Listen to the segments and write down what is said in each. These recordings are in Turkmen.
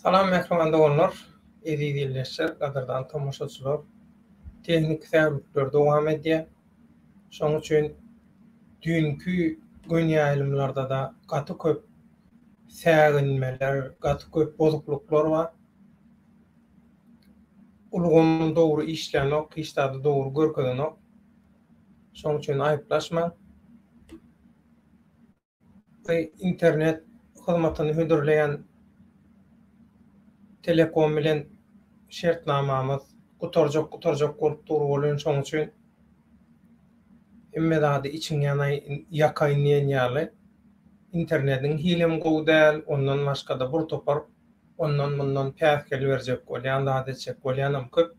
Salam mähriban doganlar, eziz ildeşler, gadyrdan tomaşaçylar. Tehniki säwlikler dowam edýär. Şonuň üçin düýnki göni ýaýlymlarda-da gaty köp säginmeler, gaty köp bozuklyklar bar. Ulgam dogry işlänok, hiç zady dogry görkezenok. Şonuň üçin aýyplaşmaň. Internet hyzmatyny hödürleýän Telekom bilen şertnamamyz gutarjak gutarjak bolup dur welin şoň üçin hemme zady içiň ýanaý ýakaýyn diýen ýaly internediň hilem gowy däl ondan başgada bir topar ondan mundan päsgel berjek bolýan zat etjek bolýanam köp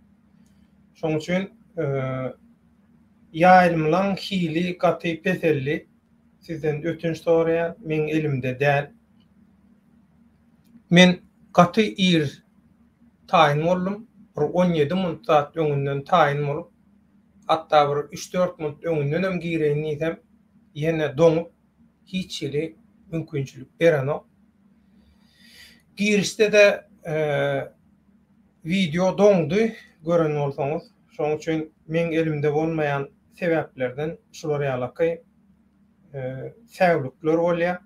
şoň üçin ýaýlymlaň hili gaty peseldi. Sizden ötünç soraýan, meň elimde däl. Men gaty ir taýyn boldum, bir 17 munt zat öňünden taýyn bolup, hatda bir üç-dört munt öňündenem gireýin diýsem, ýene doňup, hiç hili mümkinçilik berenok. Girişde-de wideo doňdy, gören bolsaňyz. Şonuň üçin meň elimde bolmaýan sebäplerden şular ýalaky säwlikler bolýar.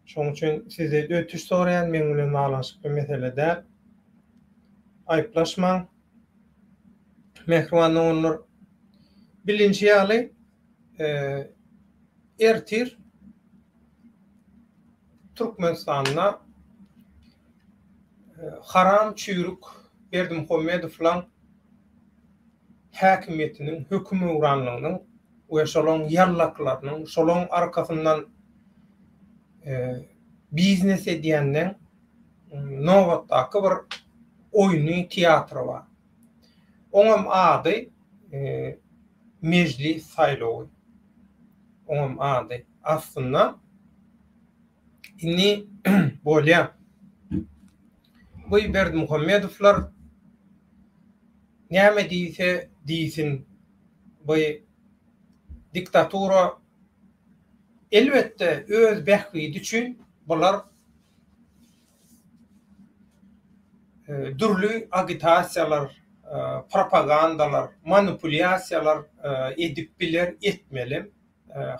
Şonuň üçin sizden ötüş soraýan, meň bilen baglanyşykly mesele däl. Aýyplaşmaň. Mähriban doganlar, bilinşi ýaly, ertir Türkmenistanda haram çüýrük Berdimuhamedowlaň häkimiýetiniň hökümöwranlygynyň we şolaň ýallaklarynyň, şolaň arkasyndan biznes edýänleň nobatdaky bir oýny, teatry bar. Oňam ady Mejlis saýlawy. Oňam ady. Aslynda indi bolýa. Bu Berdimuhamedowlar Näme diýse diýsin bu diktatura elbetde öz bähbidi üçin bular dürli agitasiýalar, propagandalar, manipulýasiýalar edip biler, etmelem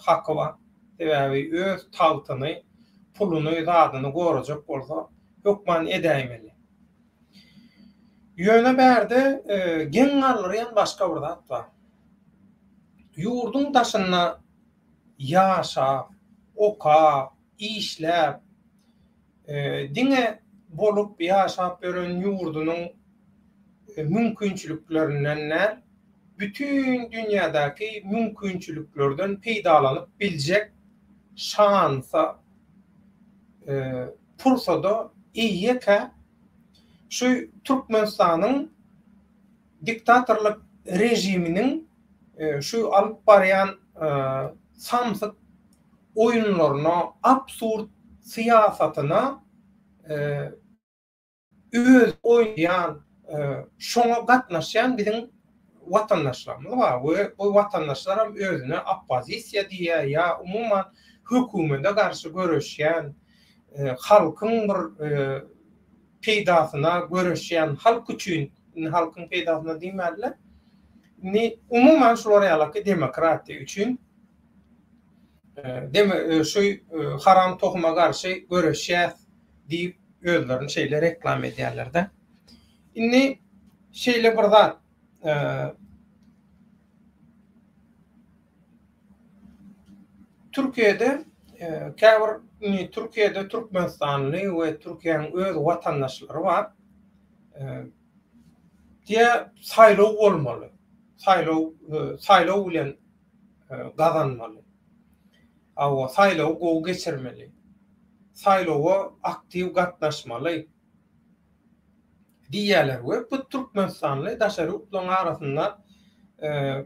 haky bar. Sebäbi öz tagtyny, puluny, zadyny gorajak bolsa hökman edäýmeli. Ýöne bärde geň galdyrýan başga bir zat bar. Ýurduň daşynda ýaşap, okap, işläp, diňe bolup ýaşap ýören ýurdunyň mümkinçiliklerinden däl, bütin dünýädäki mümkinçiliklerden peýdalanyp biljek şansa pursada eýekä şu Türkmenistanyň diktatorlyk režiminiň şu alyp barýan samsyk oýunlaryna, absurd syýasatyna öz oýnaýan, şoňa gatnaşýan biziň watandaşlarymyz bar we bu watandaşlaram özüne oppozisiýa diýýär ýa umuman hökümete garşy göreşýän, halkyň bir peýdasyna göreşýän, halk üçin, indi halkyň peýdasyna diýmäliler, indi umuman şular ýalaky demokratiýa üçin şu haram tohuma garşy göreşýäs diýip özlerini şeýle reklama edýärler-de. Indi şeýle bir zat, Türkiýede käbir indi Türkiýede türkmenistanly we Türkiýäniň öz watandaşlary bar. Diýä saýlaw bolmaly. Saýlaw saýlaw bilen gazanmaly. Hawa, saýlawy gowy geçirmeli. Saýlawa aktiw gatnaşmaly. Diýýärler we bu türkmenistanly daşary ýurtlaryň arasynda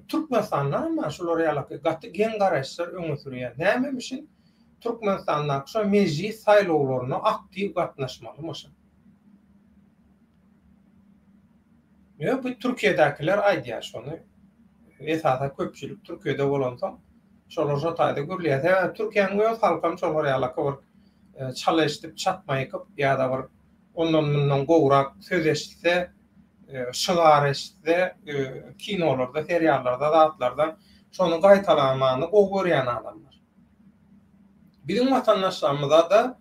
türkmenistanlylaram bar şular ýalaky gaty geň garaýyşlar öňe sürýär. Nämemişin Türkmenistandaky şo mejlis saýlawlaryna aktiw gatnaşmalymyşyn. Ýok bu Türkiýedäkiler aýdýar şony. Esasan köpçülik Türkiýede bolansoň şolar şo taýda gürleýär. Sebäbi Türkiýäniň öz halkam şolar ýalaky bir çala eşidip çatma ýykyp ýa-da bir. Ondan-mundan gowrak söz eşitse, şygar eşitse, kinolarda, seriallarda, zatlarda şony gaýtalamany gowy görýän adamlar. Biziň watandaşlarymyza-da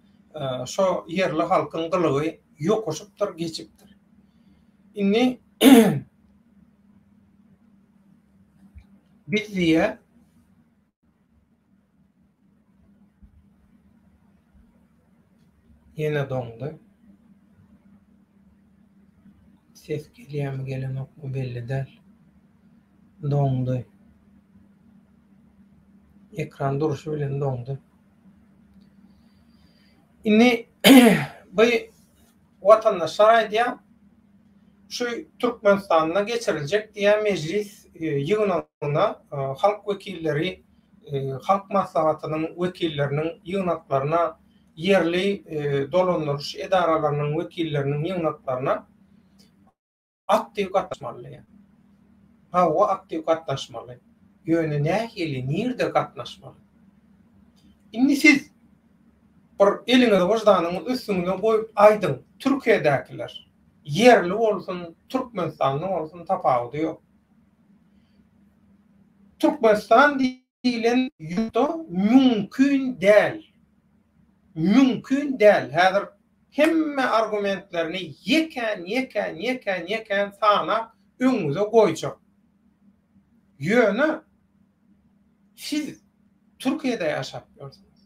şo ýerli halkyň gylygy ýokuşypdyr, geçipdir. Indi biz diýýär, Ýene doňdy. Ses gelýärmi gelenokmy belli däl. Doňdy. Ekran durşy bilen doňdy. Indi bu watandaşlar aýdýar, şu Türkmenistanda geçiriljek diýýär mejlis ýygnagyna halk wekilleri, halk maslahatynyň wekilleriniň ýygnaklaryna, ýerli dolandyryş edaralarynyň wekilleriniň ýygnaklaryna Aktiw gatnaşmaly diýýär. Hawa, aktiw gatnaşmaly. Ýöne nähili, nirde gatnaşmaly? Indi siz bir eliňizi wyždanyňyz üstüňize goýup aýdyň, Türkiýedäkiler, ýerli bolsun, türkmenistanly bolsun tapawudy ýok. Türkmenistan diýlen ýurtda mümkin däl. Mümkin däl. Häzir Hemme argumentlerini ýekän ýekän ýekän ýekän sanap öňüňize goýjak. Ýöne siz Türkiýede ýaşap ýörsüňiz.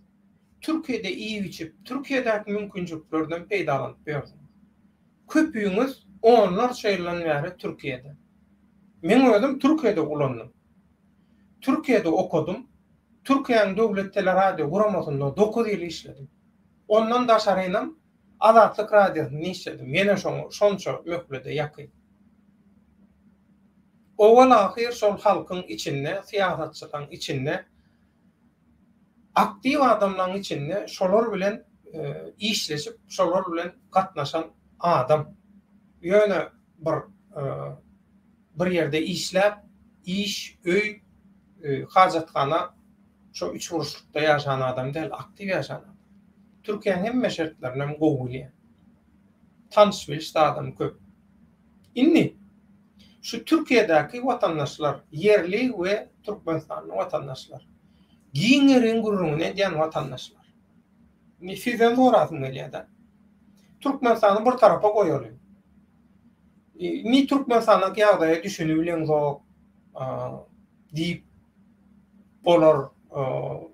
Türkiýede iýip-içip, Türkiýedäki mümkinçiliklerden peýdalanyp ýörsüňiz. Köpüňiz onlarça ýyldan bäri Türkiýede. Meň özüm Türkiýede ulandym. Türkiýede okadym. Türkiýäniň döwlet teleradio guramasynda dokuz ýyl işledim. Ondan daşarynam Azatlyk Radiosynda işledim. Ýene şoňa şonça möhlede ýakyn. Owal-ahyr şol halkyň içinde, syýasatçylaň içinde, aktiw adamlaň içinde şolar bilen işleşip, şolar bilen gatnaşan adam. Ýöne bir bir ýerde işläp, iş, öý, hajathana Şo üçburçlukda ýaşan adam däl, aktiw ýaşan adam. Türkiýäniň hemme şertlerinem gowy bilýär. Tanyş-biliş zadam köp. Indi şu Türkiýedäki watandaşlar, ýerli we türkmenistanly watandaşlar, giň ýeriň gürrüňini edýän watandaşlar. Indi sizden sorasym gelýär-de. Türkmenistany bir tarapa goýalyň. Indi Türkmenistandaky ýagdaýa düşünibileňzok diýip bolar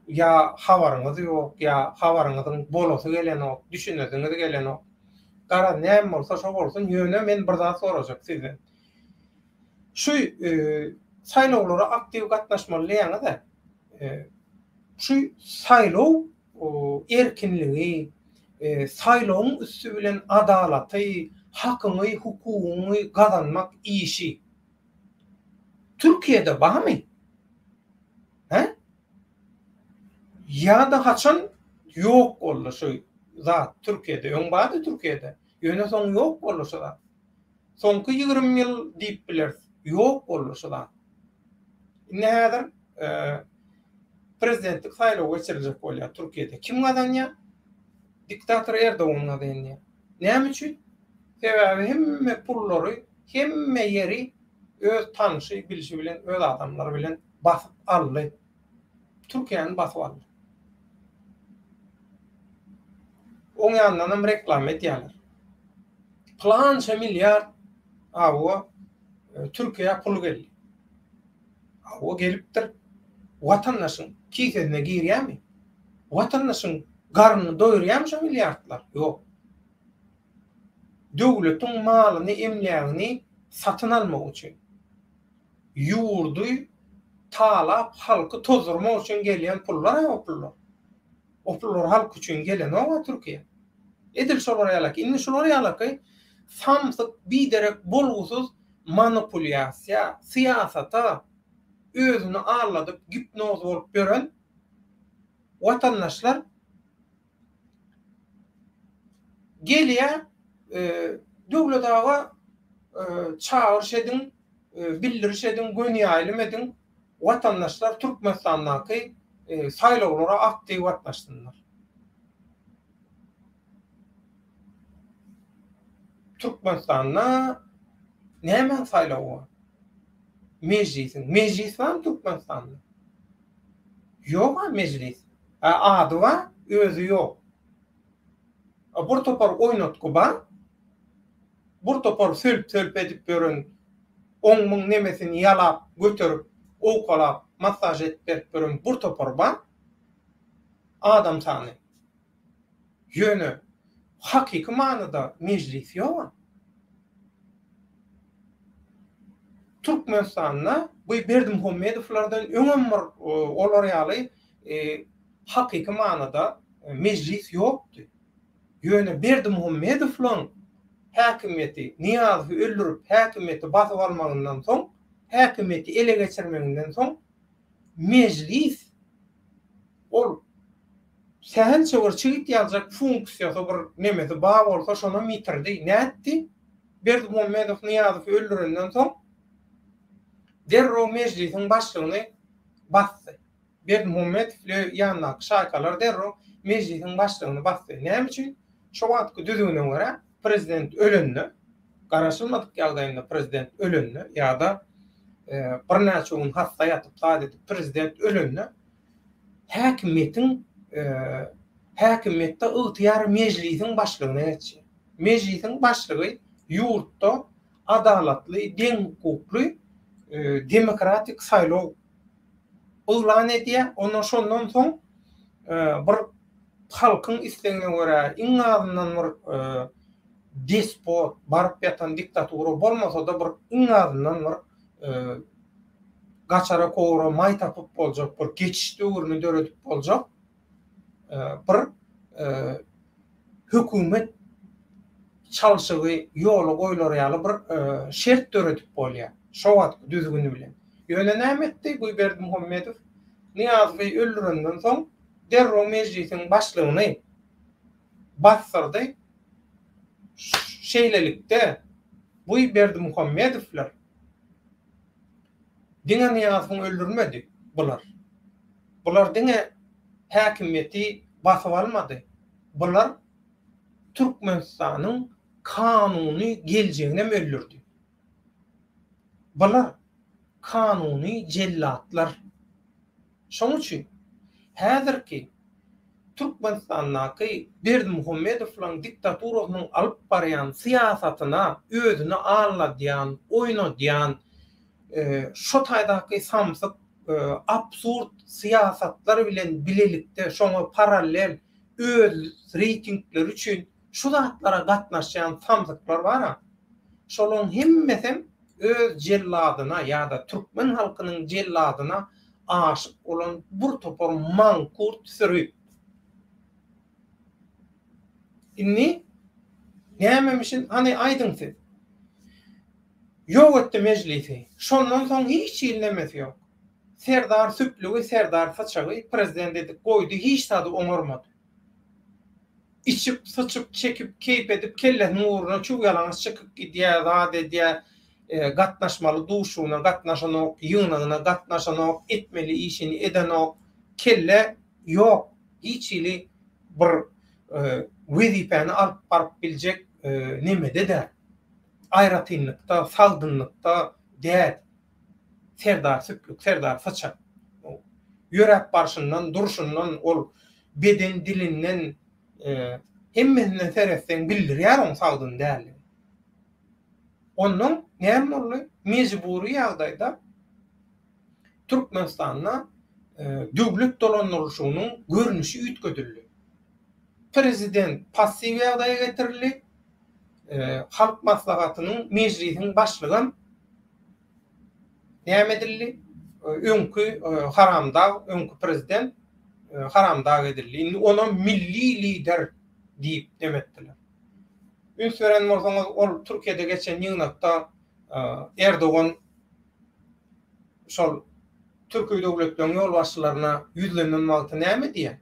ýa habaryňyz ýok, ýa habaryňyzyň bolasy gelenok, düşünesiňiz gelenok. Garaz, näme bolsa şo bolsun, ýöne men bir zat sorajak sizden. Şu saýlawlara aktiw gatnaşmaly diýýäňiz-ä. Şu saýlaw erkinligi, saýlawyň üsti bilen adalaty, hakyňy, hukugyňy gazanmak işi Türkiýede barmy? Hä? Ýa-da haçan ýok boldy şu zat Türkiýede? Öň bardy Türkiýede. Ýöne soň ýok boldy şu zat. Soňky 20 ýyl diýip bileris. Ýok boldy şu zat. Indi häzir e, prezidentlik saýlawy geçiriljek bolýar Türkiýede. Kim gazanýar? Diktator Erdogan gazanýar. Näme üçin? Sebäbi hemme pullary, hemme ýeri öz tanşy, bilşi bilen, öz adamlary bilen basyp aldy. Türkiýäni basyp aldy. Oň ýanyndanam reklama edýärler. Pylança milliard awa Türkiýä pul geldi. Awa gelipdir. Watandaşyň kisesine girýärmi? Watandaşyň garnyny doýurýarmy şo milliardlar? Ýok. Döwletiň malyny, emlägini satyn almak üçin, ýurdy talap, halky tozdurmak üçin gelýän pullar-a o pullar. O pullar halk üçin gelenok-a Türkiýä. Edil şolar ýalaky. Indi şular ýalaky samsyk, biderek, bolgusyz manipulýasiýa, syýasata özüni aldadyp, gipnoz bolup ýören watandaşlar Gelýär, Döwlet aga çagyryş ediň, bildiriş ediň, göni ýaýlym ediň, watandaşlar Türkmenistandaky saýlawlara aktiw gatnaşsynlar. Türkmenistanda nämäň saýlawy bar? Mejlisiň. Mejlis barmy Türkmenistanda? Ýog-a mejlis. Hä ady bar, özi ýok. Bir topar oýnatgy bar. Bir topar sölp-sölp edip ýören, oň-muň nemesini ýalap, göterip, owkalap, massaž edip berip ýören bir topar bar. Adam sany. Ýöne hakyky manyda mejlis ýog-a. Türkmenistanda bu Berdimuhamedowlardan öňem bir olar ýaly hakyky manyda mejlis ýokdy. Ýöne Berdimuhamedowlaryň häkimiýeti Nyýazowy öldürip häkimiýeti basyp almagyndan soň, häkimiýeti ele geçirmeginden soň mejlis ol sähelçe bir çigit ýaljak funksiýasy bir nemesi bar bolsa şonam ýitirdi. Nätdi? Berdimuhamedow Nyýazowy öldürenden soň derrew mejlisiň başlygyny basdy. Berdimuhamedow ile ýanyndaky şaýkalar derrew mejlisiň başlygyny basdy. Näme üçin? Şo wagtky düzgüne görä prezident ölende, garaşylmadyk ýagdaýynda prezident ölende ýa-da birnäçe gün hassa ýatyp zat edip prezident ölende häkimiýetiň häkimiýetde ygtyýar mejlisiň başlygyna geçýär. Mejlisiň başlygy ýurtda adalatly, deňhukukly demokratik saýlaw yglan edýär. Ondan şondan soň bir halkyň islegine görä iň azyndan bir despot, baryp ýatan diktatura bolmasa-da bir iň azyndan bir gaçara kowra maý tapyp boljak bir geçiş döwrüni döredip boljak bir hökümet çalşygy ýola goýlar ýaly bir şert döredip bolýar şo wagtky düzgüni bilen. Ýöne näme etdi bu Berdimuhamedow? Nyýazowy öldürenden soň derrew mejlisiň başlygyny basdyrdy. Şeýlelikde bu Berdimuhamedowlar Diňe Nyýazowyň öldürmedi bular. Bular diňe häkimiýeti basyp almady. Bular Türkmenistanyň kanuny geljeginem öldürdi. Bular kanuny jellatlar. Şoň üçin häzirki Türkmenistandaky Berdimuhamedowlaryň diktaturasynyň alyp barýan syýasatyna özüni alladýan, oýnadýan, şo taýdaky samsyk, absurd syýasatlar bilen bilelikde şoňa parallel öz reýtingleri üçin şu zatlara gatnaşýan samsyklar bar-a, şolaryň hemmesem öz jelladyna ýa-da türkmen halkynyň jelladyna aşyk bolan bir topar mankurt süri. Indi nämemişin hany aýdyň siz. Ýok etdi mejlisi. Şondan soň hiç hili nemesi ýok. Serdar süplügi Serdar syçagy prezident edip goýdy hiç zady oňarmady. Içip, syçyp, çekip, keýp edip, kellesiniň ugruna çüw ýalaňaç çykyp gidýär, zat edýär, gatnaşmaly duşugyna gatnaşanok, ýygnagyna gatnaşanok, etmeli işini edenok, kelle ýok, hiç hili bir wezipäni alyp baryp biljek nemede däl, aýratynlykda, sagdynlykda däl. Serdar süplük, Serdar syçan. Ýöräp barşyndan, durşundan, ol beden dilinden, hemmesinden seretseň bildirýär oň sagdyn däldigini. Onnoň näme boldy? Mejbury ýagdaýda Türkmenistanda döwlet dolandyrylyşygynyň görnüşi üýtgedildi. Prezident passiw ýagdaýa getirildi. Halk Maslahatynyň, Mejlisiň başlygam Näme edildi? Öňki haramdag, öňki prezident haramdag edildi. Indi onam milli lider diýip dem etdiler. Üns beren bolsaňyz, ol Türkiýede geçen ýygnakda Erdogan şol türki döwletleriň ýolbaşçylaryna ýüzlenen wagty näme diýýär?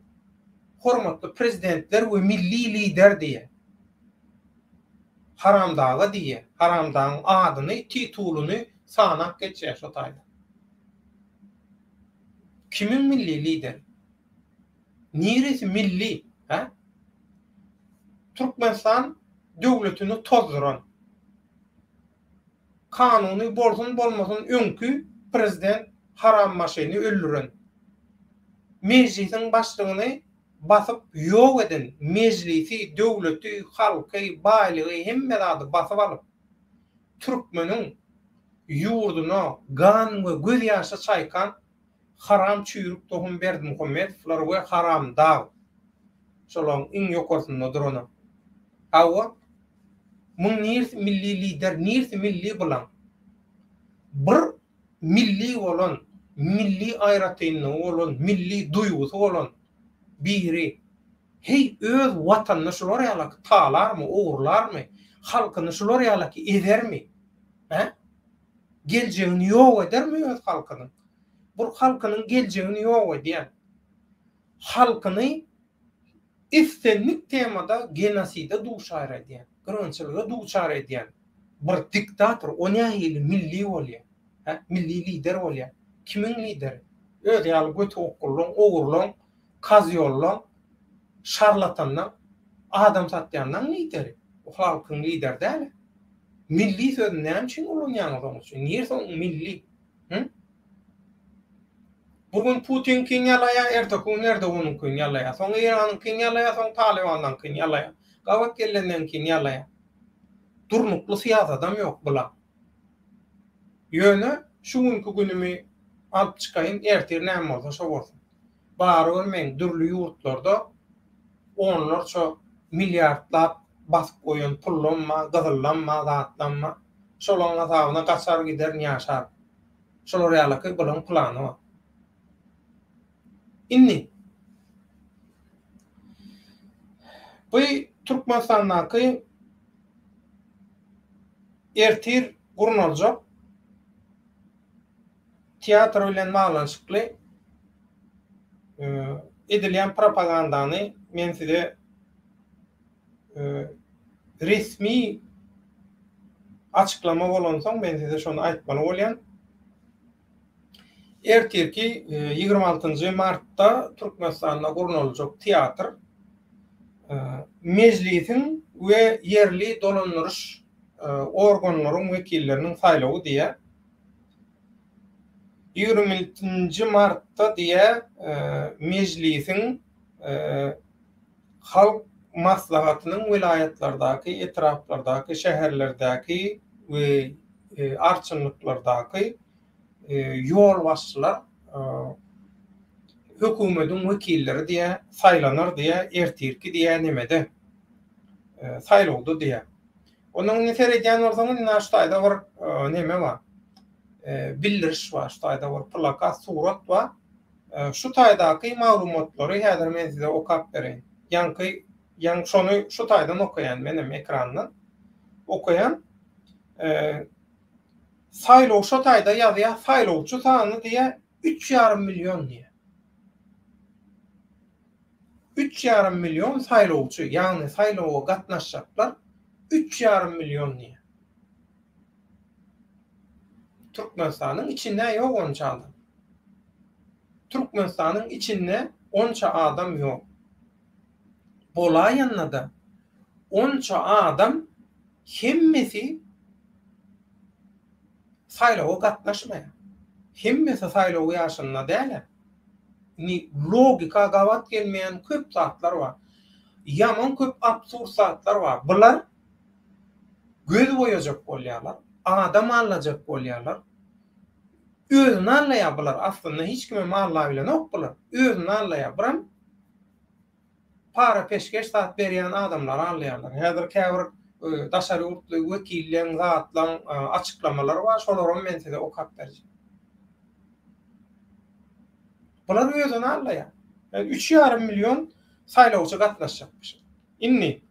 Hormatly prezidentler we milli lider diýýär. Haramdaga diýýär. Haramdagyň adyny, titulyny sanap geçýär şo taýda. Kimiň milli lideri? Niresi milli, hä? Türkmenistan döwletini tozduran. Kanuny bolsun bolmasyn öňki prezident harambaşyny öldüren. Mejlisiň başlygyny basyp ýok eden mejlisi, döwleti, halky, baýlygy hemme zady basyp alyp türkmeniň ýurduna gan we göz ýaşy çaýkan haram çüýrük tohum Berdimuhamedowlar we haram dag şolaň iň ýokarsynda duranam. Hawa muň nirsi milli lider nirsi milli bulaň. Bir milli bolan, milli aýratynlygy bolan, milli duýgusy bolan biri heý öz watanyny şular ýalaky talarmy, ogurlarmy, halkyny şular ýalaky ezermi? Hä? Geljegini ýok edermi öz halkynyň? Bir halkynyň geljegini ýok edýän, halkyny islendik temada genoside duçar edýän, gyrgynçylyga duçar edýän bir diktator o nähili milli bolýar? Hä? Milli lider bolýar. Kimiň lideri? Özi ýaly göti okgullaň, ogurlaň, kazýollaň, şarlatanlaň, adam satýanlaň lideri. O halkyň lideri däl. Milli sözüni näme üçin ulanýaňyz oň üçin? Niresi oň milli? Hı? Bu gün Putinkini ýalaýar, erteki gün Erdoganyňkyny ýalaýar, soň Eýranyňkyny ýalaýar, soň Talybanlaňkyny ýalaýar. Gabat gelenleňkini ýalaýar. Durnukly syýasadam ýok bulaň. Ýöne şu günki günümi alyp çykaýyn, ertir näme bolsa şo bolsun. Barybir meň dürli ýurtlarda onlarça milliardlap basyp goýan pullam bar, gyzyllam bar, zatlam bar. Şolaň hasabyna gaçar giderin ýaşaryn. Şolar ýalyky bulaň plany bar. Indi bu Türkmenistandaky ertir gurnaljak teatr bilen baglanyşykly edilýän propagandany men size resmi açyklama bolansoň men size şony aýtmaly bolýan. Ertirki 26-njy martda Türkmenistanda gurnaljak teatr Mejlisiň we ýerli dolandyryş organlaryň wekilleriniň saýlawy diýýär. 20-nji martda diýýär Mejlisiň Halk Maslahatynyň welaýatlardaky, etraplardaky, şäherlerdäki we arçynlyklardaky ýolbaşçylar hökümediň wekilleri diýä saýlanar diýä ertirki diýä nemede saýlawda diýä. Ondan indi seredýän bolsaňyz indi şu taýda bir neme bar. Bildiriş bar, şu taýda bir plakat, surat bar. Şu taýdaky maglumatlary häzir men size okap bereýin. Ýaňky, ýaňy şony şu taýdan okaýan menem ekrandan okaýan. Saýlaw şo taýda ýazýar, saýlawçy sany diýýär üç ýarym million diýýär. Üç ýarym million saýlawçy, ýagny saýlawa gatnaşjaklar üç ýarym million diýýär. Türkmenistanyň içinde ýok onça adam. Türkmenistanyň içinde onça adam ýok. Bolaýanda-da onça adam hemmesi saýlawa gatnaşmaýar. Hemmesi saýlaw ýaşynda däl-ä. Indi logika gabat gelmeýän köp zatlar bar. Ýaman köp absurd zatlar bar. Bular göz boýajak bolýarlar, adam allajak bolýarlar. Özüni allaýar bular aslynda hiç kimem allabilenok bular. Özüni allaýar. Biram para peşgeş zat berýän adamlary allaýarlar. Häzir käbir daşary ýurtly wekilleň zatlaň açyklamalary bar, şolaram men size okap berjek. Bular özüni allaýar. Üç ýarym million saýlawçy gatnaşjakmyş. Indi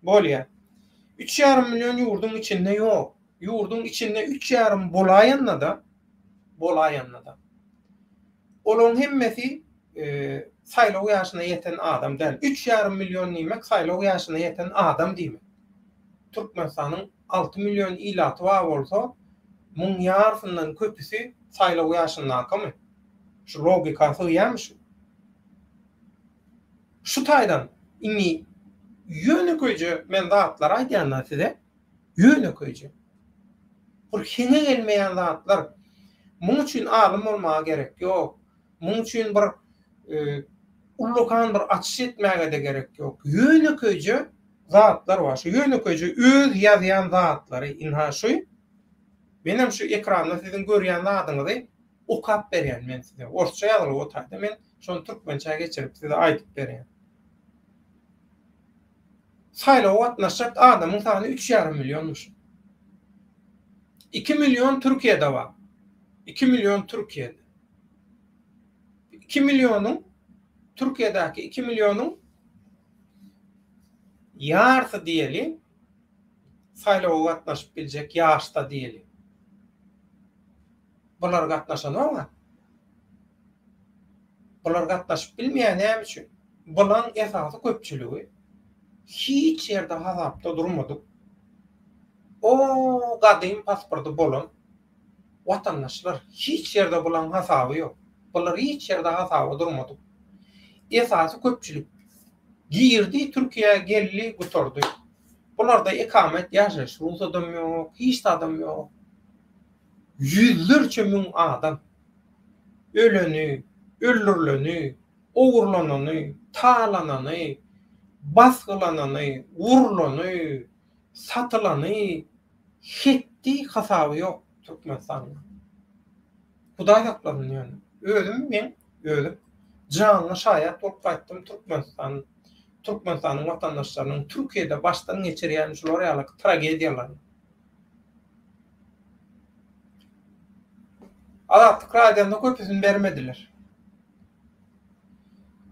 Bolýa. Üç ýarym million ýurduň içinde ýok. Ýurduň içinde üç ýarym bolaýanda-da, bolaýanda-da. Olaryň hemmesi saýlaw ýaşyna ýeten adam däl. Üç ýarym million diýmek saýlaw ýaşyna ýeten adam diýmek. Türkmenistanyň 6 million ilaty bar bolsa, muň ýarysyndan köpüsi saýlaw ýaşyndakymy? Şu logika sygýarmy şu? Şu taýdan indi ýönekeýje men zatlary aýdýan-da size, ýönekeýje. Bir heňe gelmeýän zatlar. Muň üçin alym bolmaga gerek ýok. Muň üçin bir ullakan bir açyş etmäge-de gerek ýok. Ýönekeýje zatlar bar. Şu ýönekeýje öz ýazýan zatlary, ynha şu menem şu ekranda siziň görýän zadyňyzy okap berýän men size. Orsça ýazylyp otaýda men şony türkmençä geçirip size aýdyp berýän. Saýlawa gatnaşjak adamyň sany üç ýarym millionmyş. Iki million Türkiýede bar. Iki million Türkiýede. Iki millionyň Türkiýedäki iki millionyň ýarsy diýeli saýlawa gatnaşyp biljek ýaşda diýeli. Bular gatnaşanok-a. Bular gatnaşyp bilmeýär näme üçin? Bulaň esasy köpçüligi hiç ýerde hasapda durmadyk o gadym pasporty bolan watandaşlar. Hiç ýerde bulaň hasaby ýok. Bular hiç ýerde hasaba durmadyk. Esasy köpçülik girdi Türkiýä geldi gutardy. Bularda ikamet ýaşaýyş rugsadam ýok, hiç zadam ýok. Ýüzlerçe müň adam öleni, öldürileni, ogurlanany, talanany, basgylanany, urlany, satylany hetdi hasaby ýok Türkmenistanda. Hudaý saklasyn ýöne. Özüm men özüm janly şaýat bolup gaýtdym Türkmenistan Türkmenistanyň watandaşlarynyň Türkiýede başdan geçirýän şular ýaly tragediýalaryny. Azatlyk Radiosynda köpüsini bermediler.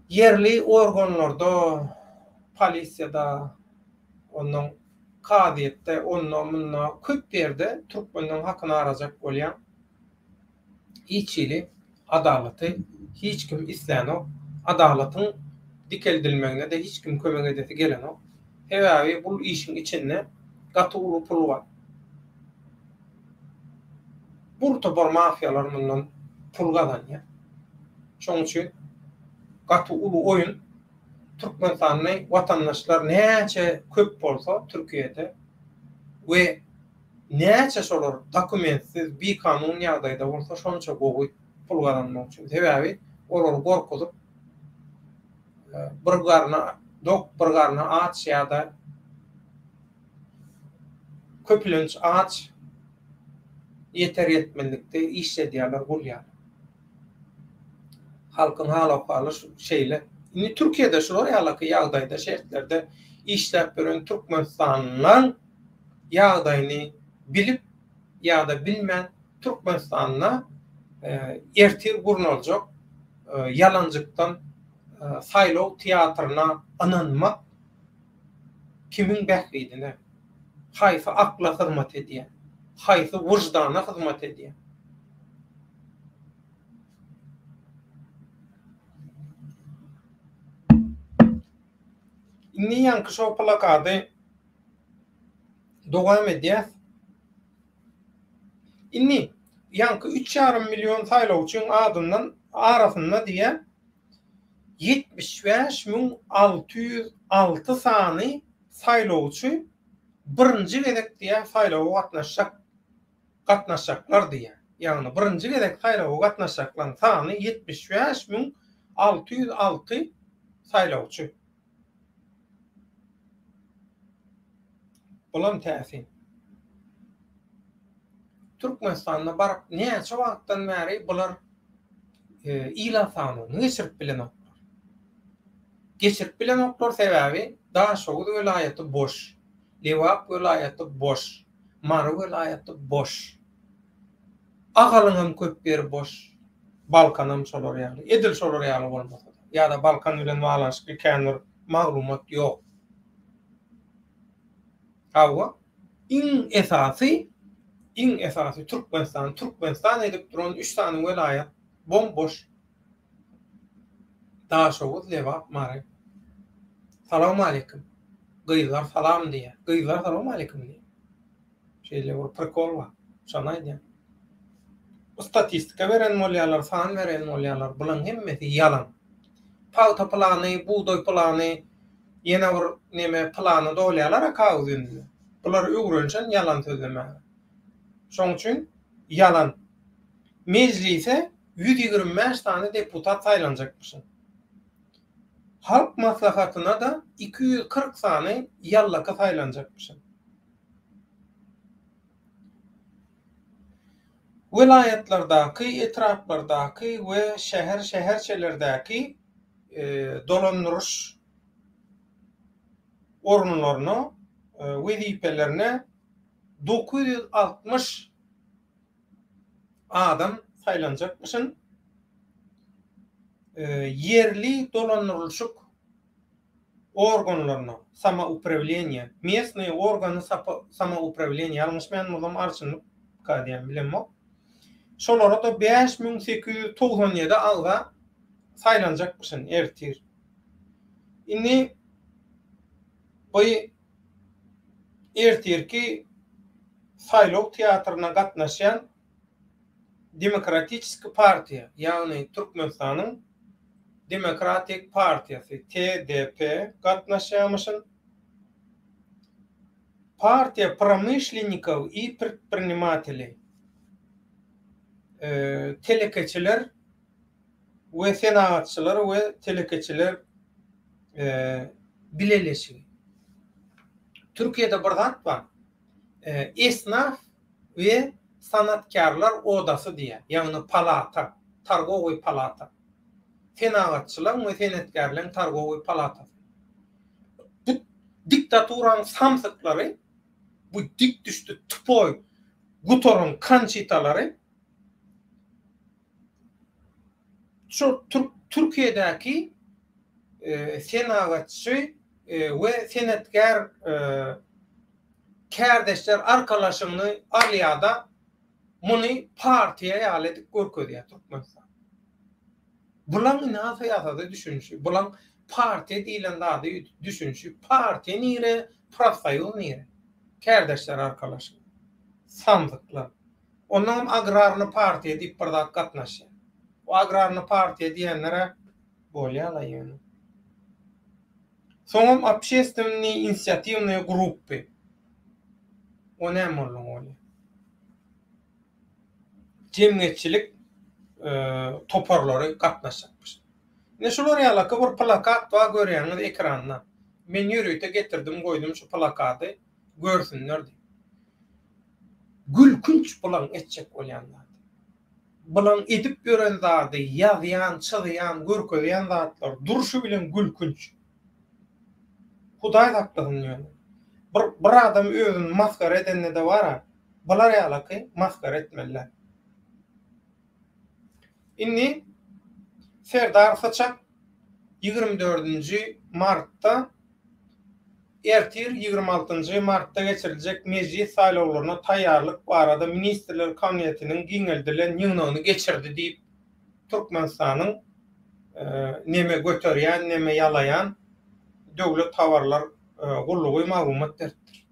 Ýerli organlarda, polisiýada, ondan kazyýetde, onda, munda köp ýerde türkmeniň hakyny arajak bolýan. Hiç hili adalaty hiç kim islänok. Adalatyň dikeldilmegine-de hiç kim kömek edesi gelenok. Sebäbi bul işiň içinde gaty uly pul bar. Bur topar mafiýalar mundan pul gazanýar. Şonuň üçin gaty uly oýun. Türkmenistanly watandaşlar näçe köp bolsa Türkiýede we Näçe şolar dokumentsiz, bikanun ýagdaýda bolsa şonça gowy pul gazanmak üçin. Sebäbi olary gorkuzyp bir garna dok, bir garna aç ýa-da köplenç aç ýeter-ýetmezlikde işledýärler gul ýaly. Halkyň hal-ahwaly şeýle. Indi Türkiýede şular ýalaky ýagdaýda, şertlerde işläp ýören türkmenistanlylaryň ýagdaýyny bilip ýa-da bilmän Türkmenistanda ertir gurnaljak ýalanjykdan saýlaw teatryna ynanmak kimiň bähbidine? Haýsy akla hyzmat edýär? Haýsy wyždana hyzmat edýär? Indi ýaňky şo plakady dowam edýäs. Indi ýaňky üç ýarym million saýlawçyň adyndan arasynda diýýär, 75606 sany saýlawçy birinji gezek diýýär saýlawa gatnaşjak gatnaşjaklar diýýär. Ýagny birinji gezek saýlawa gatnaşjaklaryň sany 75606 saýlawçy. Bulam täsin. Türkmenistanda baryp näçe wagtdan bäri bular ilat sanawyny geçirip bilenoklar. Geçirip bilenoklar sebäbi Daşoguz welaýaty boş, Lebap welaýaty boş, Mary welaýaty boş. Ahalyňam köp ýeri boş. Balkanam şolar ýaly. Edil şolar ýaly bolmasa-da. Ýa-da Balkan bilen baglanyşykly kän bir maglumat ýok. Hawa, iň esasy, iň esasy Türkmenistany Türkmenistan edip duran üç sany welaýat bom-boş. Daşoguz, Lebap, Mary. Salawmaleýkim. Gyzlar salam diýýär. Gyzlar salawmaleýkim diýýär. Şeýle bir prikol bar. Şony aýdýan. Statistika beren bolýarlar, san beren bolýarlar. Bulaň hemmesi ýalan. Pagta plany, bugdaý plany, ýene bir neme plany dolýarlar-a kagyz ýüzünde. Bular öwrenişen ýalan sözlemäge. Şoň üçin ýalan. Mejlise 125 sany deputat saýlanjakmyşyn. Halk Maslahatyna-da 240 sany ýallaka saýlanjakmyşyn. Welaýatlardaky, etraplardaky we şäher-şäherçelerdäki dolandyryş orunlaryna, wezipelerine 960 adam saýlanjakmyşyn. Ýerli dolandyrylyşyk organlaryna, samoupravleniýe, mestnyý organy samoupravleniýe, ýalňyşmaýan bolsam arçynlyk diýýän, bilemok. Şolara-da 5897 agza saýlanjakmyşyn ertir. Indi bu ertirki saýlaw teatryna gatnaşýan Demokratiçeskiý partiýa, ýagny Türkmenistanyň Demokratik partiýasy, TDP, gatnaşýarmyşyn. Partiýa promyşlennikow i predprinimateley, telekeçiler we senagatçylar we telekeçiler bileleşigi. Türkiýede bir zat bar, esnaf we sanatkärler odasy diýýär, ýagny palata, targowyý palata. Senagatçylaryň we senetkärleriň targowyý palatasy. Bu diktaturanyň samsyklary, bu dik düşdi tupoý gutaran konçitalary şol Türkiýedäki senagatçy we senetkär kärdeşler arkalaşygyny alýada muny partiýa ýaly edip görkezýär Türkmenistan. Bulaň ynha syýasata düşünişi, bulaň partiýa diýlen zady düşünişi, partiýa nire, profsoýuz nire? Kärdeşler arkalaşygy. Samsyklar. Onnoňam agrarny partiýa diýip bir zat gatnaşýar. O agrarny partiýa diýenler-ä bolýa-la ýöne. Soňam obşestwennyý inisiatiwnyý grupby. O näme bolduň bolýa? Jemgyýetçilik toparlary gatnaşjakmyş. Ine şular ýalaky bir plakat bar görýäňiz ekranda. Men ýörite getirdim goýdum şu plakaty görsünler diýip. Gülkünç bulaň etjek bolýan zady. Bulaň edip ýören zady, ýazýan, çyzýan, görkezýän zatlary durşy bilen gülkünç. Hudaý saklasyn ýöne. Bir bir adam özüni masgara edende-de bar-a, bular ýalaky masgara etmeliler. Indi Serdar Syçak 24-nji martda Ertir, 26 nji martda geçiriljek Mejlis saýlawlaryna taýýarlyk barada Ministrler Kabinetiniň giňeldilen ýygnagyny geçirdi diýip, Türkmenistanyň neme göterýän, neme ýalaýan döwlet habarlar gullugy maglumat beripdir.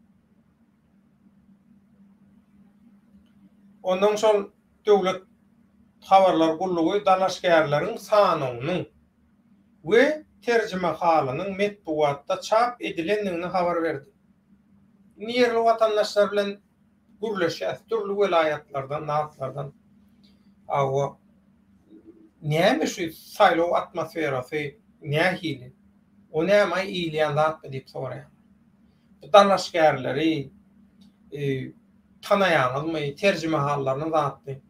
Ondan şol döwlet habarlar gullugy dalaşgärleriň sanawynyň we terjimehalynyň metbugatda çap edilendigini habar berdi. Indi ýerli watandaşlar bilen gürleşýäs, dürli welaýatlardan, zatlardan. Hawa, näme şu saýlaw atmosferasy nähili? O näme-aý iýilýän zatmy diýip soraýarlar. Bu dalaşgärleri tanaýaňyzmy, terjimehallaryny zatmy?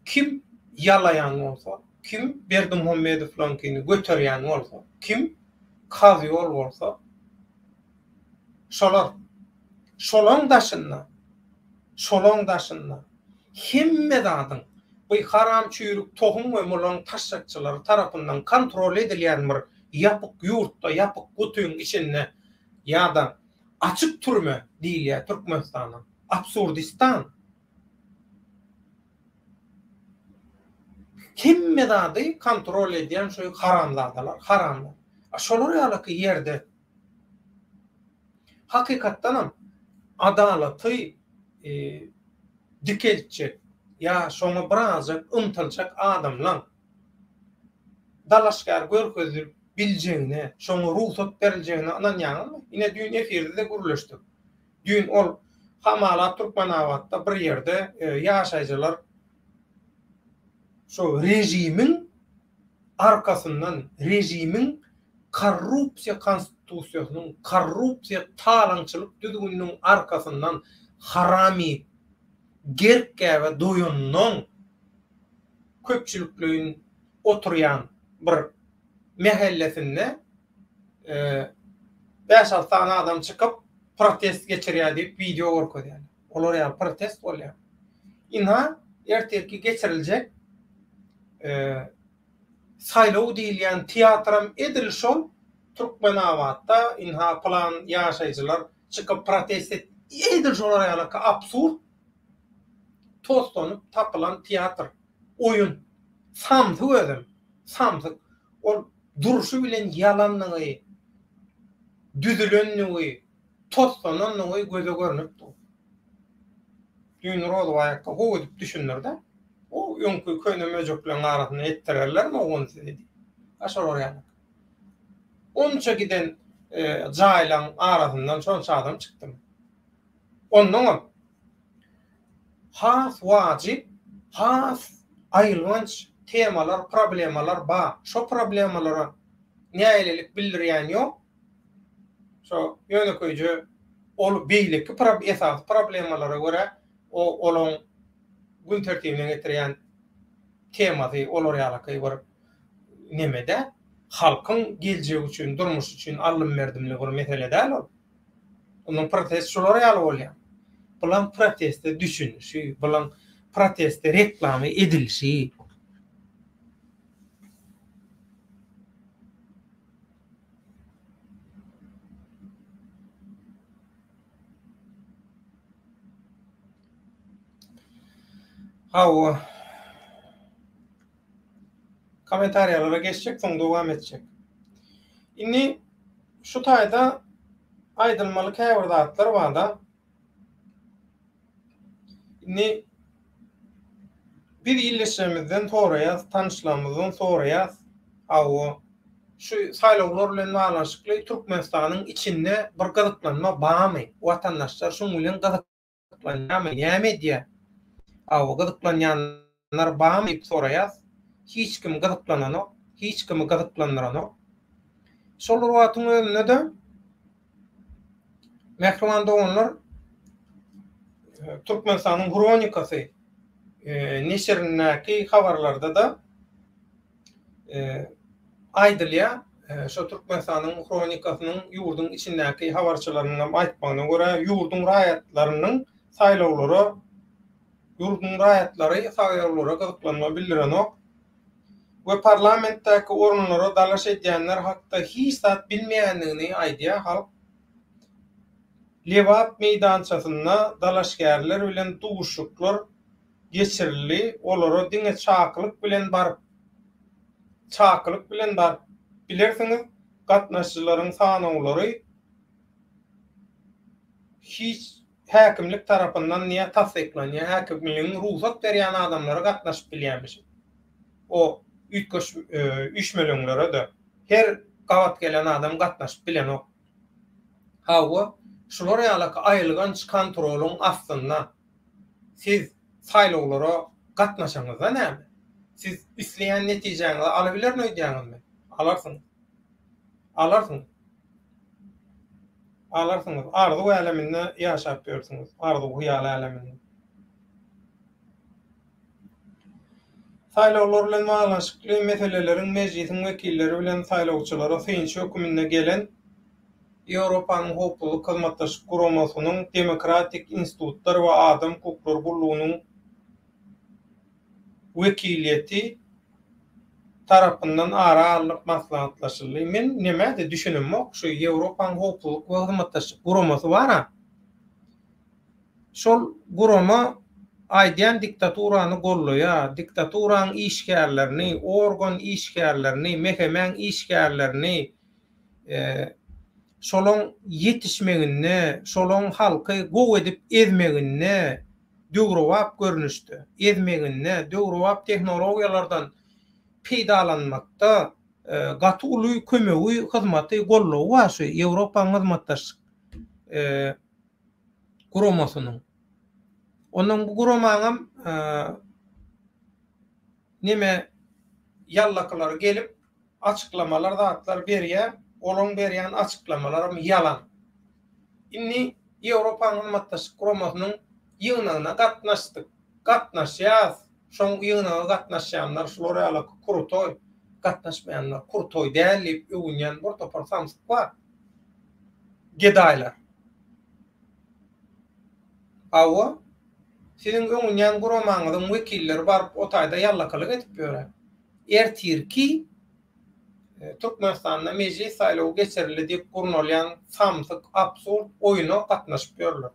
Kim ýalaýan bolsa, kim Berdimuhamedowlaňkyny göterýän bolsa, kim kazýol bolsa, şolar. Şolaň daşynda, şolaň daşynda hemme zadyň bu haram çüýrük tohum we mulaň taşşakçylary tarapyndan kontrol edilýän bir ýapyk ýurtda, ýapyk gutyň içinde ýa-da açyk türme diýilýär Türkmenistana. Absurdistan. Hemme zady kontrol edýän şu haramzadalar, haramlar. A şolar ýalaky ýerde hakykatdanam adalaty dikeltjek ýa şoňa birazjak ymtyljak adamlaň dalaşgär görkezilip biljegine, şoňa rugsat beriljegine ynanýaňyzmy? Ine düýn efirde-de gürleşdik. Düýn ol. Hamala Türkmenabatda bir ýerde ýaşaýjylar şo režimiň arkasyndan režimiň korrupsiýa konstitusiýasynyň korrupsiýa talaňçylyk düzgüniniň arkasyndan haram iýip gerk-gäbe doýandan köpçülikleýin oturýan bir mähellesinde bäş-alty sany adam çykyp protest geçirýär diýip wideo görkezýärler. Olar ýaly protest bolýar. Ynha, ertirki geçiriljek saýlaw diýilýän teatram edil şol Türkmenabatda ynha pylan ýaşaýjylar çykyp protest et edil şolar ýalyky absurd toslanyp tapylan teatr, oýun. Samsyk özem, samsyk. Ol durşy bilen ýalandygy, düzülenligi, toslanandygy göze görnüp dur. Düýn Rozbaý akga gowy edip düşündirdi. O öňki köne möjekleň arasynda etdirerlermi ony size diýip. A şolar ýaly. Onça giden jaýlaň arasyndan şonça adam çykdymy? Onnoňam has wajyp, has aýylganç temalar, problemalar bar. Şo problemalara nägilelik bildirýän ýok. Şo ýönekeýje ol beýleki esasy problemalara görä o olaň gün tertibine getirýän temasy olar ýalaky bir neme däl. Halkyň geljegi üçin, durmuşy üçin aldym-berdimli bir mesele däl ol. Onuň protest şular ýaly bolýar. Bulaň proteste düşünişi, bulaň proteste reklama edilişi. Hawa. Kommentariýalara geçjek, soň dowam etjek. Indi şu taýda aýdylmaly käbir zatlar barda. Indi biz ildeşlerimizden soraýas, tanyşlarymyzdan soraýas. Hawa, şu saýlawlar bilen baglanyşykly Türkmenistanyň içinde bir gyzyklanma barmy? Watandaşlar şuň bilen gyzyklanýarmy, näme edýär? Hawa, gyzyklanýanlar barmy diýip soraýas. Hiç kim gyzyklananok, hiç kimi gyzyklandyranok. Şol bir wagtyň özünde-de mähriban doganlar Türkmenistanyň Hronikasy neşirindäki habarlarda-da aýdylýar. Şo Türkmenistanyň Hronikasynyň ýurduň içindäki habarçylarynyň hem aýtmagyna görä, ýurduň raýatlarynyň saýlawlara ýurduň raýatlary saýlawlara gyzyklanma bildirenok we parlamentdäki orunlara dalaş edýänler hakda hiç zat bilmeýändigini aýdýar halk. Lebap meýdançasynda dalaşgärler bilen duşuşyklar geçirildi, olara diňe çakylyk bilen baryp çakylyk bilen baryp bilersiňiz, gatnaşyjylaryň sanawlary hiç häkimlik tarapyndan diýýär tassyklanýar, häkimligiň rugsat berýän adamlary gatnaşyp bilýärmişin. O üýtgeş üýşmeleňlere-de her gabat gelen adam gatnaşyp bilenok. Hawa, şular ýalaky aýylganç kontrolyň astynda Siz saýlawlara gatnaşaňyzda näme? Siz isleýän netijäňizi alabilerin öýdýäňizmi? Alarsyňyz. Alarsyňyz. Alarsyňyz. Arzuw äleminde ýaşap ýörsüňiz. Arzuw-hyýal äleminde. Saýlawlar bilen baglanyşykly meseleleriň Mejlisiň wekilleri bilen saýlawçylara synçy höküminde gelen Ýewropanyň Howpsuzlyk Hyzmatdaşlyk Guramasynyň Demokratik institutlar we adam hukuklary gullugynyň wekiliýeti tarapyndan ara alnyp maslahatlaşyldy. Men nämä-de düşünemok, şu Ýewropanyň Howpsuzlyk we Hyzmatdaşlyk Guramasy bar-a. Şol gurama aýdýan diktaturany gollaýar, diktaturaň işgärlerini, organ işgärlerini, MHM-iň işgärlerini, şolaň ýetişmeginde, şolaň halky gowy edip ezmeginde, döwrebap görnüşde ezmeginde, döwrebap tehnologiýalardan peýdalanmakda gaty uly kömegi, hyzmaty, goldawy bar şu Ýewropanyň hyzmatdaşlyk. guramasynyň. Ondan bu guramaňam neme ýallakylary gelip açyklamalar zatlar berýär, olaň berýän açyklamalaram ýalan. Indi Ýewropanyň Hyzmatdaşlyk Guramasynyň ýygnagyna gatnaşdyk, gatnaşýas, şoň ýygnaga gatnaşýanlar şular ýaly krutoý, gatnaşmaýanlar krutoý däl diýip öwünýän bir topar samsyk bar. Gedaýlar. Hawa, siziň öwünýän guramaňyzyň wekilleri baryp o taýda ýallakylyk edip ýöre. Ertirki Türkmenistanda mejlis saýlawy geçirildi diýip gurnalýan samsyk, absurd oýuna gatnaşyp ýörler.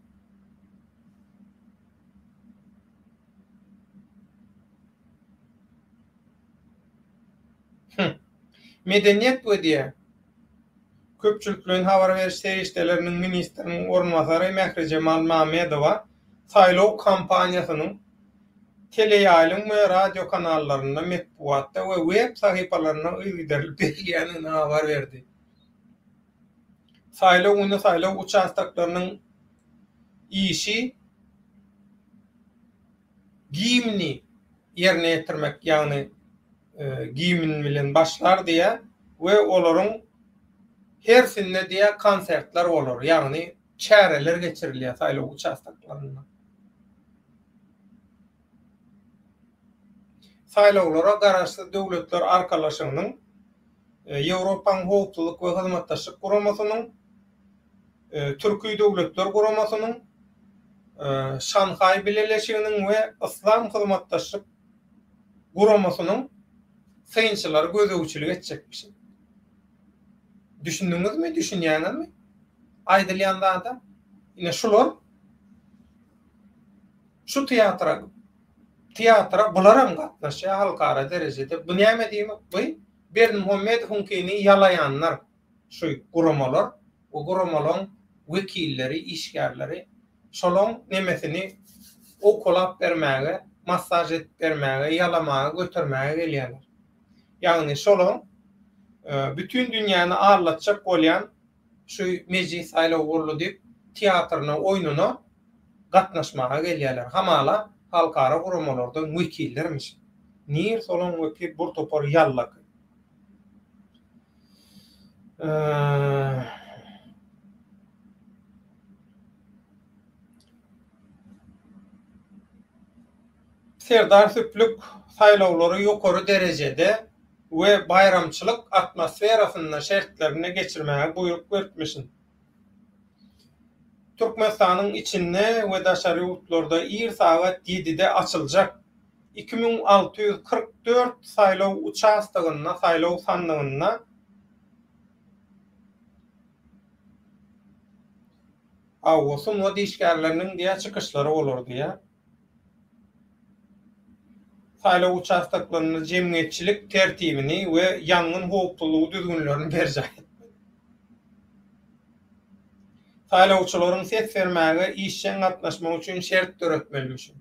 Hum. Medeniýet we diýä. Köpçülikleýin habar beriş serişdeleriniň ministriniň orunbasary Mährijemal Mamedowa saýlaw kampaniýasynyň teleýaýlym we radio kanallarynda, metbugatda we web sahypalarynda yzygiderli berilýändigini habar berdi. Saýlaw güni saýlaw uçastoklarynyň işi gimni ýerine ýetirmek, ýagny gimn bilen başlar diýýär we olaryň hersinde diýýär konsertler bolar, ýagny çäreler geçirilýär saýlaw uçastoklarynda. Saýlawlara Garaşsyz Döwletler Arkalaşygynyň, Ýewropanyň Howpsuzlyk we Hyzmatdaşlyk Guramasynyň, Türki Döwletler Guramasynyň, Şanhaý Bileleşiginiň we Yslam Hyzmatdaşlyk Guramasynyň synçylary gözegçilik etjekmişin. Düşündiňizmi, düşünýäňizmi aýdylýan zada? Ine şular şu teatra teatra bularam gatnaşýar halkara derejede. Bu näme diýmek? Bu Berdimuhamedowyňkyny ýalaýanlar. Şu guramalar we guramalaň wekilleri, işgärleri şolaň nemesini owkalap bermäge, massaž edip bermäge, ýalamaga, götermäge gelýärler. Ýagny şolaň bütin dünýäni aldatjak bolýan şu mejlis saýlawy boldy diýip teatryna, oýnuna gatnaşmaga gelýärler. Hamala halkara guramalardan wekillermiş. Nir solaň wekil bir topar ýallaky. Serdar Süplük saýlawlary ýokary derejede we baýramçylyk atmosferasynda şertlerinde geçirmäge buýruk beripmişin. Türkmenistanyň içinde we daşary ýurtlarda ir sagat ýedide açyljak 2644 saýlaw uçastogynda, saýlaw sandygynda Hawa, sungat işgärleriniň diýýär çykyşlary bolar diýýär. Saýlaw uçastoklarynda jemgyýetçilik tertibini we ýangyn howpsuzlygy düzgünlerini berjaý etmeli. Saýlawçylaryň ses bermäge işjeň gatnaşmagy üçin şert döretmelimişin.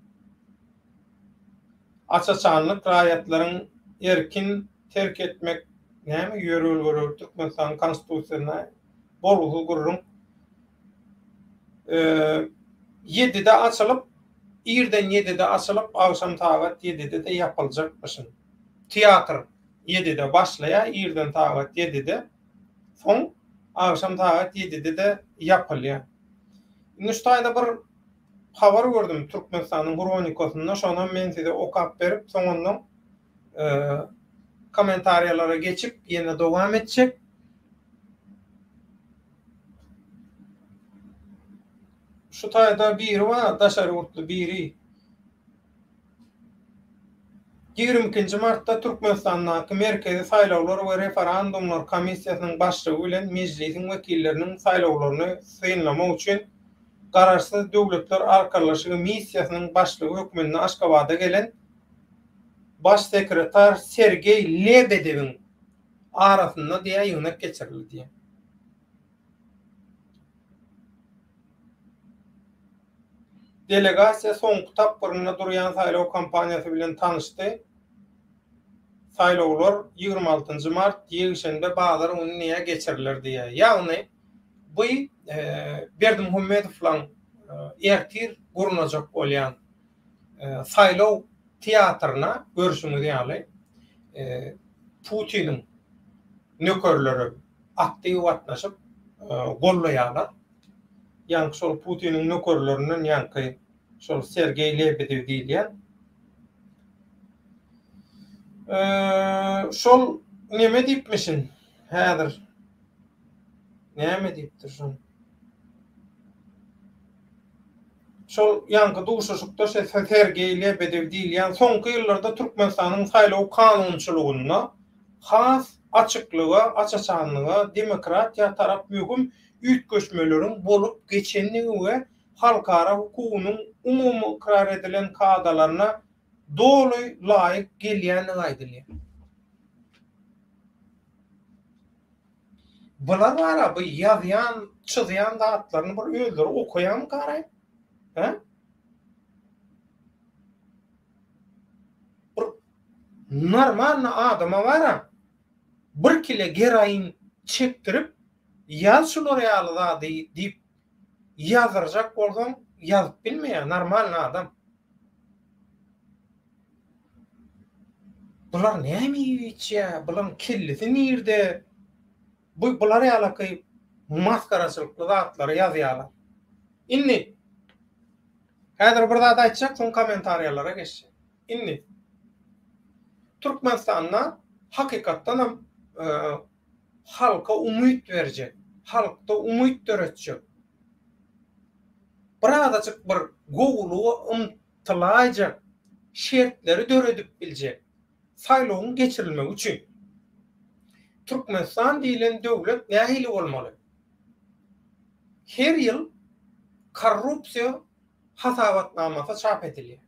Aç-açanlyk raýatlaryň erkin terk etmek näme ýörelgeleri Türkmenistanyň Konstitusiýasynda bolgusyz gürrüň. Ýedide açylyp, irden ýedide açylyp, agşam sagat ýedide-de ýapyljakmyşyn. Teatr ýedide başlaýar, irden sagat ýedide, soň agşam sagat ýedide-de ýapylýar. Indi şu taýda bir habar gördüm Türkmenistanyň Hronikasynda, şonam men size okap berip, soňundan kommentariýalara geçip, ýene dowam etjek. Şu taýda biri bar, daşary ýurtly biri. 22-nji martda Türkmenistandaky Merkezi saýlawlar we referandumlar komissiýasynyň başlygy bilen Mejlisiň wekilleriniň saýlawlaryny synlamak üçin Garaşsyz Döwletler Arkalaşygy missiýasynyň başlygy hökmünde Aşgabada gelen Baş sekretar Sergeý Lebedewiň arasynda diýä ýygnak geçirildi diýä. Delegasiýa soňky tapgyrynda durýan saýlaw kampaniýasy bilen tanyşdy. Saýlawlar 26 nji mart, ýekşenbe, bazar güni diýä geçiriler diýä. Ýagny bu Berdimuhamedowlaň. ertir gurnajak bolýan saýlaw teatryna görşüňiz ýaly Putiniň nökerleri aktiw gatnaşyp gollaýarlar. Ýaňky şol Putiniň nökerlerinden ýaňky şol Sergeý Lebedew diýilýän. Şol neme diýipmişin häzir näme diýipdir şol? Şol ýaňky duşuşykda Sergeý Lebedew diýilýän soňky ýyllarda Türkmenistanyň saýlaw kanunçylygynda has açyklyga, aç-açanlyga, demokratiýa tarap möhüm üýtgeşmeleriň bolup geçendigi we halkara hukugynyň umumy ykrar edilen kadalaryna doly laýyk gelýändigi aýdylýar. Bular bara bu ýazýan, çyzýan zatlaryny bir özleri okaýarmykaraý? Hä? Bir normalny adama bara bir kile geroin çekdirip ýaz şular ýaly zady diýip ýazdyrjak bolsaň ýazyp bilmeýär normalny adam. Bular näme iýip içýär? Bularyň kellesi nirde? Bu bular ýalaky masgaraçylykly zatlary ýazýarlar. Indi häzir bir zat aýtjak, soň kommentariýalara geçjek. Indi Türkmenistanda hakykatdanam halka umyt berjek, halkda umyt döretjek, birazajyk bir gowulyga ymtylaýjak şertleri döredip biljek saýlawyň geçirilmegi üçin Türkmenistan diýlen döwlet nähili bolmaly? Her ýyl korrupsiýa hasabatnamasy çap edilýär.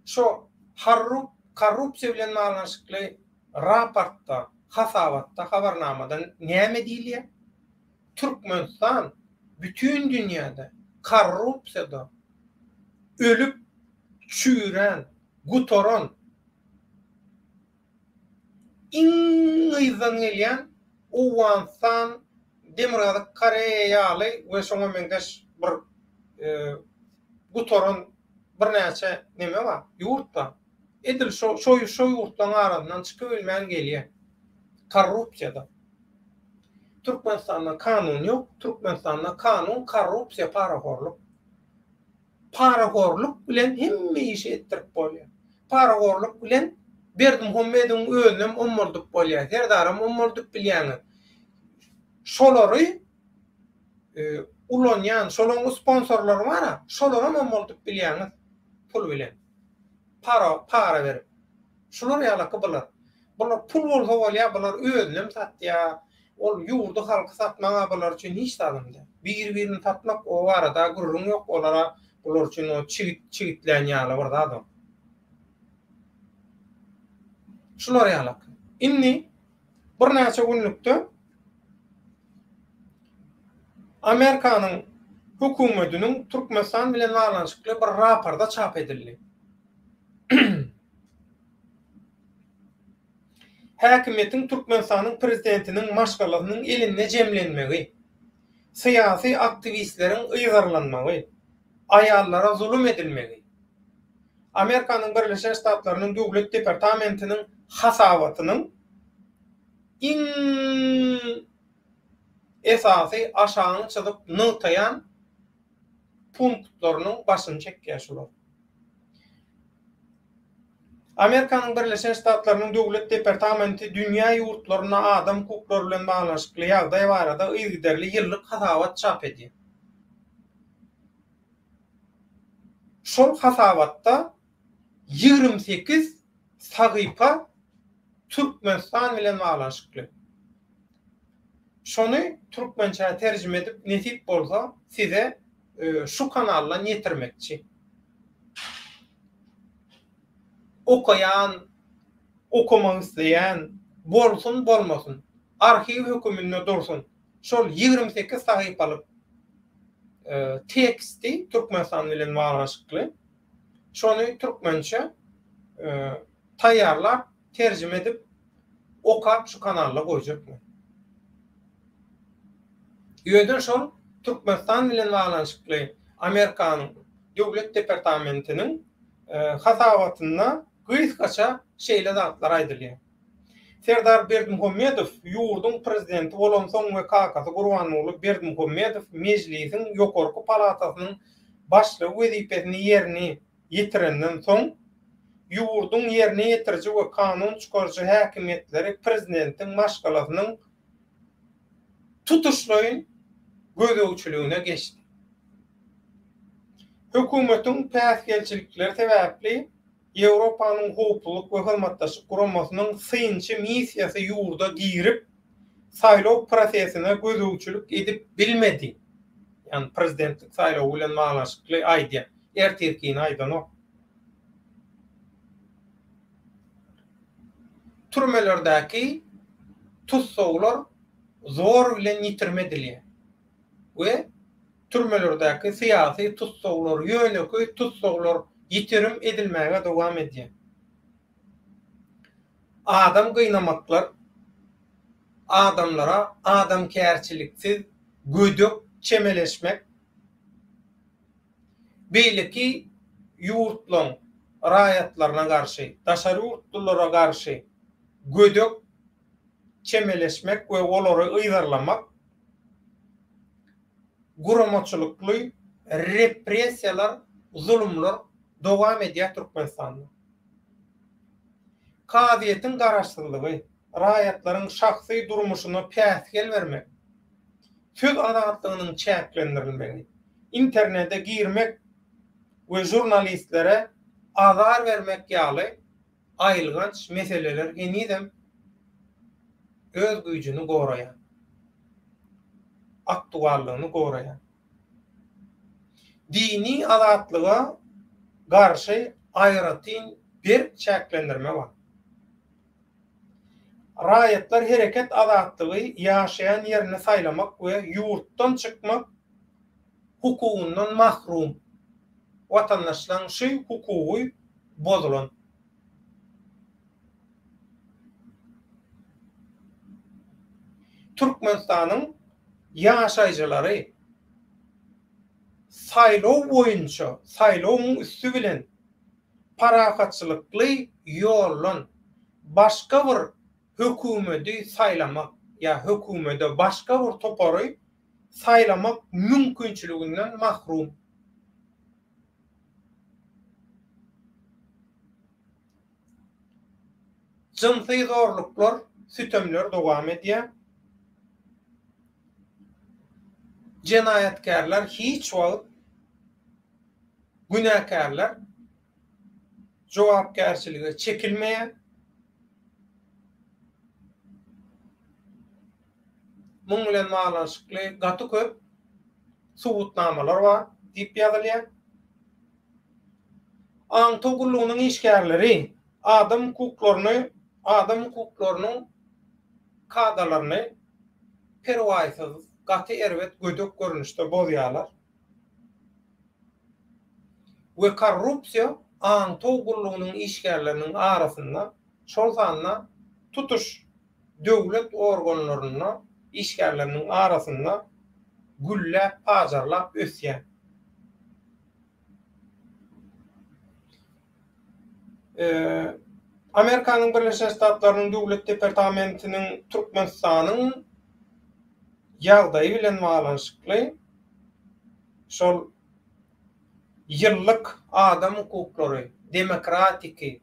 Şo harrup korrupsiýa bilen baglanyşykly raportda, hasabatda, habarnamada näme diýilýär? Türkmenistan bütin dünýäde korrupsiýada ölüp, çüýrän, gutaran, iň yzdan gelýän Owganystan, Demirgazyk Koreýa ýaly we şoňa meňzeş bir gutaran birnäçe neme bar, ýurt bar. Edil şo şo şo ýurtlaryň arasyndan çykybilmän gelýär. Korrupsiýada. Türkmenistanda kanun ýok. Türkmenistanda kanun korrupsiýa, parahorluk. Parahorluk bilen hemme işi etdirip bolýar. Parahorluk bilen Berdimuhamedowyň özünem ommaldyp bolýar, Serdaram ommaldyp bilýäňiz. Şolary ulanýan, şolaryň sponsorlary bar-a, şolaram ommaldyp bilýäňiz pul bilen. Para, para berip. Şular ýalaky bular. Bular pul bolsa bolýar, bular özünem satýar. Ol ýurdy halky satmaga bular üçin hiç zadam däl. Biri birini satmak o barada gürrüň ýok olara bular üçin o çigit çigitlän ýaly bir zat o. Şular ýalak. Indi birnäçe günlükde Amerikanyň hökümetiniň Türkmenistan bilen baglanyşykly bir raporda çap edildi. Häkimiýetiň Türkmenistanyň prezidentiniň maşgalasynyň elinde jemlenmegi, syýasy aktiwistleriň yzarlanmagy, aýallara zulum edilmegi, Amerikanyň Birleşen Ştatlarynyň Döwlet departamentiniň hasabatynyň iň esasy aşagyny çyzyp nygtaýan punktlarynyň başyny çekýär şular. Amerikanyň Birleşen Ştatlarynyň Döwlet departamenti dünýä ýurtlarynda adam hukuklary bilen baglanyşykly ýagdaý barada yzygiderli ýyllyk hasabat çap edýär. Şol hasabatda 28 sahypa Türkmenistan bilen baglanyşykly. Şony türkmençä terjime edip nesip bolsa size şu kanaldan ýetirmekçi. Okaýan, okamak isleýän bolsun bolmasyn, arhiw höküminde dursun. Şol 28 sahypalyk teksti Türkmenistan bilen baglanyşykly. Şony türkmençe taýýarlap, terjime edip, okap şu kanalda goýjak men. Ýöne şol Türkmenistan bilen baglanyşykly. Amerikanyň Döwlet departamentiniň hasabatynda gysgaça şeýle zatlar aýdylýar. Serdar Berdimuhamedow ýurduň prezidenti bolansoň we kakasy Gurbanguly Berdimuhamedow Mejlisiň ýokarky palatasynyň başlygy wezipesini ýerine ýetirenden soň, ýurduň ýerine ýetiriji we kanun çykaryjy häkimiýetleri prezidentiň maşgalasynyň tutuşlaýyn gözegçiligine geçdi. Hökümetiň päsgelçilikleri sebäpli Ýewropanyň Howpsuzlyk we Hyzmatdaşlyk Guramasynyň synçy missiýasy ýurda girip, saýlaw prosesine gözegçilik edip bilmedi. Ýagny prezidentlik saýlawy bilen baglanyşykly aýdýar. Ertirkini aýdanok. Türmelerdäki tussaglar zor bilen ýitirim edilýär we Türmelerdäki syýasy tussaglar, ýönekeý tussaglar ýitirim edilmäge dowam edýär. Adam gynamaklar, adamlara adamkärçiliksiz, gödek çemeleşmek, beýleki ýurtlaryň raýatlaryna garşy, daşary ýurtlulara garşy gödek çemeleşmek we olary yzarlamak guramaçylykly repressiýalar, zulumlar dowam edýär Türkmenistanda. Kazyýetiň garaşsyzlygy, raýatlaryň şahsy durmuşyna päsgel bermek, söz azatlygynyň çäklendirilmegi, internete girmek we žurnalistlere azar bermek ýaly aýylganç meseleler henizem öz güýjüni goraýar. Aktuallygyny goraýar. Dini azatlyga garşy aýratyn berk çäklendirme bar. Raýatlar hereket azatlygy, ýaşaýan ýerini saýlamak we ýurtdan çykmak hukugyndan mahrum. Watandaşlaryň şu hukugy bozulan. Türkmenistanyň ýaşaýjylary saýlaw boýunça, saýlawyň üsti bilen parahatçylykly ýoldan başga bir hökümedi saýlamak ýa hökümede başga bir topary saýlamak mümkinçiliginden mahrum. Jynsy zorluklar, sütemler dowam edýär. Jenaýatkärler hiç wagt günäkärler jogapkärçilige çekilmeýär. Muň bilen baglanyşykly gaty köp subutnamalar bar diýip ýazylýar. Aňtaw gullugynyň işgärleri adam hukuklaryny, adam hukuklarynyň kadalaryny perwaýsyz, gaty erbet gödek görnüşde bozýarlar we korrupsiýa aňtaw gullugynyň işgärleriniň arasynda, şol sanda tutuş döwlet organlarynda işgärleriniň arasynda gülläp, pajarlap ösýär. Amerikanyň Birleşen Ştatlarynyň Döwlet departamentiniň Türkmenistanyň ýagdaýy bilen baglanyşykly şol ýyllyk adam hukuklary, demokratiki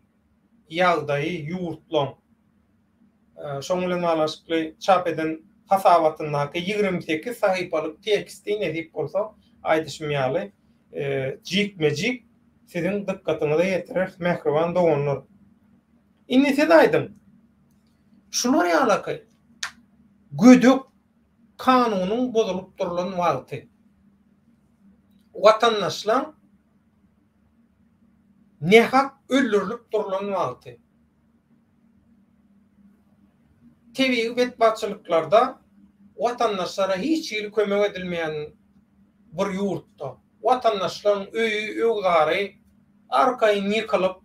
ýagdaýy ýurtlaň şoň bilen baglanyşykly çap eden hasabatyndaky 28 sahypalyk teksti nesip bolsa aýdyşym ýaly jikme-jik siziň dykgatyňyza ýetireris mähriban doganlar. Indi siz aýdyň. Şular ýalaky gödek kanunyň bozulyp durlan wagty watandaşlaň nähak öldürilip durlan wagty tebigy betbagtçylyklarda watandaşlara hiç hili kömek edilmeýän bir ýurtda, watandaşlaryň öýi, öwzary arkaýyn ýykylyp,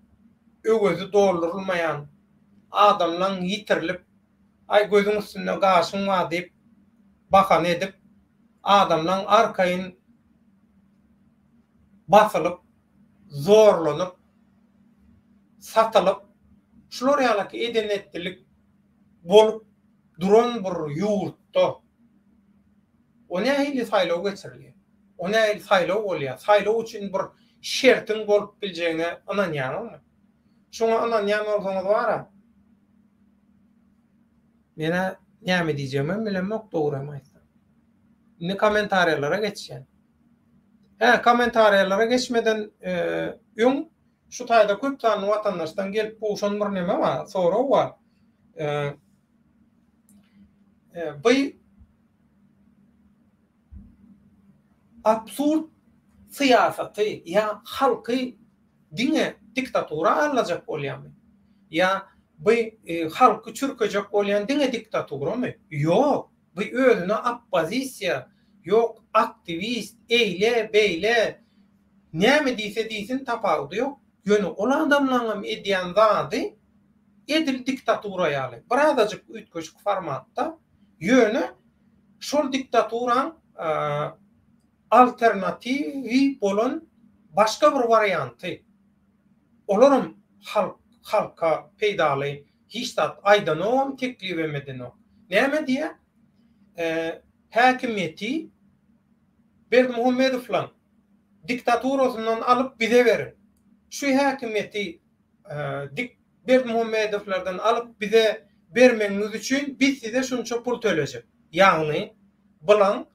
öwezi doldurylmaýan, adamlaň ýitirilip, aý gözüň üstünde gaşyň bar diýip bahana edip, adamlaň arkaýyn. Basylyp, zorlanyp, satylyp, şular ýalaky eden-etdilik bolup duran bir ýurtda o nähili saýlaw geçirilýär? O nähili saýlaw bolýar? Saýlaw üçin bir şertiň bolup biljegine ynanýaňyzmy? Şuňa ynanýan bolsaňyz bar-a, men-ä näme diýjegimem bilemok dogrymy aýtsam. Indi kommentariýalara geçýän. Hä, kommentariýalara geçmeden öň şu taýda köp sanly watandaşdan gelip gowşan bir neme bar, sorag bar. Bu absurd syýasaty ýa halky diňe diktatura aldajak bolýarmy? Ýa bu halky çürkejek bolýan diňe diktaturamy? Ýok. Bu özüne oppozisiýa, ýok aktiwist, eýle, beýle, näme diýse diýsin tapawudy ýok. Ýöne ol adamlaňam edýän zady edil diktatura ýaly. Birazajyk üýtgeşik formatda, ýöne şol diktaturaň alternatiwi bolan başga bir warianty. Olaram halk halka peýdaly Hiç zat aýdanogam, teklibem edenok. Näme diýýär? Häkimiýeti Berdimuhamedowlaň diktaturasyndan alyp bize beriň. Şu häkimiýeti dik Berdimuhamedowlardan alyp bize bermegiňiz üçin biz size şunça pul tölejek. Ýagny bulaň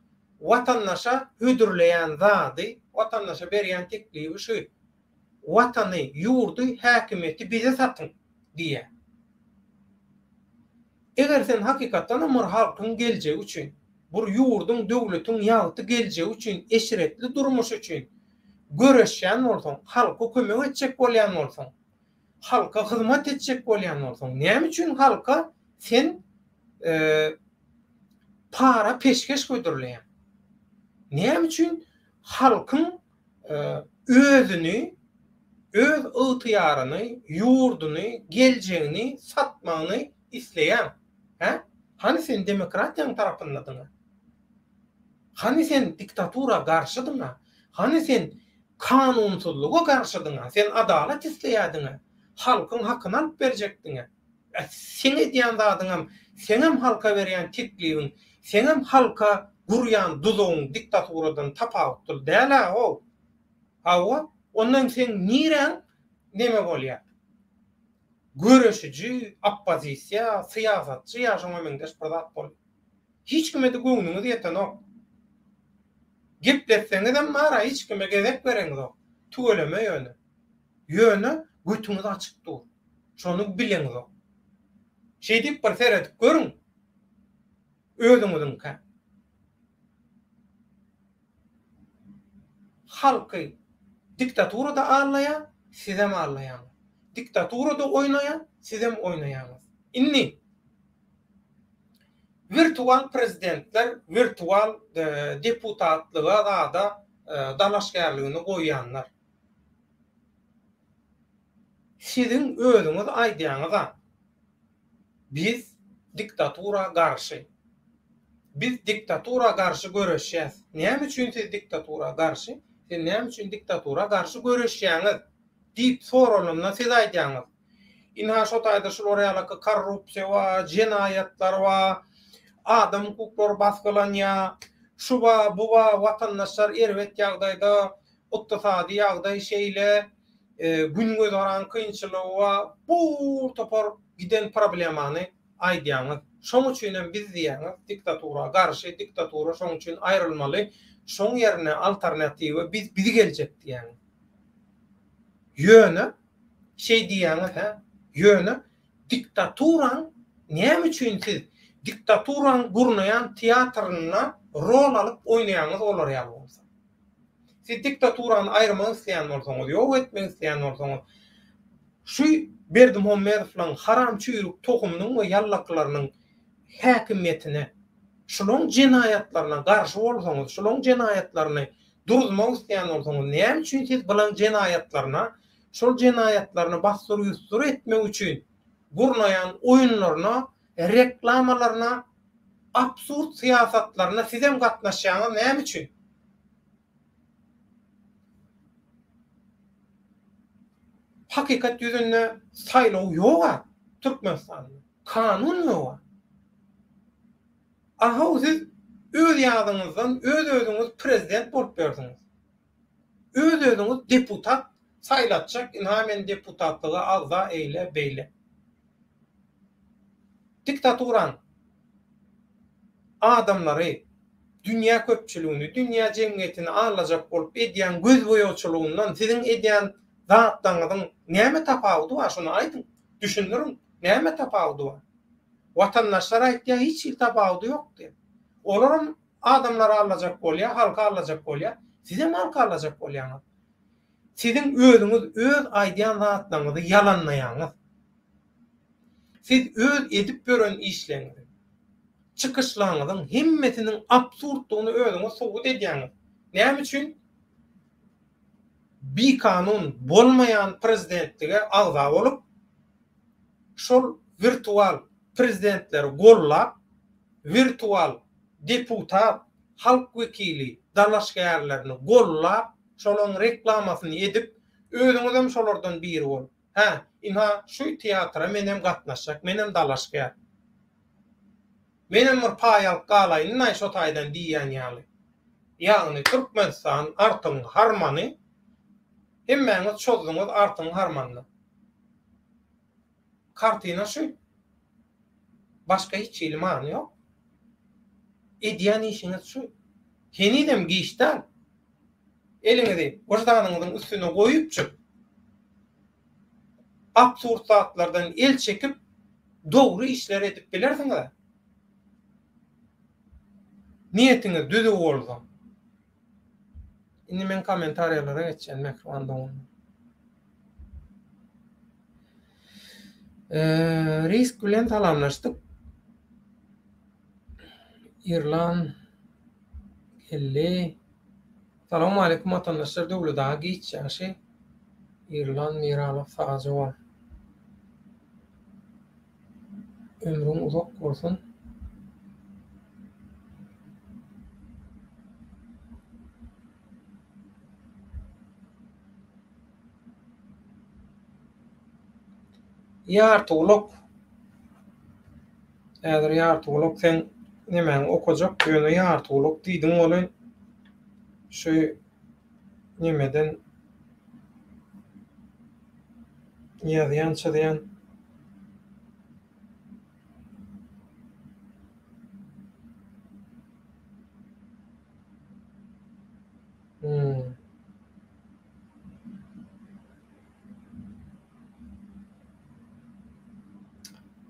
watandaşa hödürleýän zady, watandaşa berýän teklibi şu. Watany, ýurdy, häkimiýeti bize satyň diýýär. Eger sen hakykatdanam bir halkyň geljegi üçin, bir ýurduň, döwletiň ýagty geljegi üçin, eşretli durmuşy üçin göreşýän bolsaň, halka kömek etjek bolýan bolsaň, halka hyzmat etjek bolýan bolsaň, näme üçin halka sen para peşgeş hödürleýäň? Näme üçin halkyň özüni, öz ygtyýaryny, ýurduny, geljegini satmagyny isleýäň? Hä? Hany sen demokratiýaň tarapyndadyň-a? Hany sen diktatura garşydyň-a? Hany sen kanunsyzlyga garşydyň-a? Sen adalat isleýärdiň-ä? Halkyň hakyny alyp berjekdiň-ä? Seň edýän zadyňam, seňem halka berýän teklibiň, seňem halka gurýan duzagyň diktaturadan tapawutly däl-ä how. Hawa, ondan seň niräň neme bolýar? Göreşiji, oppozisiýa, syýasatçy ýa şoňa meňzeş bir zat bolýar. Hiç kime-de göwnüňiz ýetenok. Gepletseňizem bar-a, hiç kime gezek bereňizok. Tüweleme ýöne. Ýöne götüňiz açyk dur. Şony bileňzok. Şeýdip bir seredip görüň özüňiziňkä. Halky diktatura-da aldaýar, sizem aldaýaňyz. Diktatura-da oýnaýar, sizem oýnaýaňyz. Indi wirtual prezidentler wirtual deputatlyga zada dalaşgärligini goýýanlar. Siziň özüňiz aýdýaňyz-a, biz diktatura garşy. Biz diktatura garşy göreşýäs. Näme üçin siz diktatura garşy? Siz näme üçin diktatura garşy göreşýäňiz? diýip soralanda siz aýdýaňyz. Ynha şo taýda şular ýalaky korrupsiýa bar, jenaýatlar bar, adam hukuklary basgylanýar, şu bar, bu bar, watandaşlar erbet ýagdaýda, ykdysady ýagdaý şeýle, gün-güzeran kynçylygy bar, bu topar giden problemany aýdýaňyz. Şoň üçinem biz diýýäňiz, diktatura garşy, diktatura şoň üçin aýrylmaly, şoň ýerine alternatiwa biz biz geljek diýýäňiz. Ýöne şeý diýýäňiz hä? Ýöne diktaturaň näme üçin siz diktaturaň gurnaýan teatrynda rol alyp oýnaýaňyz olar ýaly bolsa? Siz diktaturany aýyrmak isleýän bolsaňyz, ýok etmek isleýän bolsaňyz, şu Berdimuhamedowlaryň haram çüýrük tohumynyň we ýallakylarynyň häkimiýetine, şularyň jenaýatlaryna garşy bolsaňyz, şularyň jenaýatlaryny duruzmak isleýän bolsaňyz, näme üçin siz bularyň jenaýatlaryna, şol jenaýatlaryny bassyr-ýussur etmek üçin gurnaýan oýunlaryna, reklamalaryna, absurd syýasatlaryna sizem gatnaşýaňyz näme üçin? Hakykat ýüzünde saýlaw ýog-a Türkmenistanda. Kanun ýog-a. A-how siz öz ýadyňyzdan öz-özüňiz prezident bolup ýörsüňiz. Öz-özüňiz deputat saýlatjak, ynha men deputatlyga agza eýle, beýle. Diktaturaň adamlary, dünýä köpçüligini, dünýä jemgyýetini aldajak bolup edýän gözboýagçylygyndan siziň edýän zatlaryňyzyň näme tapawudy bar, şony aýdyň, düşündiriň, näme tapawudy bar? Watandaşlar aýtýar hiç hili tapawudy ýok diýip. Olaram adamlary aldajak bolýar, halky aldajak bolýar. Sizem halky aldajak bolýaňyz. Siziň özüňiz öz aýdýan zatlaryňyzy ýalanlaýaňyz. Siz öz edip ýören işleriňizi, çykyşlaryňyzyň hemmesiniň absurddygyny özüňiz subut edýäňiz. Näme üçin bikanun bolmaýan prezidentlige agza bolup, şol wirtual prezidentleri gollap, wirtual deputat, halk wekili dalaşgärlerini gollap, şolaryň reklamasyny edip, özüňizem şolardan biri bolup, hä, ynha, şu teatra menem gatnaşjak, menem dalaşgär. Menem bir paý alyp galaýyn-laý şo taýdan diýýän ýaly. Ýagny Türkmenistan Artygyň harmany, hemmäňiz çozduňyz Artygyň harmanyna. Kartina şu. Başga hiç hili many ýok. Edýän işiňiz şu. Henizem giç däl. Eliňizi wyždanyňyzyň üstüne goýupjyk, absurd zatlardan el çekip, dogry işleri edip bilersiňiz-ä. Niýetiňiz düzüw bolsa. Indi men kommentariýalara geçýän mähriban doganlar. Risk bilen salamlaşdyk. Irlan geldi. Salowmaleýkum watandaşlar Döwlet aga giç ýagşy. Irlan Miralow sagja bol. Ömrüň uzak bolsun. Ýartygulak. Häzir ýartygulak sen nemäňi okajak, ýöne ýartygulak diýdiň welin şu nemeden ýazýan çyzýan. Hmm.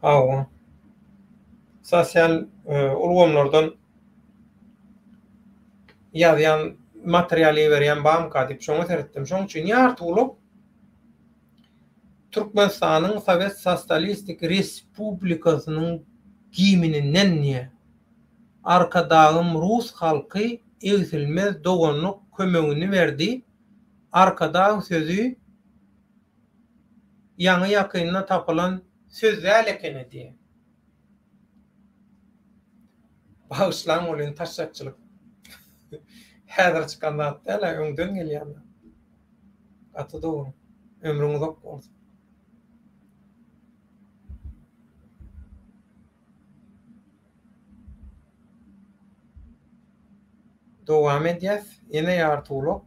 Hawa. Sosial e, ulgamlardan ýazýan material iberýän bamka diýip şoňa seretdim. Şoň üçin ýartygulak Türkmenistanyň Sowet Sosialistik Respublikasynyň gimninden diýýär. Arkadagym rus halky egsilmez doganlyk kömegini berdi. Arkadag sözi ýaňy-ýakynda tapylan söz däl ekeni diýýär. Bagyşlaň welin taşşakçylyk häzir çykan zat däl-ä, öňden gelýän zat. Gaty dogry. Ömrüň uzak bolsun. Dowam edýäs. Ýene ýartygulak.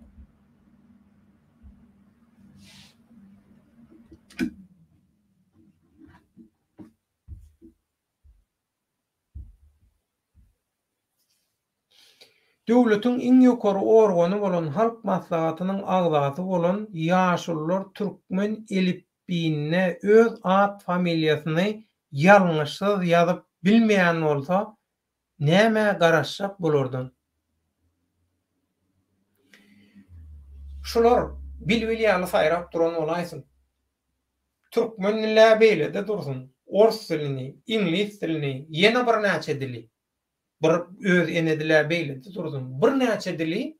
Döwletiň iň ýokary organy bolan Halk Maslahatynyň agzasy bolan ýaşulular türkmen elipbiýinde öz at-familiýasyny ýalňyşsyz ýazyp bilmeýän bolsa, nämä garaşjak bulardan? Şular bilbil ýaly saýrap duran bolaýsyn. Türkmen dili-ä beýle-de dursun, ors dilini, iňlis dilini, ýene birnäçe dili Bir öz ene dil-ä beýlede dursun, birnäçe dili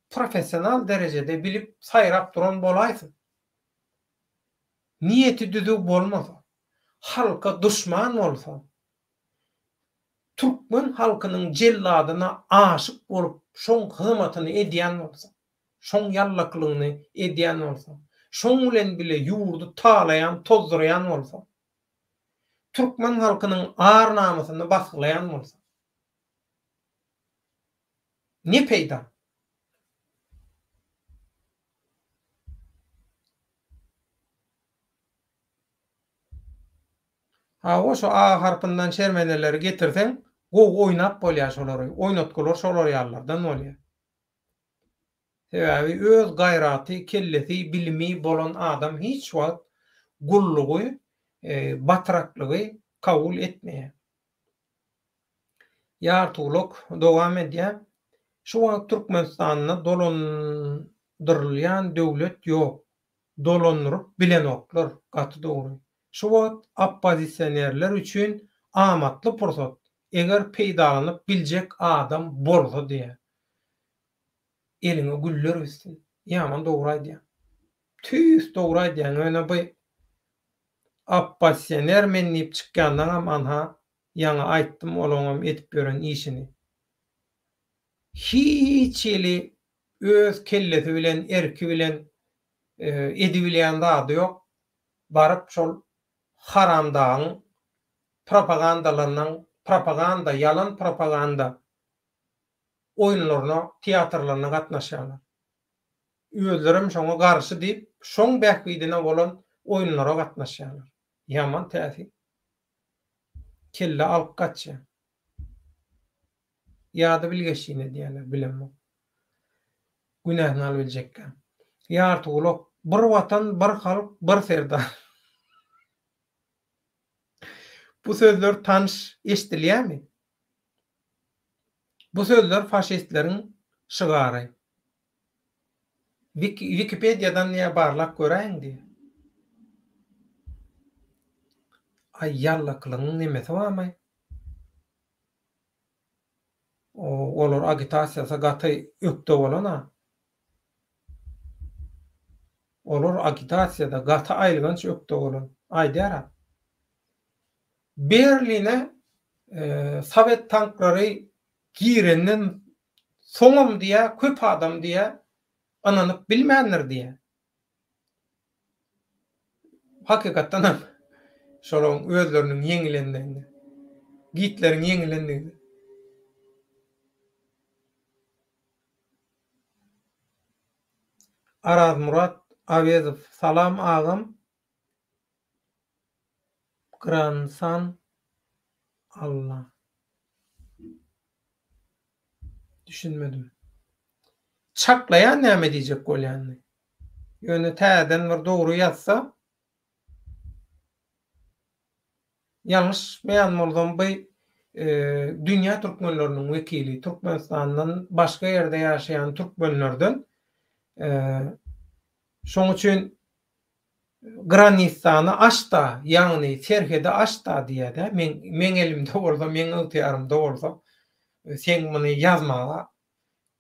professional derejede bilip saýrap duran bolaýsyn. Niýeti düzüw bolmasa, halka duşman bolsa, türkmen halkynyň jelladyna aşyk bolup şoň hyzmatyny edýän bolsa, şoň ýallakylygyny edýän bolsa, Şoň bilen bile ýurdy talaýan, tozdurýan bolsa, türkmen halkynyň ar-namysyny basgylaýan bolsa, ne peýda? Hawa şo A harpyndan şermendeleri getirseň gowy oýnap bolýar şolary, oýnatgylar şolar ýalylardan bolýar. Sebäbi öz gaýraty, kellesi, bilimi bolan adam hiç wagt gullugy, batraklygy kabul etmeýär. Ýartygulak dowam edýär. Şu wagt Türkmenistanda dolandyrylýan döwlet ýok. Dolandyryp bilenoklar. Gaty dogry. Şu wagt oppozisionerler üçin amatly pursat, eger peýdalanyp biljek adam bolsa diýýär. Eliňe güller bitsin. Ýaman dogry aýdýaň. Tüýs dogry aýdýaň. Ýöne bu oppozisioner men diýip çykýanlaňam anha ýaňy aýtdym olaňam edip ýören işini. Hiç hili öz kellesi bilen erki bilen edibilýän zady ýok. Baryp şol haramdagyň propagandalaryndan propaganda ýalan propaganda oýunlaryna teatrlaryna gatnaşýarlar. Özlerem şoňa garşy diýip şoň bähbidine bolan oýunlara gatnaşýarlar. Ýaman täsin. Kelle alyp gaçýar. Ýa-da bilgeşlin edýärler, bilemok. Günäsini alybiljekkä. Ýartygulak, bir watan, bir halk, bir serdar. Bu sözler tanyş eşdilýärmi? Bu sözler faşistleriň şygary. Wikipediýadan diýýär barlap göräýiň diýýär. Aý ýallakylygyň nemesi barmaý? Olar agitasiýasa gaty ökde bolan-a. Olar agitasiýada gaty aýylganç ökde bolan. Aýdýar-a. Berline sowet tanklary girenden soňam diýýär, köp adam diýýär, ynanyp bilmändir diýýär. Hakykatdan hem şolaryň özleriniň ýeňilendigine, Gitleriň ýeňilendigine. Arazmyrat Awezow Salam agam Gransan Alla. Düşünmedim. Çaklaýan näme diýjek bolýanyny. Ýöne täzeden bir dogry ýazsa ýalňyşmaýan bolsam bu dünýä türkmenleriniň wekili, Türkmenistandan başga ýerde ýaşaýan türkmenlerden şoň üçin Granistany aç-da, ýagny serhedi aç-da diýýär-dä. Meň meň elimde bolsa, meň ygtyýarymda bolsa, seň muny ýazmaga,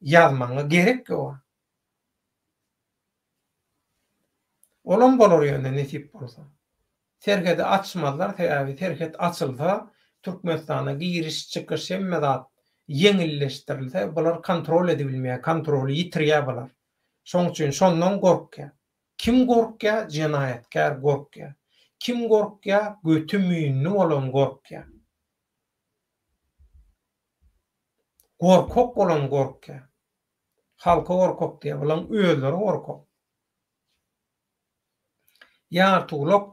ýazmagyňa gerek ýok. Olam bolar ýöne nesip bolsa. Serhedi açmazlar, sebäbi serhet açylsa, Türkmenistana giriş, çykyş hemme zat ýeňilleşdirilse, bular kontrol edibilmeýär, kontroly ýitirýär bular. Şoň üçin şondan gorkýar. Kim gorkýar? Jenaýatkär gorkýar. Kim gorkýar? Göti müýnli bolan gorkýar. Gorkak bolan gorkýar. Halka gorkak diýýär. Bulaň özleri gorkak. Ýartygulak,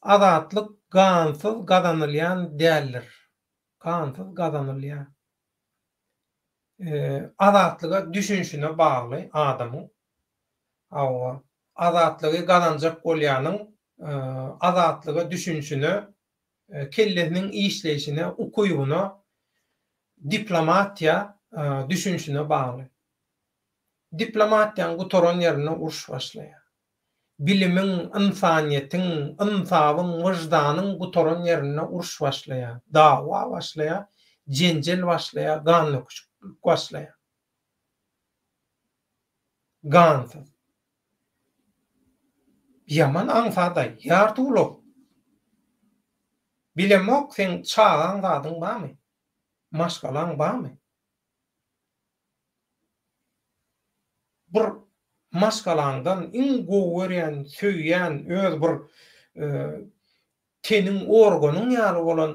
azatlyk gansyz gazanylýan däldir. Gansyz gazanylýar. Azatlyga düşünşine bagly adamyň. Hawa, azatlygy gazanjak bolýanyň azatlyga düşünşine, kellesiniň işleýşine, ukybyna, diplomatiýa düşünşine bagly. Diplomatiýaň gutaran ýerinde uruş başlaýar. Bilimiň, ynsanyýetiň, ynsabyň, wyždanyň gutaran ýerinde uruş başlaýar, dawa başlaýar, jenjel başlaýar, gandöküşiklik başlaýar. Gansyz. Ýaman aňsat-aý, ýartygulak. Bilemok, seň çagaň zadyň barmy? Maşgalaň barmy? Bir. Maşgalaňdan iň gowy görýän, söýýän, öz bir teniň organyň ýaly bolan,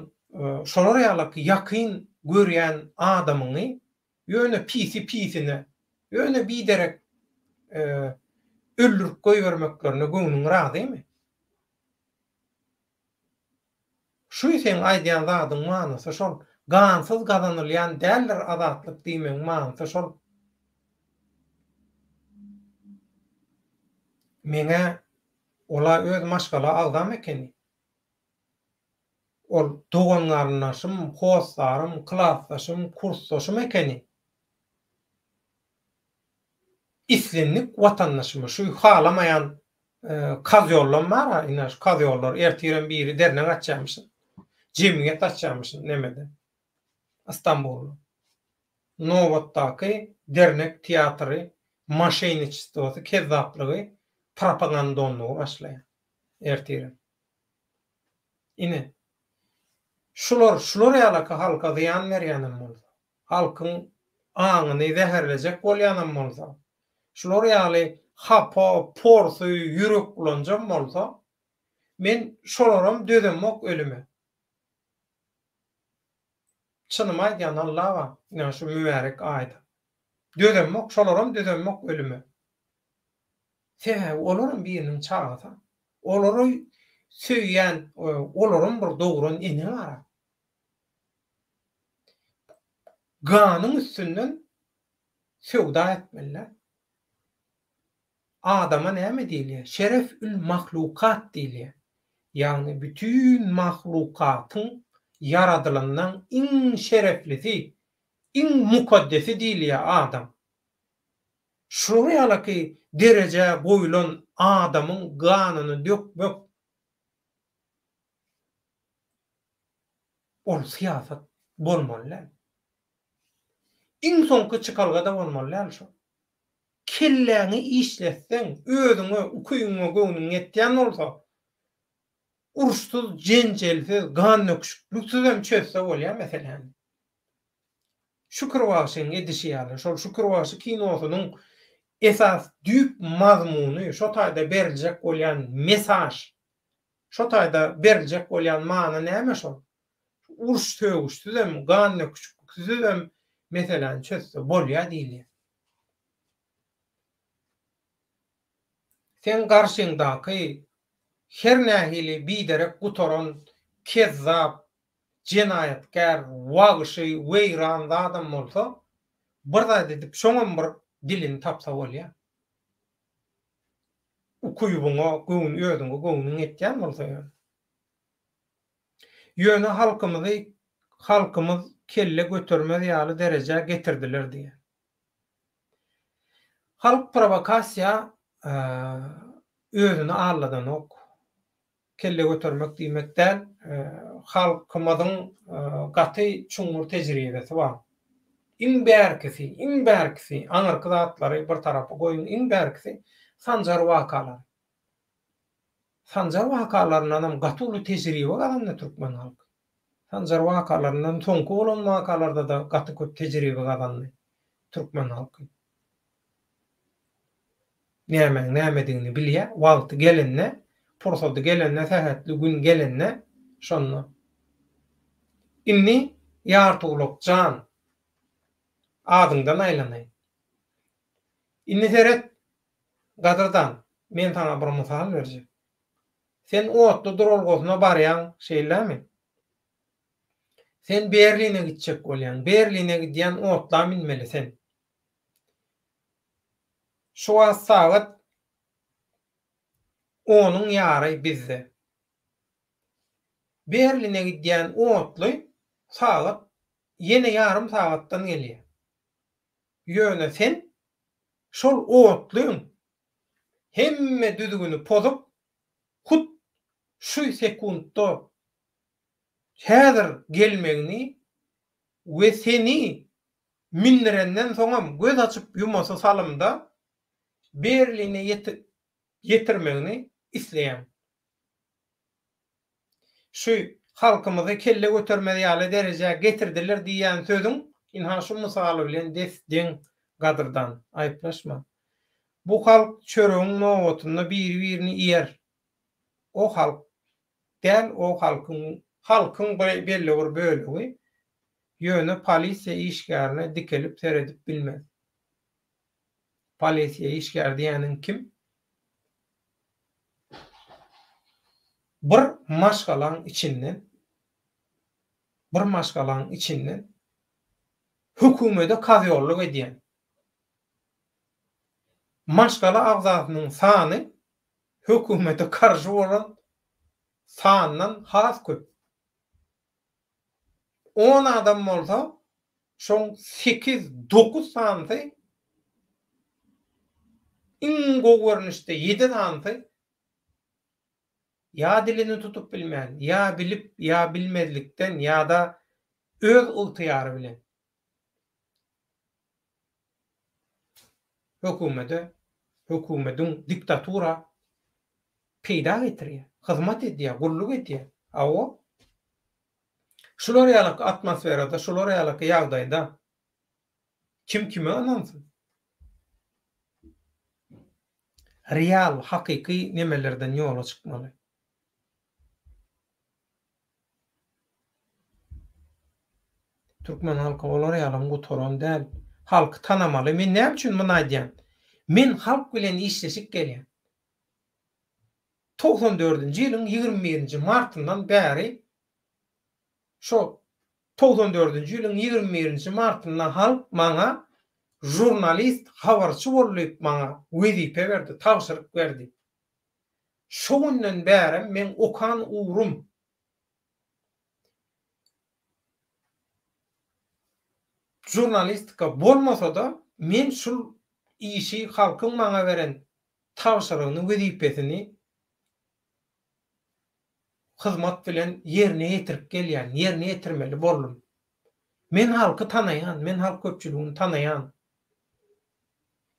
şolar ýalaky ýakyn görýän adamyňy ýöne pisi-pisine, ýöne biderek öldürip goýbermeklerine göwnüň razymy? Şu seň aýdýan zadyň manysy şol. Gansyz gazanylýan däldir azatlyk diýmegiň manysy şol. Meňä ola öz maşgala agzam ekeni. Ol dogan-garyndaşym, hossarym, klasdaşym, kursdaşym ekeni. Islendik watandaşymy şu halamaýan Kazýollam bar-a, ine şu kazýollar ertirem biri dernek açýarmyşyn. Jemgyýet açýarmyşyn nemede, Istanbulda. Nobatdaky dernek teatry, moşenniçestwosy, kezzaplygy, propagandonlygy başlaýar ertirem. Ine, şular, şular ýalaky halka zyýan berýänem bolsa, halkyň aňyny zäherlejek bolýanam bolsa, şular ýaly hapa, porsy, ýürekbulanjam bolsa, men şolaram dözemok ölüme. Çynymy aýdýan Alla bar, ine şu mübärek aýda. Dözemok, şolaram dözemok ölüme. Sebäbi olaram biriniň çagasy. Olary söýýän, olaram bir dogran ene bar. Ganyň üstünden söwda etmeliler. Adama näme diýilýär? Şeref-ül mahlukat diýilýär. Ýagny bütin mahlukatyň ýaradylanlaň iň şereflisi, iň mukaddesi diýilýär adam. Şular ýalaky derejä goýlan adamyň ganyny dökmek Ol syýasat bolmaly däl. Iň soňky çykalga-da bolmaly däl şo. Kelläňi işletseň, özüňe, ukybyňa göwnüň ýetýän bolsa, uruşsyz, jenjelsiz, gandöküşikliksizem çözse bolýar meseläni. Şükür bagşyň edişi ýaly, şol Şükür bagşy kinosynyň esas düýp mazmuny, şo taýda beriljek bolýan mesaž, Şo taýda beriljek bolýan many näme şol? Uruş-sögüşsizem, gan döküşiksizem meseläni çözse bolýa diýilýär. Seň garşyňdaky her nähili biderek gutaran kezzap, jenaýatkär, wagşy, weýran zadam bolsa, bir zat edip şoňam bir dilini tapsa bolýa. Ukybyňa, göwün özüňe göwnüň ýetýän bolsa ýöne. Ýöne halkymyzy halkymyz kelle götermez ýaly derejä getirdiler diýýär. Halk prowokasiýa özüni aldadanok. Kelle götermek diýmek däl, halkymyzyň gaty çuňňur tejribesi bar. Iň bärkisi, iň bärkisi, aňyrky zatlary bir tarapa goýuň, iň bärkisi Sanjar wakalary. Sanjar wakalaryndanam gaty uly tejribe gazandy türkmen halky. Sanjar wakalaryndan soňky bolan wakalarda-da gaty köp tejribe gazandy türkmen halky. Nämäň nämedigini bilýär. Wagty gelende, pursady gelende, sähetli gün gelende şonda. Indi Ýartygulak jan, adyňdan aýlanaýyn. Indi seret, gadyrdan, men saňa bir mysal berjek. Sen otly duralgasyna barýaň, şeýlemi? Sen Berline gitjek bolýaň. Berline gidýän otla münmeli sen. Şu wagt sagat onuň ýary bizde. Berline gidýän otly sagat ýene ýarym sagatdan gelýär. Ýöne sen şol otlyň hemme düzgüni pozup, hut şu sekuntda häzir gelmegini we seni Mündirenden soňam göz açyp ýumasy salymda Berline ýetirmegini isleýän. Şu halkymyzy kelle götermez ýaly derejä getirdiler diýýän sözüň ynha şu mysaly bilen des-deň gadyrdan. Aýyplaşma. Bu halk çöregiň nobatynda biri-birini iýer. O halk däl o halkyň halkyň belli bir bölegi ýöne polisiýa işgärine dikelip seredip bilmez. Polisiýa işgäri diýýäniň kim? Bir maşgalaň içinden bir maşgalaň içinden hökümede kazýollyk edýän maşgala agzasynyň sany hökümete garşy bolan sandan has köp. On adam bolsa, şoň sekiz, dokuz sanysy iň gowy görnüşde ýedi sanysy ýa dilini tutup bilmän, ýa bilip, ýa bilmezlikden, ýa-da öz ygtyýary bilen hökümete, hökümediň diktatura peýda getirýär, hyzmat edýär, gulluk edýär. Hawa. Şular ýalyky atmosferada, şular ýalyky ýagdaýda kim kime ynansyn? Real, hakyky nemelerden ýola çykmaly. Türkmen halky olar ýalam gutaran däl. Halky tanamaly. Men näme üçin muny aýdýan? Men halk bilen işleşip gelýän. 94-nji ýylyň 21-nji martyndan bäri şo 94-nji ýylyň 21-nji martynda halk maňa žurnalist, habarçy bol diýip maňa wezipe berdi, tabşyryk berdi. Şo günden bärem meň okan ugrum žurnalistika bolmasa-da, men şul işi halkyň maňa beren tabşyrygyny, wezipesini hyzmat bilen ýerine ýetirip gelýän, ýerine ýetirmeli boldum. Men halky tanaýan, men halk köpçüligini tanaýan.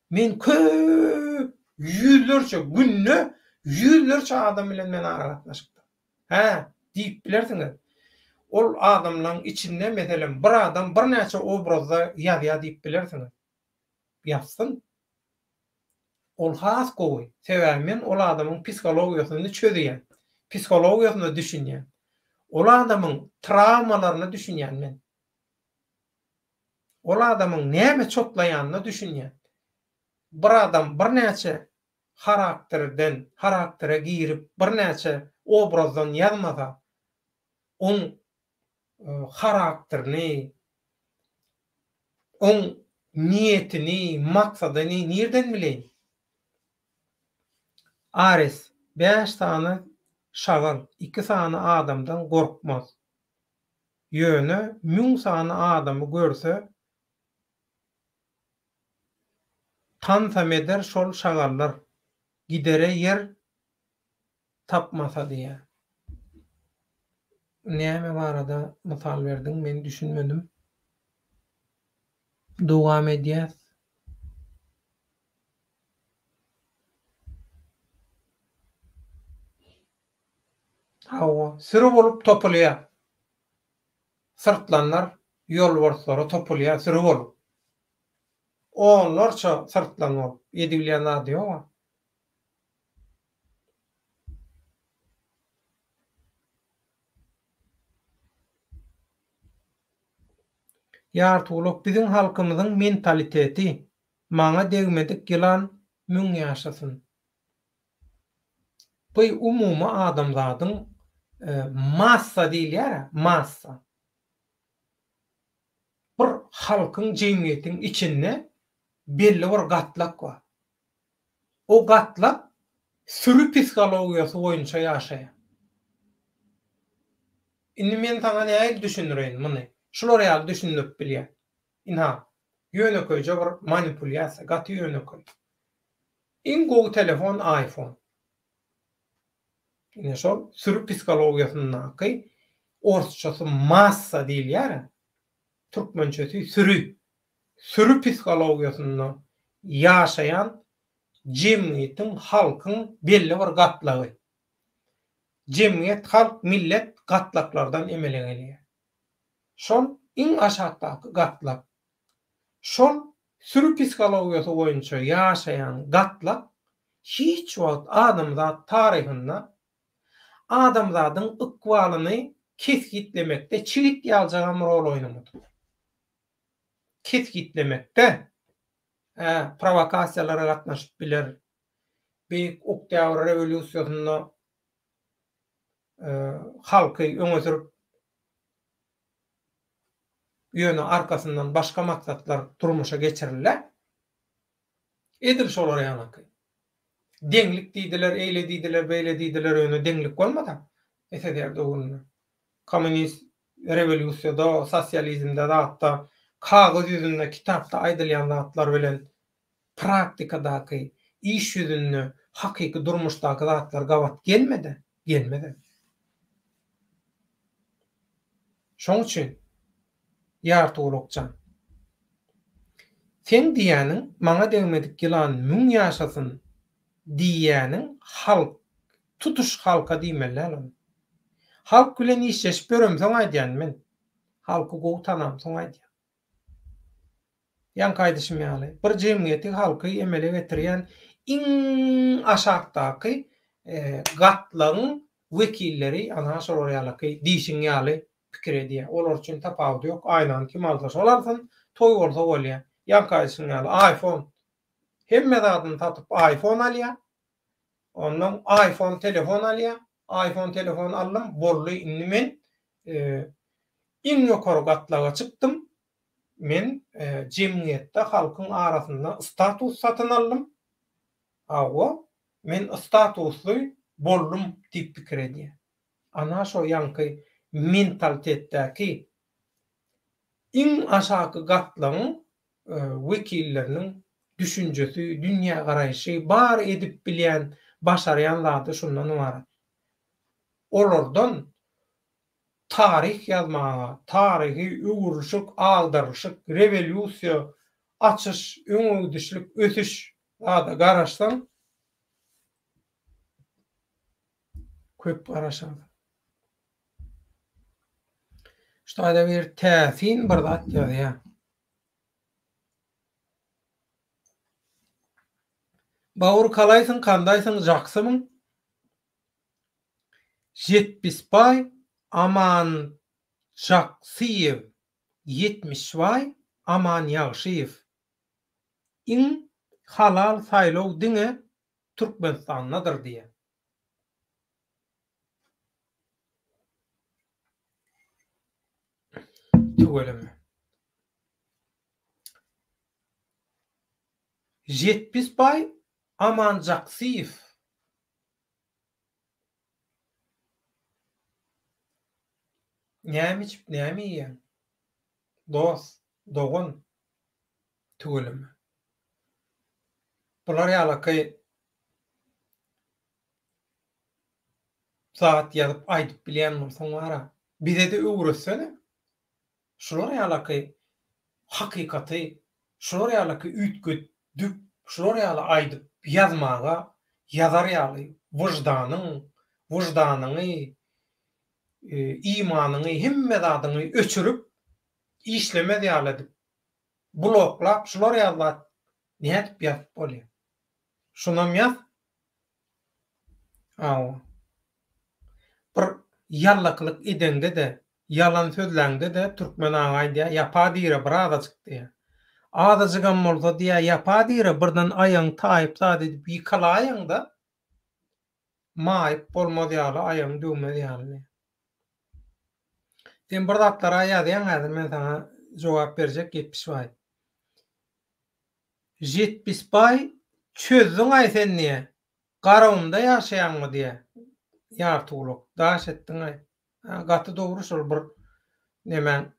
Men köp, ýüzlerçe, günde ýüzlerçe adam bilen men aragatnaşykda. Hä, diýip bilersiňiz. Ol adamlaň içinde, meselem, bir adam birnäçe obrazda ýazýar diýip bilersiňiz. Ýazsyn. Ol has gowy. Sebäbi men ol adamyň psihologiýasyny çözýän. Psihologiýasyna düşünýän. Ol adamyň trawmalaryna düşünýän men. Ol adamyň näme çotlaýanyna düşünýän. Bir adam birnäçe harakterden haraktere girip birnäçe obrazdan ýazmasa, oň harakterini, oň niýetini, maksadyny nirden bileýin? Ares, Bäş sany şagal iki sany adamdan gorkmaz. Ýöne müň sany adamy görse tansam eder şol şagallar, gidere ýer tapmasa diýýär. Näme barada mysal berdiň men düşünmedim. Dowam edýäs. Hawa, süri bolup topulýar. Syrtlanlar ýolbarslara topulýar süri bolup. Onlarça syrtlan bolup, edibilýän zady ýog-a. Ýartygulak biziň halkymyzyň mentaliteti, maňa degmedik ýylan müň ýaşasyn. Bu umumy adamzadyň massa diýilýär-ä, massa. Bir halkyň, jemgyýetiň içinde belli bir gatlak bar. O gatlak süri psihologiýasy boýunça ýaşaýar. Indi men saňa nähili düşündireýin muny? Şular ýaly düşündirip bilýän. Ynha, ýönekeýje bir manipulýasiýa, gaty ýönekeý. Iň gowy telefon iPhone. Ine şol sürü psihologiýasyndaky orsçasy massa diýilýär. Türkmençesi sürü. Sürü psihologiýasynda ýaşaýan jemgyýetiň, halkyň belli bir gatlagy. Jemgyýet, halk, millet gatlaklardan emele gelýär. Şol iň aşakdaky gatlak. Şol. Süri psihologiýasy boýunça ýaşaýan gatlak hiç wagt adamzat taryhynda adamzadyň ykbalyny kesgitlemekde çigit ýaljagam rol oýnamady. Kesgitlemekde, hä, prowokasiýalara gatnaşyp biler, Beýik Oktýabr rewolýusiýasynda halky öňe sürüp, ýöne arkasyndan başga maksatlar durmuşa geçirildi. Edil şolar ýalyky. Deňlik diýdiler, eýle diýdiler, beýle diýdiler, ýöne deňlik bolmady SSR döwründe. Kommunist rewolýusiýada, sosializmde zatda kagyz ýüzünde, kitapda aýdylýan zatlar bilen praktikadaky, iş ýüzünde, hakyky durmuşdaky zatlar gabat gelmedi, gelmezem. Şoň üçin, Ýartygulak jan, seň diýýäniň maňa degmedik ýylan müň ýaşasyn diýýäniň halk, tutuş halka diýmeli däl ony. Halk bilen işleşip ýöremsoň aýdýan men. Halky gowy tanamsoň aýdýan. Ýaňky aýdyşym ýaly, bir jemgyýeti, halky emele getirýän iň aşakdaky gatlagyň wekilleri ana şolar ýalaky diýşiň ýaly pikir edýär. Olar üçin tapawudy ýok, aýnany kim alsa şol alsyn, toý bolsa bolýar. Ýaňky aýdyşyň ýaly iPhone hemme zadyny satyp iPhone alýar. Ondan iPhone telefon alýar. iPhone telefon aldym, boldy indi men iň ýokary gatlaga çykdym. Men jemgyýetde halkyň arasynda status satyn aldym. Hawa, men statusly boldum diýip pikir edýär. Ana şo ýaňky mentalitetdäki iň aşaky gatlagyň wekilleriniň düşünjesi, dünýägaraýşy, bar edip bilýän, başarýan zady şundan ybarat. Olardan taryh ýazmaga, taryhy öwrülişik, agdarylyşyk, rewolýusiýa, açyş, öňegidişlik, ösüş zada garaşsaň, köp garaşarsyň. Şu taýda bir täsin bir zat ýazýar. Baur kalaýsyň kandaýsyň jaksymyň? Jetpisbaý Amanjaksyýew Ýetmişbaý Amanýagşyýew Iň halal saýlaw diňe Türkmenistandadyr diýýär. Tüweleme. Jetpisbaý Amanjaksyýew Näme içip näme iýýäň? Dost, dogan, tüweleme. Bular ýalaky zat ýazyp aýdyp bilýän bolsaň bara, bizede öwretsene. Şular ýalaky hakykaty şular ýalaky üýtgedip, şular ýaly aýdyp ýazmaga ýazar ýaly wyždanyň, wyždanyňy, imanyňy, hemme zadyňy öçürip, işlemez ýaly edip, bloklap şular ýaly zat nädip ýazyp bolýar? Şunam ýaz. Hawa. Bir ýallakylyk edeňde-de, ýalan sözläňde-de türkmen aga aýdýar, ýapa dire bir azajyk diýýär. Azajygam bolsa diýýär, ýapa dire birden aýagyň taýyp zat edip ýykylaýaňda, maýyp bolmaz ýaly, aýagyň döwmez ýaly diýýär. Sen bir zatlar-a ýazýaň häzir men saňa jogap berjek Ýetmişbaý. Jetpisbaý çözdüň-aý sen diýýä. Garagumda ýaşaýaňmy diýýä. Ýartygulak, daş etdiň-aý. Hä, gaty dogry şol bir nemäň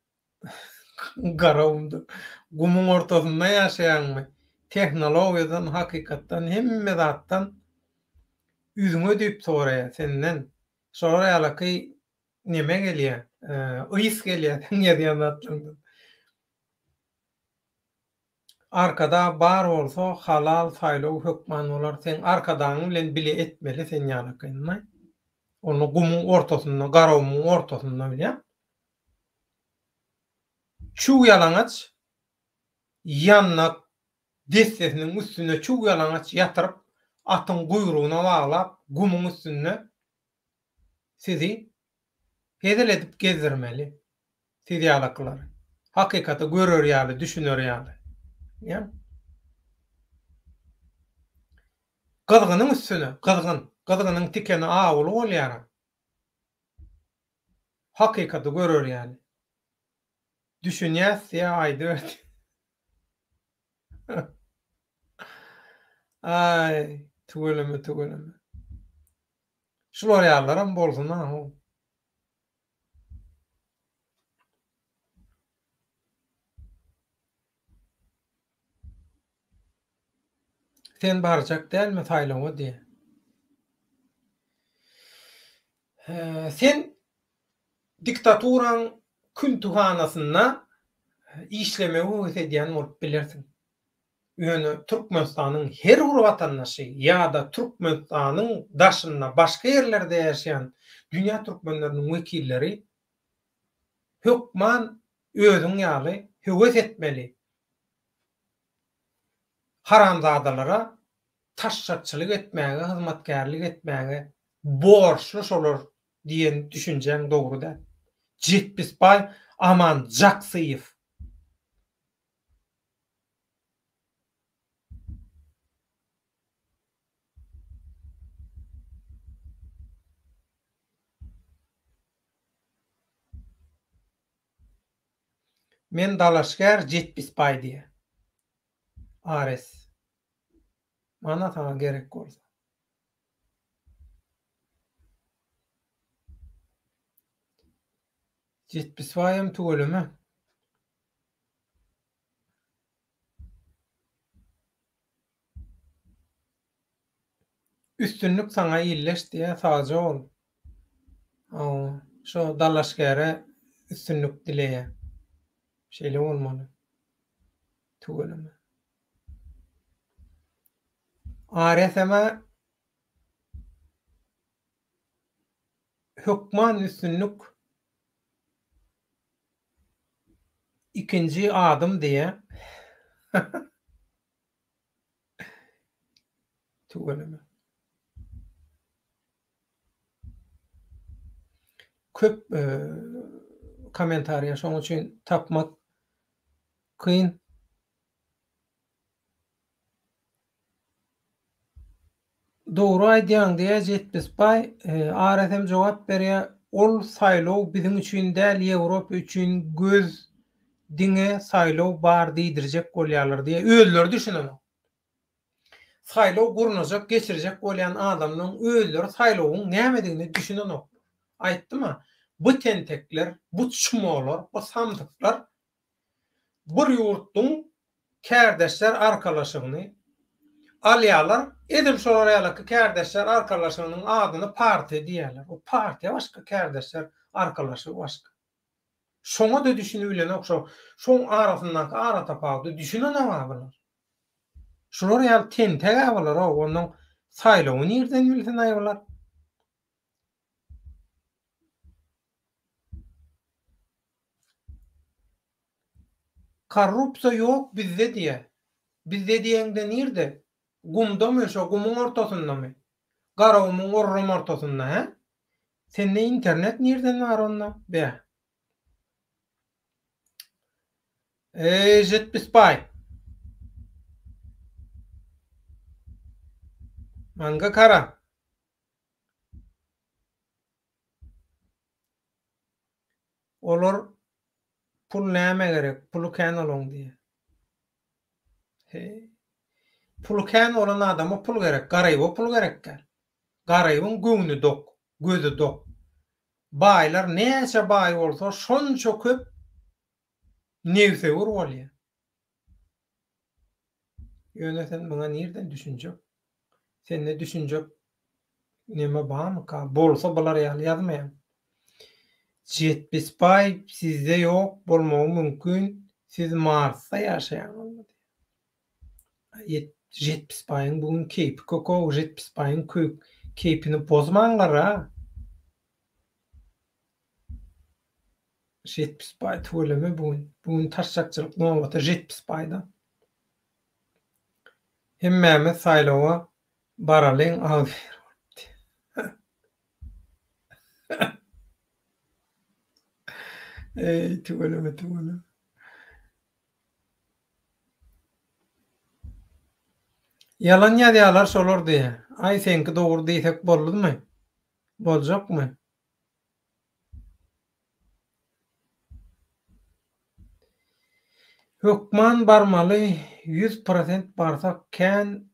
Garagumda, gumuň ortasynda ýaşaýaňmy? Tehnologiýadan, hakykatdan, hemme zatdan üzňe diýip soraýar senden. Şolar ýalaky neme gelýä, ys gelýä seň ýazýan zatlaryňdan. Arkadag bar bolsa halal saýlaw hökman bolar seň arkadagyň bilen bile etmeli sen ýalakyny onda gumuň ortasynda garagumuň ortasynda bilýäň çüw ýalaňaç ýandak. Dessesiniň üstünde çuw ýalaňaç ýatyryp, atyň guýrugyna baglap, gumuň üstünde sizi hezil edip gezdirmeli. Siz ýalakylary. Hakykata görer ýaly, düşüner ýaly. Ýa? Gyzgynyň üstüne, gyzgyn. Gyzgynyň tikeni awuly bolýar. Hakykaty görer ýaly. Düşünýäs diýä aýdyberdi. Aý, tüweleme, tüweleme. Şular ýalylaram bolsun-a, how. Sen barjak dälmi saýlawa diýä. Sen diktaturaň küntühanasynda işlemegi höwes edýän bolup bilersiň. Ýöne Türkmenistanyň her bir watandaşy ýa-da Türkmenistanyň daşynda başga ýerlerde ýaşaýan dünýä türkmenleriniň wekilleri hökman özüň ýaly höwes etmeli haramzadalara taşşakçylyk etmäge, hyzmatkärlik etmäge borçly şolar diýen düşünjäň dogry däl. Jetpisbaý Aman Jaksyýew. Men dalaşgär Jetpisbaý diýýär. Ares. Mana saňa gerek bolsa. Jetpisbaýam tüweleme. Üstünlik saňa illeş diýýä sagja bol. Hawa şo dalaşgäre üstünlik dileýä. Şeýle bolmaly. Tüweleme. Areseme hökman üstünlik ikinji adym diýä. Tüweleme. Köp kommentariýa şoň üçin tapmak kyn. Dogry aýdýaň diýýär Jetbisbaý. Ares hem jogap berýär, Ol saýlaw biziň üçin däl Ýewropa üçin göz diňe saýlaw bar diýdirjek bolýarlar diýýär. Özleri düşünenok. Saýlaw gurnajak, geçirjek bolýan adamlaryň özleri saýlawyň nämedigine düşünenoklar. Aýtdym-a, bu tentekler, bu çmolar, bu samsyklar bir ýurtduň kärdeşler arkalaşygyny alýarlar, edil şolar ýalaky kärdeşler arkalaşygynyň adyny partiýa diýýärler. O partiýa başga, kärdeşler arkalaşygy başga. Şoňa-da düşünibilenok şo, şoň arasyndaky aratapawuda düşünenok-a bular. Şular ýaly tentek-ä bular-ow, onnoň saýlawy nirden bilsin-aý bular? Korrupsiýa ýok bizde diýä. Bizde diýeňde nirde? Gumdamy şo gumuň ortasyndamy? Garagumuň orram ortasynda hä? Sende internet nirden bar onda? Bäh. Eý Jetbisbaý. Maňa kara. Olar pul nämä gerek, puly kän olaň diýýär. Heý. Puly kän bolan adama pul gerek, garyba pul gerek däl. Garybyň göwni dok, gözi dok. Baýlar näçe baý bolsa, şonça köp nebsewür bolýar. Ýöne sen muňa nirden düşünjek? Sende düşünjek neme barmyka? Bolsa bular ýaly ýazmaýaň. Jetbisbaý sizde ýok bolmagy mümkin, siz Marsda ýaşaýaňyzmy diýýär. Jetbisbaýyň bu gün keýpi kökow, Jetbisbaýyň keýpini bozmaňlar-a. Jetbisbaý tüweleme bu gün. Bu gün taşşakçylyk nobaty Jetbisbaýda. Hemmämiz saýlawa baralyň agzybir bolup diýýär. Eý tüweleme tüweleme. Ýalan ýazýalar şolar diýýär. Aý seňki dogry diýsek boldumy? Boljakmy? Hökman barmaly 100% barsak kän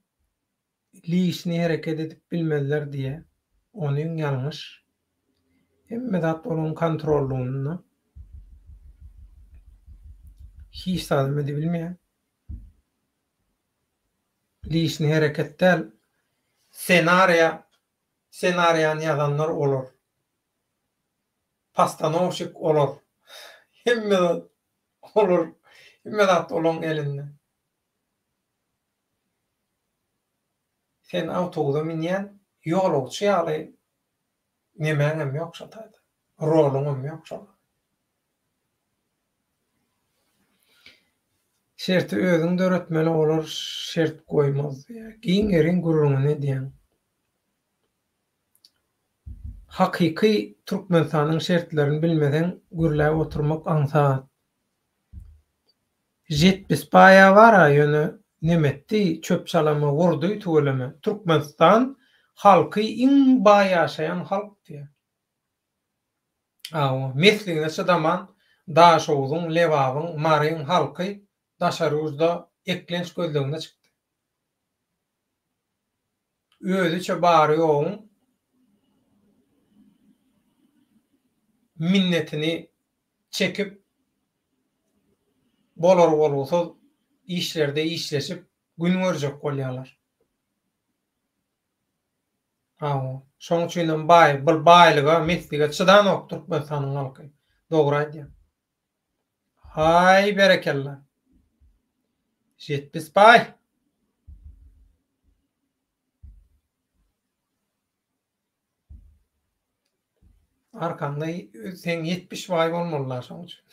lişni hereket edip bilmezler diýýä. Onyň ýalňyş. Hemme zat olaň kontrollygynda. Hiç zadam edibilmeýär. Lişni hereket däl. Senariýa, senariýany ýazanlar olar. Postanowşik olar. Hemme zat olar, hemme zat olaň elinde. Sen awtobusa münýän ýolagçy ýaly nemäňem ýok şo taýda. Roluňam ýok şol. Şerti özüň döretmeli olar şert goýmaz diýýär. Giň ýeriň gürrüňini edýäň. Hakyky Türkmenistanyň şertlerini bilmeseň gürläp oturmak aňsat. Jetbisbaýa bar-a ýöne nemetdi çöp-çalama gurdy tüweleme. Türkmenistan halky iň baý ýaşaýan halk diýýär. Hawa, mesligine çydaman Daşoguzyň, Lebabyň, Maryň halky daşary ýurda eklenç gözlegine çykdy. Özüçe bary-ýoguň minnetini çekip, bolar-bolgusyz işlerde işleşip gün görjek bolýarlar. Hawa, şoň üçinem baý, bul baýlyga, meslige çydanok Türkmenistanyň halky. Dogry aýdýaň. Haý berekella. Jetpis baý. Arkaňda seň 70 baý bolmalylar şoň üçin.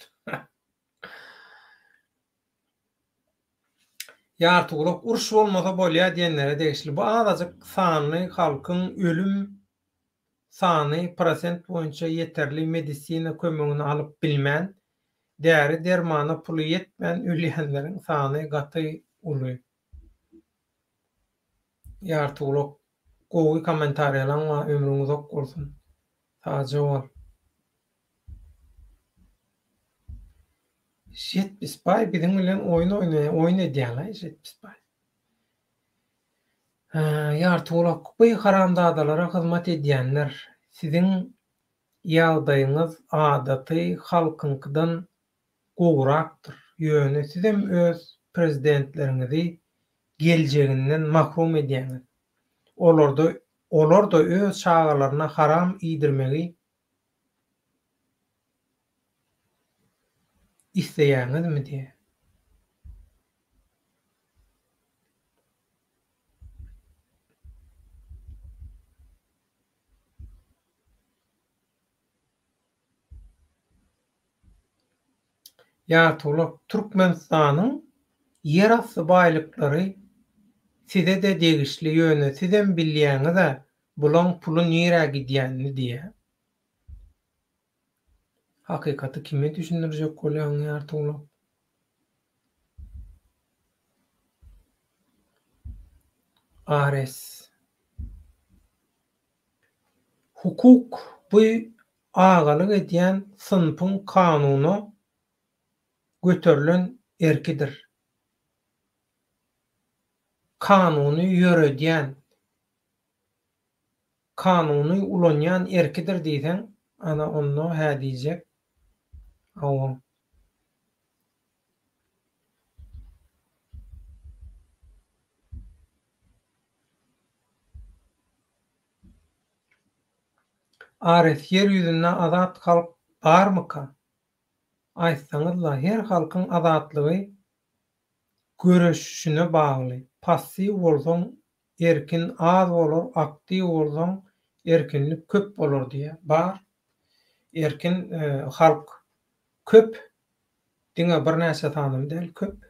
Ýartygulak uruş bolmasa bolýa diýenlere degişli. Bu azajyk sanly halkyň ölüm sany prosent boýunça ýeterli medisina kömegini alyp bilmän, däri-dermana puly ýetmän ölýänleriň sany gaty uly. Ýartygulak gowy kommentariýalaň bar ömrüň uzak bolsun. Sagja bol. Jetbisbaý biziň bilen oýun oýnaýar, oýun edýärlaý Jetbisbaý. Ýartygulak bu haramzadalara hyzmat edýänler, siziň ýagdaýyňyz adaty halkyňkydan gowurakdyr, ýöne sizem öz prezidentleriňizi geljeginden mahrum edýäňiz. Olarda olar-da öz çagalaryna haram iýdirmegi Isleýäňizmi diýýär. Ýartygulak, Türkmenistanyň ýerasty baýlyklary size-de degişli ýöne sizem bilýäňiz-ä bulaň puly nirä gidýänini diýýär. Hakykaty kime düşündirjek bolýaň Ýartygulak? Ares. Hukuk bu agalyk edýän synpyň kanuna göterilen erkidir. Kanuny ýöredýän Kanuny ulanýan erkidir diýseň, ana onda hä diýjek. Hawa. Ares ýer ýüzünde azat halk barmyka? Aýtsaňyzla, her halkyň azatlygy göreşişine bagly. Passiw bolsaň Erkin az bolar, aktiw bolsaň erkinlik köp bolar diýýär. Bar. Erkin halk köp. Diňe birnäçe sanam däl, köp.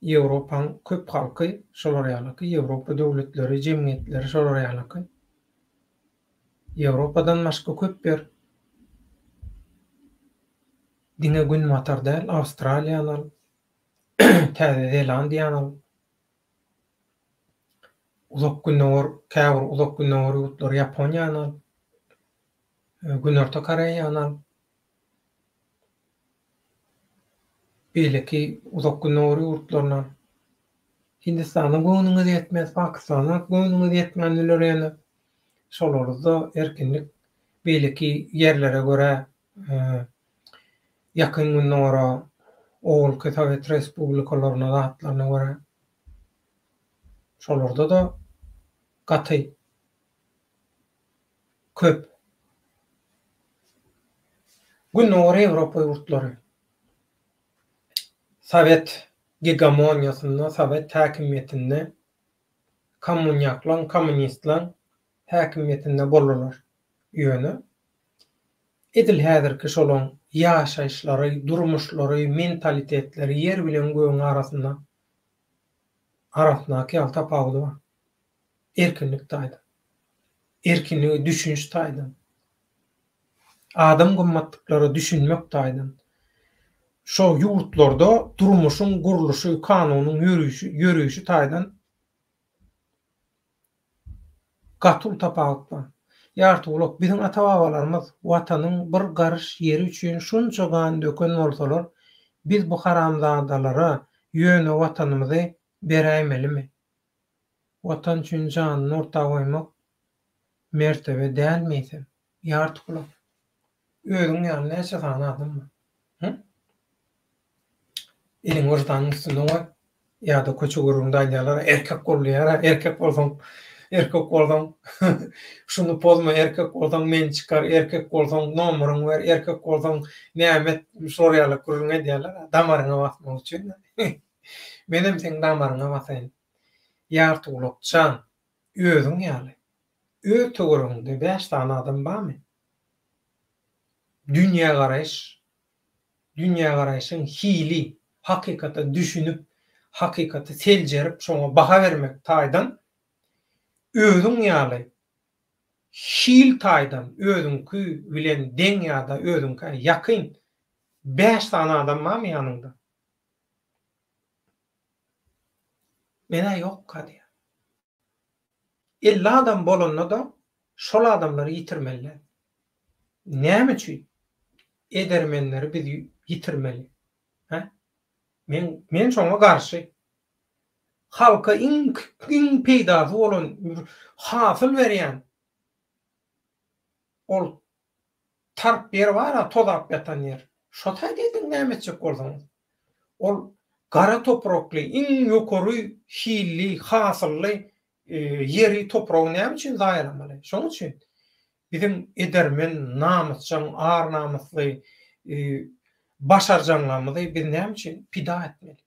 Ýewropaň köp halky şolar ýalyky, Ýewropa döwletleri, jemgyýetleri şolar ýalyky. Ýewropadan başga köp ýer. Diňe Günbatar däl, Awstraliýany al, Täze Zelandiýany al. Uzak Gündogar, käbir Uzak Gündogar ýurtlary Ýaponiýany al, Günorta Koreýany al. Beýleki Uzak Gündogar ýurtlaryna, Hindistana göwnüňiz ýetmez, Pakistana göwnüňiz ýetmän biler ýöne şolarda erkinlik beýleki ýerlere görä Ýakyn Gündogara, owalky Sowet respublikalaryna zatlaryna görä şolarda-da gaty köp. Gündogar Ýewropa ýurtlary sowet gegemoniýasynda, sowet häkimiýetinde, kommunýaklaň, kommunistleň häkimiýetinde boldular. Ýöne edil häzirki şolaň ýaşaýyşlary, durmuşlary, mentalitetleri ýer bilen gögüň arasynda arasyndaky ýaly tapawudy bar. Erkinlik taýdan. Erkinlige düşüniş taýdan. Adam gymmatlyklara düşünmek taýdan. Şo ýurtlarda durmuşyň gurluşy, kanunyň ýörüşi, ýöreýşi taýdan gaty uly tapawut bar. Ýartygulak, biziň ata-babalarymyz Watanyň bir garyş ýeri üçin şunça gan döken bolsalar, biz bu haramzadalara ýöne Watanymyzy beräýmelimi? Watan üçin janyny orta goýmak mertebe dälmi eýsem? Ýartygulak, özüň ýaly näçe sany adam bar? Hü? Eliňi wyždanyň üstünde goý. Ýa-da köçe gürrüňde aýdýarlar, erkek bol diýýär-ä, erkek bolsaň, erkek bolsaň, şuny pozma, erkek bolsaň meni çykar, erkek bolsaň nomeryňy ber, erkek bolsaň näme et, şular ýaly gürrüň edýärler-ä, damaryňa basmak üçin. Menem seň damaryňa basaýyn. Ýartygulak jan, özüň ýaly, öz töweregiňde bäş sany adam barmy? Dünýägaraýyş, dünýägaraýşyň hili, hakykata düşünip, hakykaty seljerip, şoňa baha bermek taýdan özüň ýaly hil taýdan özüňki bilen deň ýa-da özüňkä ýakyn bäş sany adam barmy ýanyňda? Men-ä ýokka diýýän. 50 adam bolanda-da şol adamlary ýitirmeli däl. Näme üçin edermenleri biz ýitirmeli? Hä? Men men şoňa garşy. Halka iň iň peýdasy bolan, hasyl berýän ol tarp ýer bar-a, tozap ýatan ýer. Şo taýda ediň näme etjek bolsaňyz. Ol gara toprakly, iň ýokary hilli, hasylly ýeri, topragy näme üçin zaýalamaly? Şonuň üçin biziň edermen, namysjaň, ar-namysly, başarjaňlarymyzy biz näme üçin pida etmeli?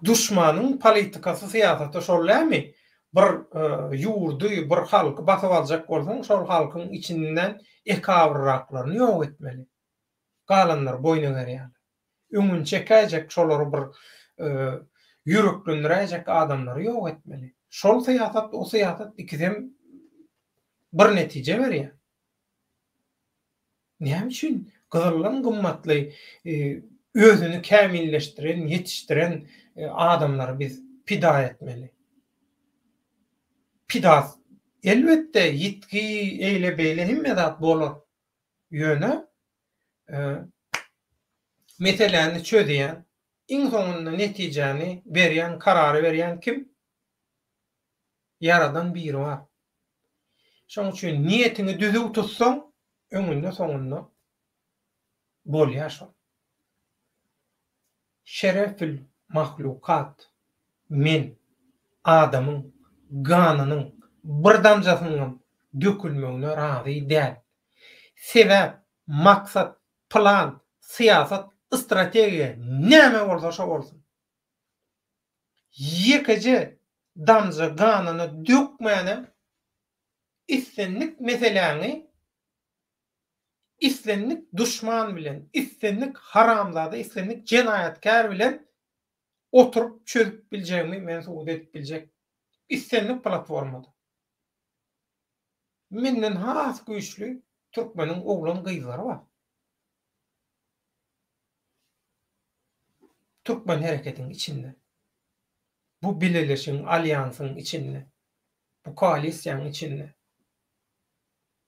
Duşmanyň politikasy, syýasaty şol dälmi? Bir ýurdy, bir halky basyp aljak bolsaň, şol halkyň içinden ekabyrraklaryny ýok etmeli. Galanlary boýun eger ýaly. Öňüni çekäýjek, şolary bir ýüreklendiräýjek adamlary ýok etmeli. Şol syýasat, o syýasat ikisem bir netije berýär. Näme üçin gyzyldan gymmatly özüni kämilleşdiren, ýetişdiren adamlary biz pida etmeli? Pida, elbetde, ýitgi, eýle-beýle hemme zat bolar. Ýöne meseläni çözýän, iň soňunda netijäni berýän, karary berýän kim? Ýaradan biri bar. Şonuň üçin niýetiňi düzüw tutsaň, öňünde-soňunda bolýar şol. Şerefül mahlukat, men adamyň ganynyň bir damjasynyňam dökülmegine razy däl. Sebäp, maksat, plan, syýasat, strategiýa näme bolsa şo bolsun. Ýekeje damja ganyny dökmänem islendik meseläňi. Islendik duşman bilen, islendik haramzada, islendik jenaýatkär bilen oturyp çözüp biljegimi men subut edip biljek. Islendik platformada. Menden has güýçli türkmeniň oglan-gyzlary bar. Türkmen hereketiň içinde. Bu bileleşigiň, alýansyň içinde. Bu koalisiýanyň içinde.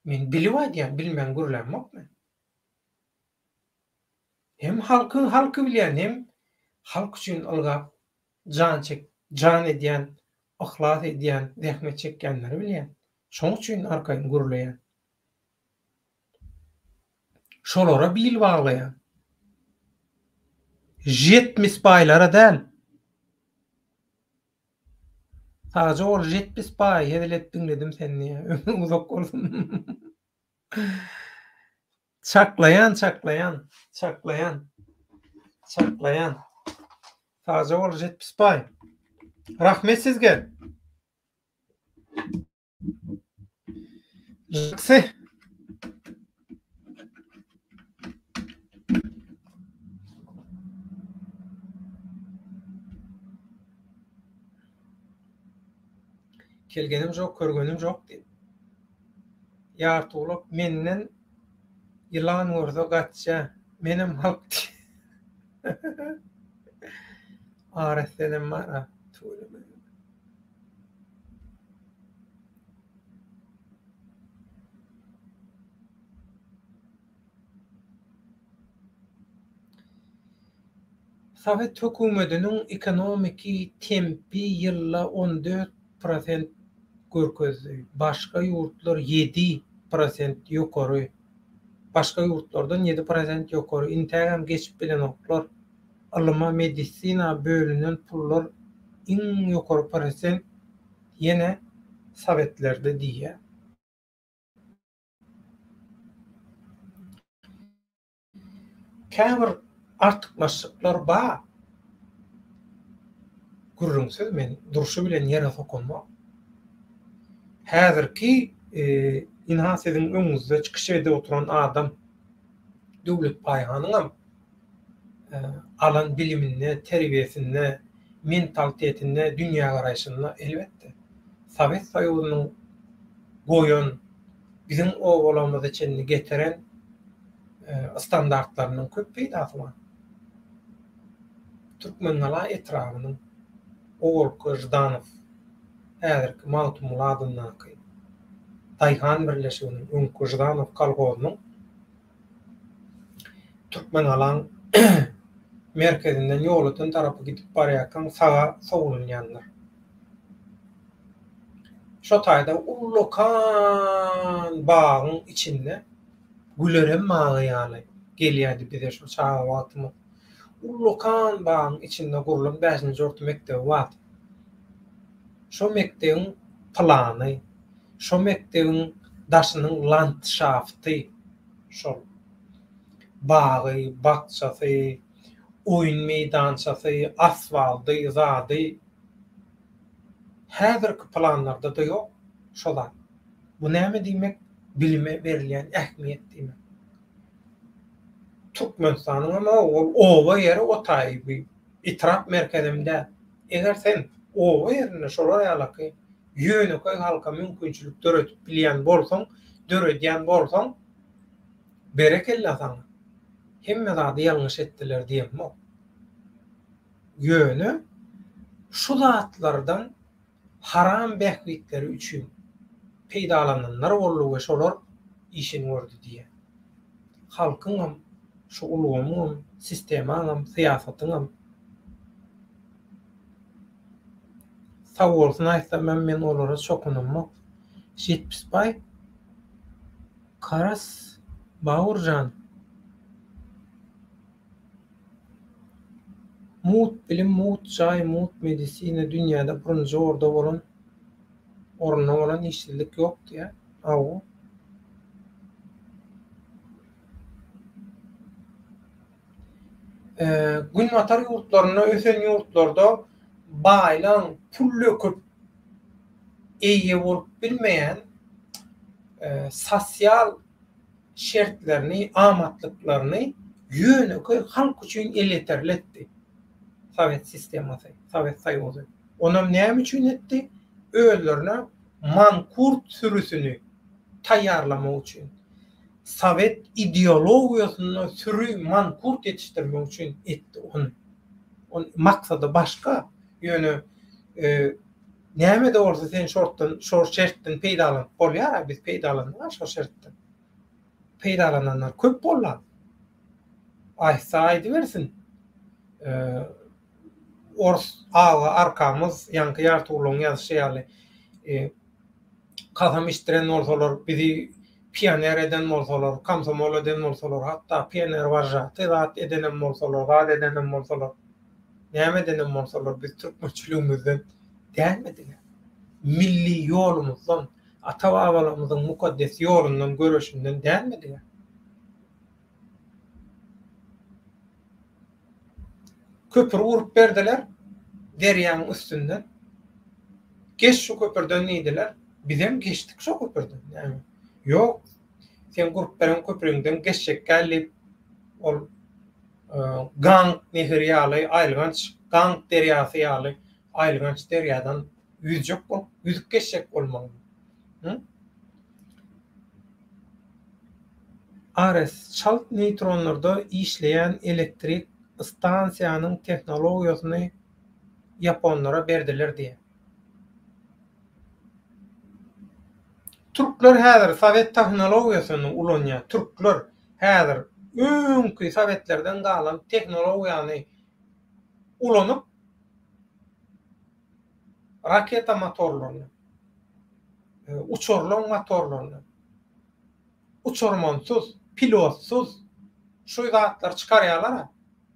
Men bilip aýdýan, bilmän gürlämok men. Hem halky halky bilýän, hem halk üçin ylgap jan çek, jan edýän, yhlas edýän, zähmet çekýänleri bilýän. Şoň üçin arkaýyn gürleýän. Şolara bil baglaýan. Jetmis baýlara däl. Sagja bol Jetpis baý hezil edip diňledim seni ömrüň uzak bolsun. Çaklaýan çaklaýan çaklaýan çaklaýan. Sagja bol Jetpis baý. Rahmet sizge. Jaksy. Kelgenim jok, körgenim jok diýip. Ýartygulak menden ýylan görse gaçýa, menem halk diýip. Ar etsenem bar-a, tüweleme. Sowet hökümetiniň ekonomiki tempi ýylda 14 prosent görkezdi, başga ýurtlar ýedi prosent ýokary, başga ýurtlardan ýedi prosent ýokary, intägem geçip bilenoklar. Ylyma, medisina bölünen pullar iň ýokary prosent ýene sowetlerde diýýär. Käbir artykmaçlyklar bar. Gürrüňsiz men durşy bilen ýere sokamok. Häzirki ynha siziň öňüňizde çykyş edip oturan adam Döwlet Baýhanyňam alan biliminde, terbiýesinde, mentalitetinde, dünýägaraýşynda elbetde, Sowet Soýuzynyň goýan, biziň obalarymyza çenli getiren standartlarynyň köp peýdasy bar. Türkmengala etrabynyň owalky Ždanow, häzirki Magtymguly adyndaky daýhan birleşiginiň, öňki Ždanow kolhozynyň Türkmengalaň merkezinden Ýolöten tarapa gidip barýarkaň saga sowulynýandyr. Şo taýda ullakan bagyň içinde gülerem bagy ýaly gelýärdi bize şo çaga wagtymyz. Ullakan bagyň içinde gurlan bäşinji orta mekdebi bardy. Şo mekdebiň plany, şo mekdebiň daşynyň landşafty şol bagy, bakjasy, oýun meýdançasy, asfaldy, zady häzirki planlarda-da ýok şo zat. Bu näme diýmek? Bilime berilýän ähmiýet diýmek. Türkmenistanyň hem ol oba ýeri o taýy bir etrap merkezem däl. Eger sen oba ýerinde şolar ýalaky ýönekeý halka mümkinçilik döredip bilýän bolsaň, döredýän bolsaň, berekella saňa. Hemme zady ýalňyş etdiler diýemok. Ýöne şu zatlardan haram bähbitleri üçin peýdalananlar boldy we şolar işini gördi diýýän. Halkyňam, şu ulgamyňam, sistemaňam, syýasatyňam Sag bolsun aýtsam hem men olara çokunamok. Jetpisbaý Karas Bawurjan Mugt bilim mugt jaý mugt medisina dünýäde birinji orda bolan orunda bolan işsizlik ýok diýä hawa. Günbatar ýurtlarynda, ösen ýurtlarda baýlaň pul döküp eýe bolup bilmeýän sosial. şertlerini, amatlyklaryny ýönekeý halk üçin elýeterli etdi. Sowet sistemasy, Sowet Soýuzy. Onam näme üçin etdi? Özlerine mankurt sürüsini taýýarlamak üçin. Sowet ideologiýasynda süri mankurt ýetişdirmek üçin etdi ony. Ol maksady başga. Ýöne näme-de bolsa sen şortdan, şor şertden peýdalanyp bolýar-a, biz peýdalandyk-a şo şertden. Peýdalananlar köp boldy. Aýtsa aýdybersin. Ors aga arkamyz, ýaňky Ýartygulagyň ýazyşy ýaly, kasam içdiren bolsalar, bizi pioner eden bolsalar, komsomol eden bolsalar, hatda pioner wažaty zat edenem bolsalar, zat edenem bolsalar, näme edenem bolsalar, biz türkmençiligimizden dälmedik-ä. Milli ýolumyzdan, ata-babalarymyzyň mukaddes ýolundan, göreşinden dälmedik-ä. Köpri gurup berdiler derýaň üstünden. Geç şu köpürden diýdiler. Bizem geçdik şo köpürden. Näme? Ýok. Sen gurup beren köprüňden geçjek däl diýip, ol Gang neheri ýaly aýylganç, Gang derýasy ýaly aýylganç derýadan ýüzjek bolup, ýüzüp geçjek bolmaly. Ares, çalt neýtronlarda işleýän elektrik stansiýanyň tehnologiýasyny ýaponlara berdiler diýýär. Türkler häzir sowet tehnologiýasyny ulanýar. Türkler häzir öňki sowetlerden galan tehnologiýany ulanyp, raketa motorlaryny, uçarlaryň motorlaryny uçarmansyz, pilotsyz şu zatlary çykarýarlar-a.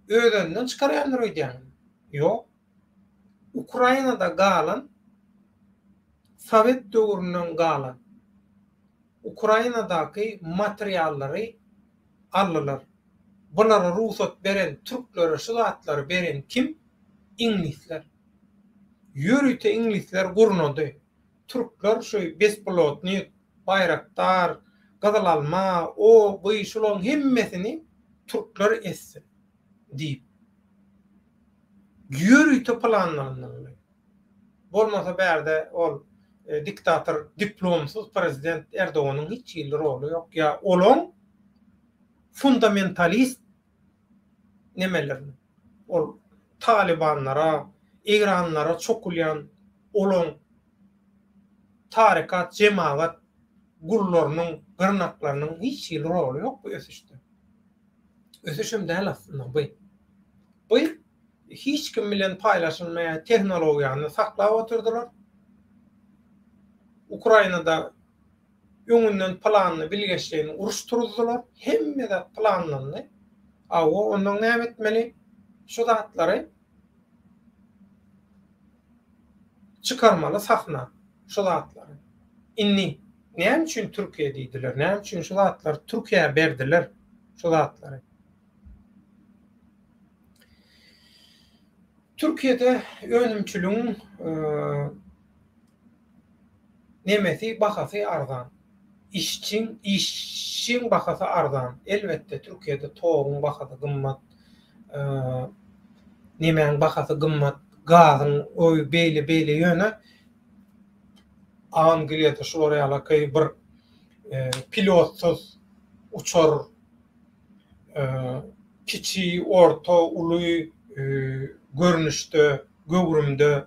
Özlerinden çykarýandyr öýdýäňmi? Ýok. Ukrainada galan, sowet döwründen galan Ukrainadaky materiallary aldylar. Bulara rugsat beren türklere şu zatlary beren kim? Iňlisler. Ýörite iňlisler gurnady. Türkler şu bespilotnik, baýraktar, gyzyl alma, o, bu, şularyň hemmesini türkler etsin diýip. Ýörite planlanyldy. Bolmasa bärde ol diktator diplomsyz prezident Erdoganyň hiç hili roly ýok. Ýa olaň fundamentalist nemelerini ol talybanlara, eýranlara çokulýan olaň tarykat, jemagat gullarynyň, gyrnaklarynyň hiç hili roly ýok bu ösüşde. Ösüşem däl aslynda bu. Bu hiç kim bilen paýlaşylmaýan tehnologiýany saklap oturdylar. Ukrainada öňünden planly bilgeşleýin uruş turuzdylar. Hemme zat planlandy. Awa, ondan näme etmeli? Şu zatlary çykarmaly sahna. Şu zatlary. Indi näme üçin Türkiýe diýdiler? Näme üçin şu zatlary Türkiýä berdiler? Şu zatlary. Türkiýede önümçiligiň nemesi bahasy arzan. Işçiň işçiň bahasy arzan. Elbetde Türkiýede toguň bahasy gymmat. Nemäň bahasy gymmat. Gazyň oý beýle beýle ýöne Angliýada şular ýalaky bir pilotsyz uçar kiçi, orta, uly görnüşde, göwrümde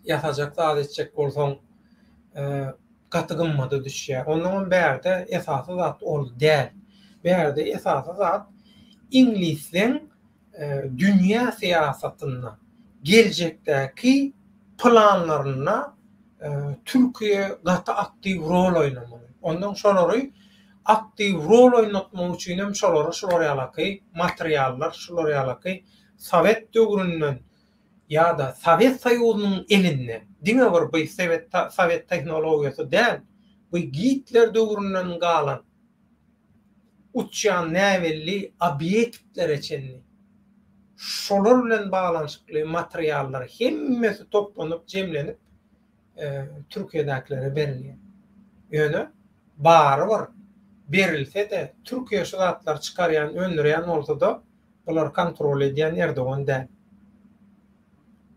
ýasajak zat etjek bolsaň, gaty gymmada düşýär. Onnoňam bärde esasy zat ol däl. Bärde esasy zat iňlisleň dünýä syýasatynda geljekdäki planlarynda Türkiýe gaty aktiw rol oýnamaly. Ondan şolary aktiw rol oýnatmak üçin hem şolara şular ýalaky materiallar, şular ýalaky sowet döwründen ýa-da Sowet Soýuzynyň elinde diňe bir bu sowet tehnologiýasy däl, bu Gitler döwründen galan uçýan näbelli obýektlere çenli şolar bilen baglanyşykly materiallar hemmesi toplanyp, jemlenip Türkiýedäkilere berilýär. Ýöne barybir. berilse-de, Türkiýe şu zatlary çykarýan, öndürýän bolsa-da, bulary kontrol edýän Erdogan däl.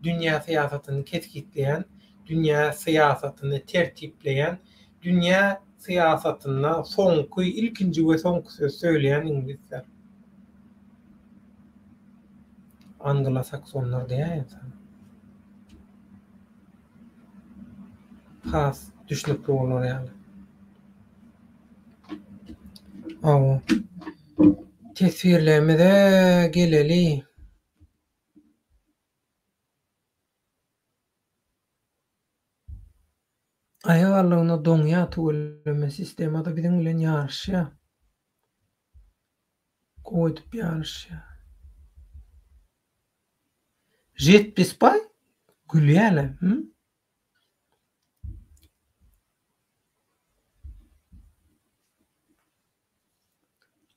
Dünýä syýasatyny kesgitleýän, dünýä syýasatyny tertipleýän, dünýä syýasatynda soňky, ilkinji we soňky söz söýleýän iňlisler. Anglo-saksonlar diýäýin sana. Has düşnükli bolar ýaly. Hawa. Teswirlerimize geleli. Aýak aldygyna doňýa tüweleme sistemada biziň bilen ýaryşýa. Gowy edip ýaryşýa. Jetpisbaý gülýäle hüm.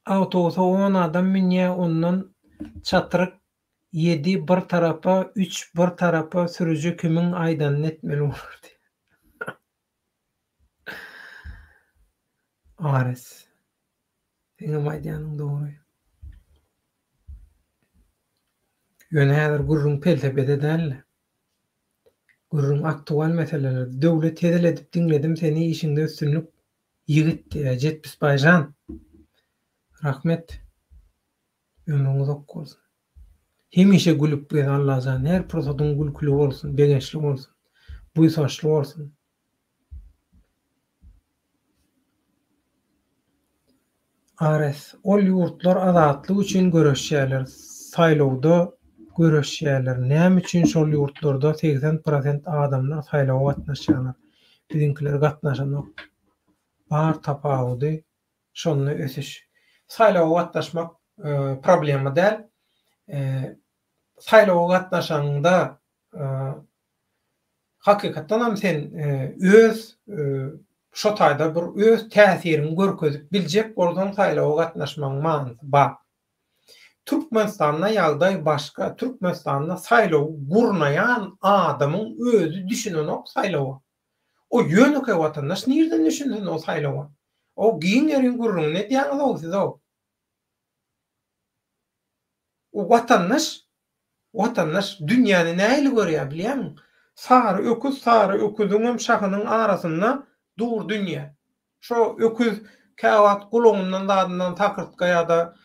Awtobusa on adam münýä ondan çatryk ýedi bir tarapa üç bir tarapa sürüji kimiň aýdanyny etmeli bolar diýýär. Ares. Seňem aýdýanyň dogry. Ýöne häzir gürrüň pelsepede dälde. Gürrüň aktual meselelerde. Döwlet hezil edip diňledim seni işiňde üstünlik ýigit diýýär Jetpisbaý jan. Rahmet. Ömrüň uzak bolsun. Hemişe gülüp gez Allajan her pursadyň gülküli bolsun, begençli bolsun, buýsançly bolsun. Ares, ol ýurtlar azatlyk üçin göreşýärler, saýlawda göreşýärler, näme üçin şol ýurtlarda 80 prosent adamlar saýlawa gatnaşýarlar, biziňkiler gatnaşanok, bar tapawudy şonda ösüş. Saýlawa gatnaşmak problema däl, saýlawa gatnaşaňda Hakykatdan hem sen öz şo taýda bir öz täsiriňi görkezip biljek bolsaň saýlawa gatnaşmagyň manysy bar. Türkmenistanda ýagdaý başga, Türkmenistanda saýlawy gurnaýan adamyň özi düşünenok saýlawa. O ýönekeý watandaş nirden düşünsin o saýlawa? O giň ýeriň gürrüňini edýäňiz-ow siz-ow. O watandaş Watandaş dünýäni nähili görýär bilýäňmi? Sary öküz sary öküziňem şahynyň arasynda dur dünýä. Şo öküz käwagt gulagyndan zadyndan sakyrtga ýa-da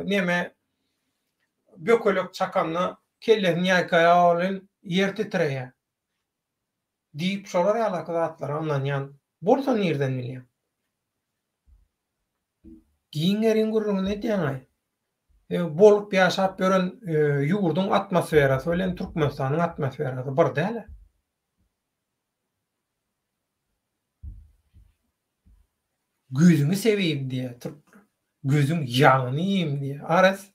neme bökelek çakanda kellesini ýaýkaýar welin ýer titreýär. Diýip şolar ýalaky zatlara ynanýan bolsa nirden bilýäň? Giň ýeriň gürrüňini edýäň-aý. Bolup ýaşap ýören ýurduň atmosferasy bilen Türkmenistanyň atmosferasy bir däl-ä. Gözüňi seveyim diýýär türkler. Gözüň ýagyny iýeyim diýýär. Ares.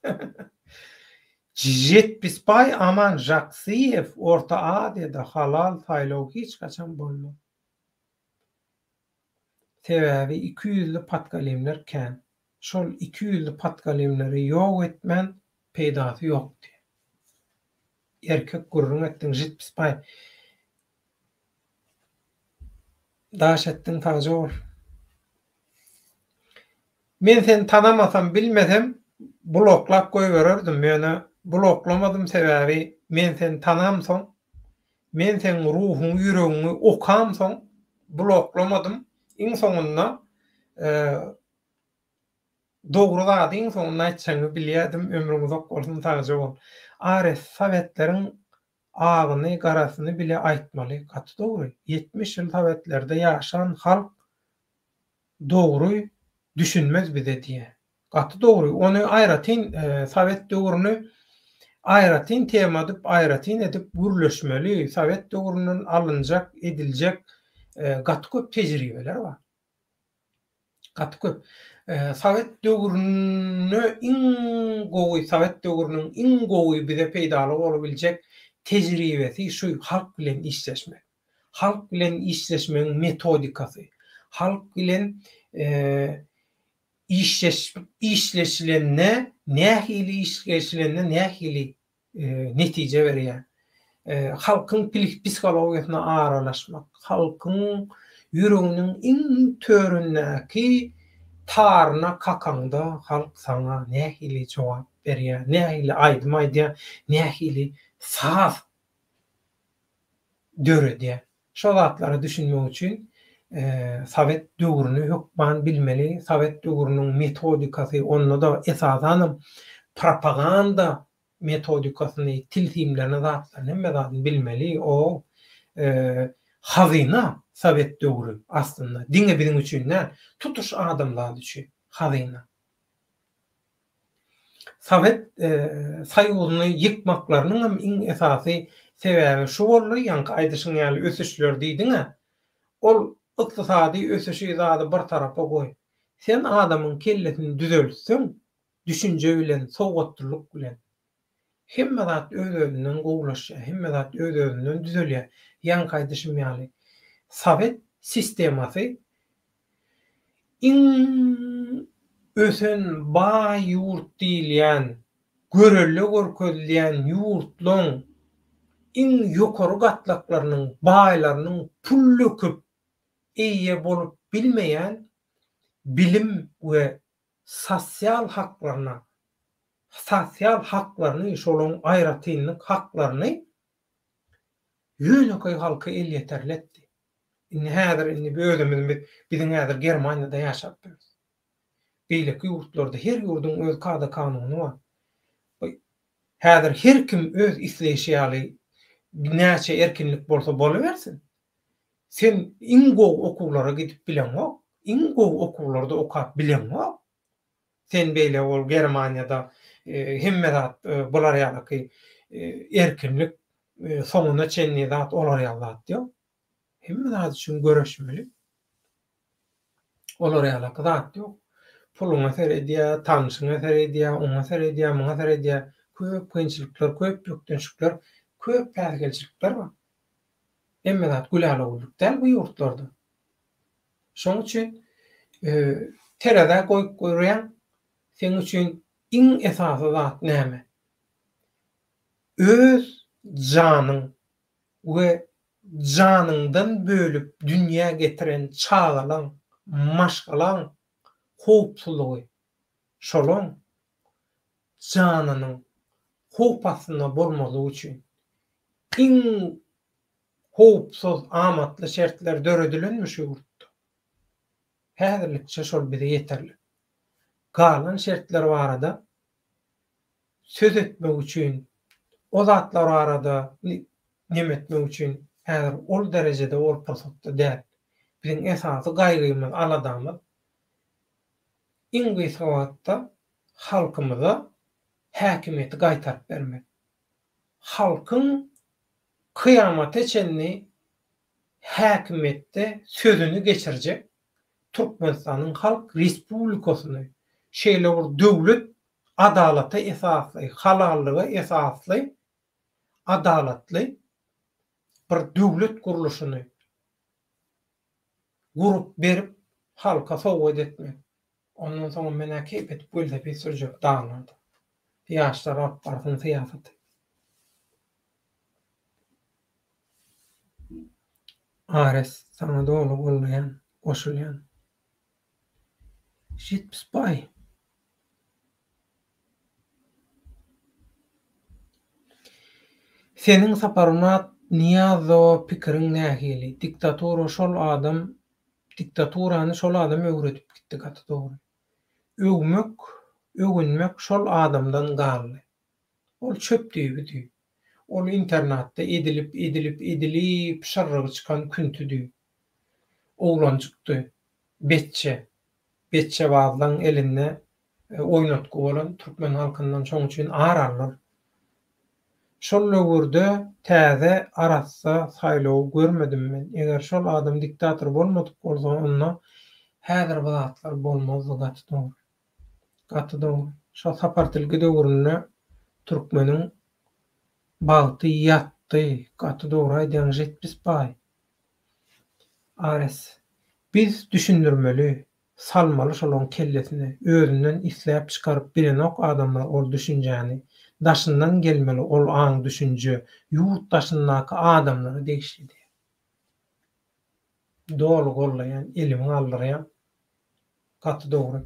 Jetpisbaý Aman Žaksyýew Orta Aziýada halal saýlaw hiç haçan bolmaz. Sebäbi ikiýüzli patgalimler kän. Şol ikiýüzli patgalimleri ýok etmän peýdasy ýokdy. Erkek gürrüň etdiň Žitpisbaý. Daş etdiň sagja bol. Men seni tanamasam bilmesem bloklap goýbererdim ýöne bloklamadym sebäbi men seni tanamsoň Men seň ruhuňy ýüregiňi okamsoň bloklamadym iň soňunda dogry zady iň soňunda aýtjagyňy bilýädim ömrüň uzak bolsun sagja bol Ares sowetleriň agyny garasyny bile aýtmaly gaty dogry 70 ýyl sowetlerde ýaşan halk dogry düşünmez bize diýä. Gaty dogry. Ony aýratyn sowet döwrüni aýratyn tema edip, aýratyn edip gürleşmeli. Sowet döwründen alynjak, ediljek gaty köp tejribeler bar. Gaty köp. Sowet döwründe iň gowy, sowet döwrüniň iň gowy bize peýdaly bolubiljek tejribesi şu halk bilen işleşmek. Halk bilen işleşmegiň metodikasy. Halk bilen işleş işleşilende nähili işleşilende nähili netije berýär. Halkyň psihologiýasyna aralaşmak, halkyň ýüreginiň iň töründäki. Taryna kakaňda halk saňa nähili jogap berýär, nähili aýdym aýdýar, nähili saz döredýär. Şo zatlara düşünmek üçin sowet döwrüni hökman bilmeli, sowet döwrüniň metodikasy, onda-da esasanam propaganda metodikasyny, tilsimlerini, zatlaryny, hemme zadyny bilmeli. O hazyna sowet döwri aslynda, diňe biziň üçin däl, tutuş adamzat üçin hazyna. Sowet Soýuzyny ýykmaklarynyňam iň esasy sebäbi şu boldy, ýaňky aýdyşyň ýaly ösüşler diýdiň-ä. Ol ykdysady ösüşi zady bir tarapa goý. Sen adamyň kellesini düzeltseň, düşünje bilen, sowatlylyk bilen, hemme zat öz-özünden gowulaşýar, hemme zat öz-özünden düzelýär. Ýaňky aýdyşym ýaly, sowet sistemasy Iň ösen baý ýurt diýilýän, görelde görkezilýän ýurtlaň iň ýokary gatlaklarynyň, baýlarynyň pul döküp eýe bolup bilmeýän bilim we sosial haklaryna, sosial haklaryny, şolaň aýratynlyk haklaryny ýönekeý halka elýeterli etdi. Indi häzir indi özümiz biz biziň häzir Germaniýada ýaşap ýörüs. Beýleki ýurtlarda her ýurduň öz kada kanuny bar. Häzir her kim öz isleýşi ýaly näçe erkinlik bolsa bolubersin. Sen iň gowy okuwlara gidip bileňok, iň gowy okuwlarda okap bileňok. Sen beýle bol Germaniýada hemme zat bular ýalyky erkinlik soňuna çenli zat olar ýaly zat ýok. Hemme zat üçin göreşmeli. Olar ýalyky zat ýok. Puluňa seredýär, tanşyňa seredýär, oňa seredýär, muňa seredýär. Köp kynçylyklar, köp bökdençlikler, köp päsgelçilikler bar. Hemme zat gülälagüllük däl bu ýurtlarda. Şoň üçin terezä goýup görýäň, seň üçin iň esasy zat näme? Öz janyň we janyňdan bölüp dünýä getiren çagalaň, maşgalaň howpsuzlygy, şolaň janynyň howp astynda bolmazlygy üçin iň Howpsuz, amatly şertler döredilenmi şu ýurtda? Häzirlikçe şol bize ýeterlik. Galan şertler barada söz etmek üçin, o zatlar barada neme etmek üçin häzir ol derejede, ol pursatda däl. Biziň esasy gaýgymyz, aladamyz iň gysga wagtda halkymyza häkimiýeti gaýtaryp bermek. Halkyň kyýamata çenli häkimiýetde sözüni geçirjek Türkmenistanyň Halk Respublikasyny şeýle bir döwlet adalata esasly, halallyga esasly, adalatly bir döwlet gurluşyny gurup berip halka sowgat etmek. Ondan soňam men-ä keýp edip welosiped sürjek daglarda. Ýaşlar alyp barsyn syýasaty. Ares, saňa doly gollaýan, goşulýan. Jetpis baý. Seniň Saparmyrat Nyýazowa pikiriň nähili? Diktatura şol adam Diktaturany şol adam öwredip gitdi gaty dogry. Öwmek, öwünmek şol adamdan galdy. Ol çöp düýbüdi. Ol internatda edilip, edilip, edilip şyrrygy çykan küntüdi. Oglanjykdy. Betçe. Betçebazlaň elinde oýnatgy bolan türkmen halkyndan şoň üçin ar aldyr. Şol döwürde täze arassa saýlawy görmedim men. Eger şol adam diktator bolmadyk bolsa onda häzir bu zatlar bolmazdy gaty dogry. Gaty dogry. Şo Sapar tilki döwründe türkmeniň bagty ýatdy. Gaty dogry aýdýaň Jetpis baý. Ares. Biz düşündirmeli. Salmaly şolaň kellesine. Özünden isläp çykaryp bilenok adamlar ol düşünjäni. Daşyndan gelmeli ol aň düşünje ýurt daşyndaky adamlara degişli däl. Doly gollaýan elimi galdyrýan. Gaty dogry.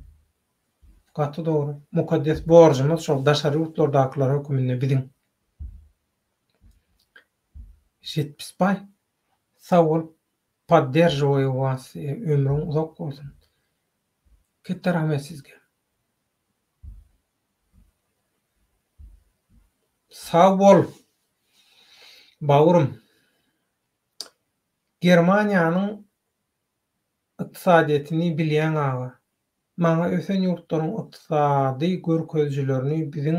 Gaty dogry. Mukaddes borjumyz şol daşary ýurtlardakylar höküminde biziň. Jetpisbaý sag bol podderžiwaýu was ömrüň uzak bolsun. Ketde rahmet sizge. Sag bol bawrym. Germaniýanyň ykdysadyýetini bilýäň aga. Maňa ösen ýurtlaryň ykdysady görkezijilerini biziň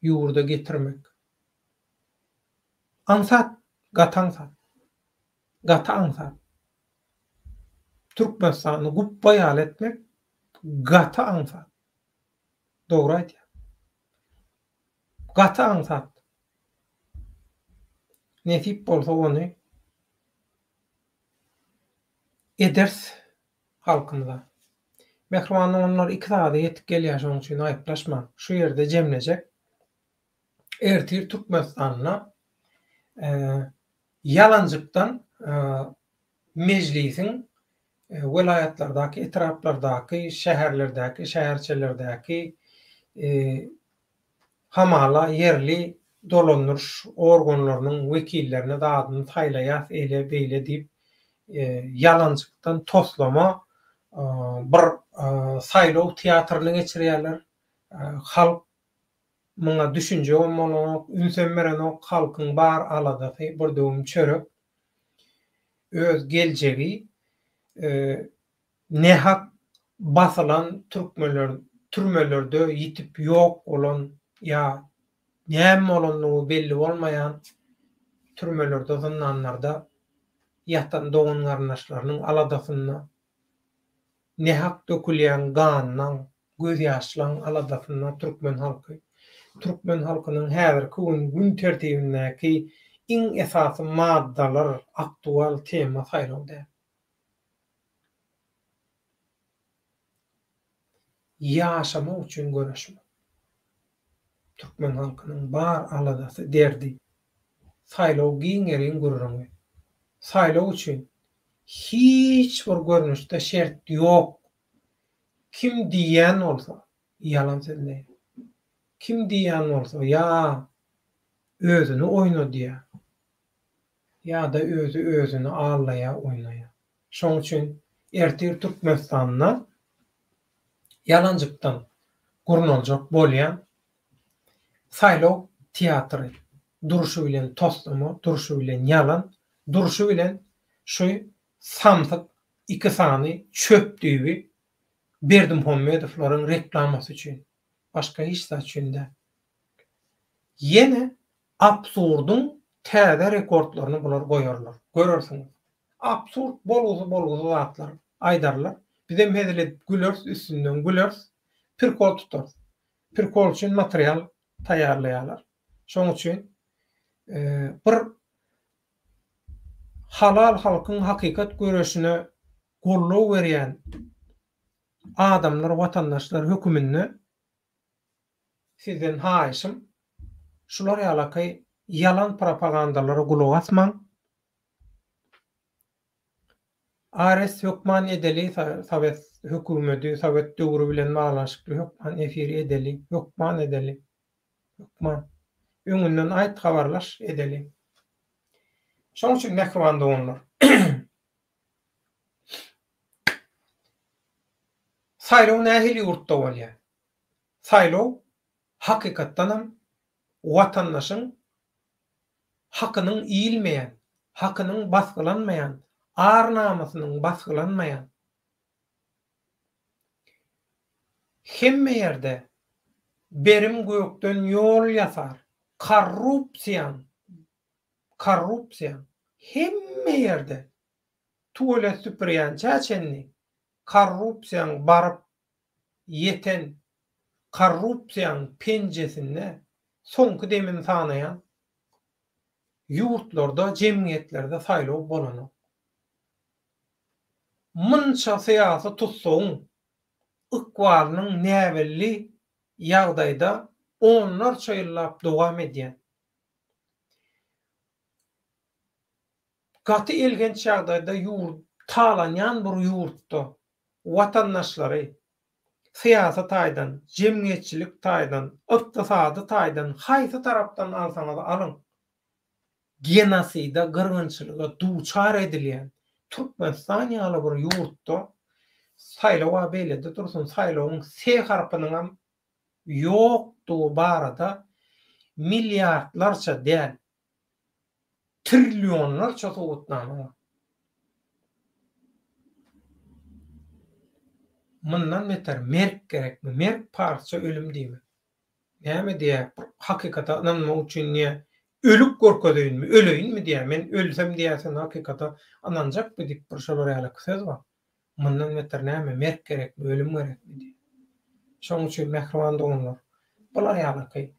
ýurda getirmek. Aňsat, gaty aňsat. Gaty aňsat. Türkmenistany gupba ýaly etmek gaty aňsat. Dogry aýdýaň. Gaty aňsat. Nesip bolsa ony ederis halkymyza. Mähriban doganlar iki sagada ýetip gelýär şonuň üçin aýyplaşmaň. Şu ýerde jemlejek. Ertir Türkmenistanda ýalanjykdan Mejlisiň welaýatlardaky, etraplardaky, şäherlerdäki, şäherçelerdäki hamala ýerli dolandyryş organlarynyň wekillerini zadyny saýlaýas eýle beýle diýip ýalanjykdan toslama bir saýlaw teatryny geçirýärler. Halk muňa düşünjegem bolanok, ünsem berenok, halkyň bar aladasy bir döwüm çörek. Öz geljegi nähak basylan türkmenler türmelerde ýitip ýok bolan ýa näme bolandygy belli bolmaýan türmelerde zyndanlarda ýatan dogan garyndaşlarynyň aladasynda nähak dökülýän ganlaň gözýaşlaň aladasynda türkmen halky. Türkmen halkynyň häzirki gün gün tertibindäki iň esasy maddalar aktual tema saýlaw däl. Ýaşamak üçin göreşmek. Türkmen halkynyň bar aladasy, derdi. Saýlaw giň ýeriň gürrüňi. Saýlaw üçin hiç bir görnüşde şert ýok. Kim diýýän bolsa, ýalan sözleýär. Kim diýýän bolsa, ýa özüni oýnadýar, ýa-da özi özüni aldaýar, oýnaýar. Şonuň üçin ertir Türkmenistanda ýalanjykdan gurnaljak bolýan saýlaw teatry durşy bilen toslama, durşy bilen ýalan, durşy bilen şu samsyk iki sany çöp düýbi Berdimuhamedowlaryň reklamasy üçin, başga hiç zat üçin däl. Ýene absurdyň täze rekordlaryny bular goýarlar. Görersiňiz. Absurd bolgusy-bolgusy zatlar aýdarlar. Bizem hezil edip güleris, üstünden güleris, prikol tutarys. Prikol üçin material taýýarlaýarlar. Şonuň üçin bir halal halkyň hakykat göreşine goldaw berýän adamlar watandaşlar höküminde sizden haýyşym şular ýalaky ýalan propagandalara gulak asmaň. Arest hökman edeli sowet hökümedi sowet döwri bilen baglanyşykly hökman efir edeli hökman edeli. Hökman. Öňünden aýt habarlaş edeli. Şoň üçin mähriban doganlar. Saýlaw nähili ýurtda bolýar? Saýlaw hakykatdanam watandaşyň hakynyň iýilmeýän, hakynyň basgylanmaýan, ar-namysynyň basgylanmaýan, Hemme ýerde berim gökden ýol ýasar, korrupsiýaň, korrupsiýaň hemme ýerde tuwalet süpürýänçä çenli korrupsiýaň baryp ýeten, korrupsiýaň penjesinde soňky demini sanaýan ýurtlarda, jemgyýetlerde saýlaw bolanok. Munça syýasy tussagyň ykbalynyň näbelli ýagdaýda onlarça ýyllap dowam edýän, gaty elhenç ýagdaýda ýurt talanýan bir ýurtda. watandaşlary syýasy taýdan, jemgyýetçilik taýdan, ykdysady taýdan haýsy tarapdan alsaňyz alyň, genoside, gyrgynçylyga duçar edilýän Türkmenistan ýaly bir ýurtda saýlaw-a beýlede dursun, saýlawyň S harpynyňam ýokdugy barada milliardlarça däl, trillionlarça subutnama bar. Mundan beter merk gerekmi? Merk parsça ölüm diýmek. Näme diýýär, bir hakykata ynanmak üçin diýýär, ölüp görkezeýinmi, öleýinmi diýýär, men ölsem diýýär, sen hakykata ynanjakmy diýip bir şolar ýalyky söz bar. Mundan beter näme, merk gerekmi, ölüm gerekmi diýýär. Şonuň üçin mähriban doganlar, bular ýalyky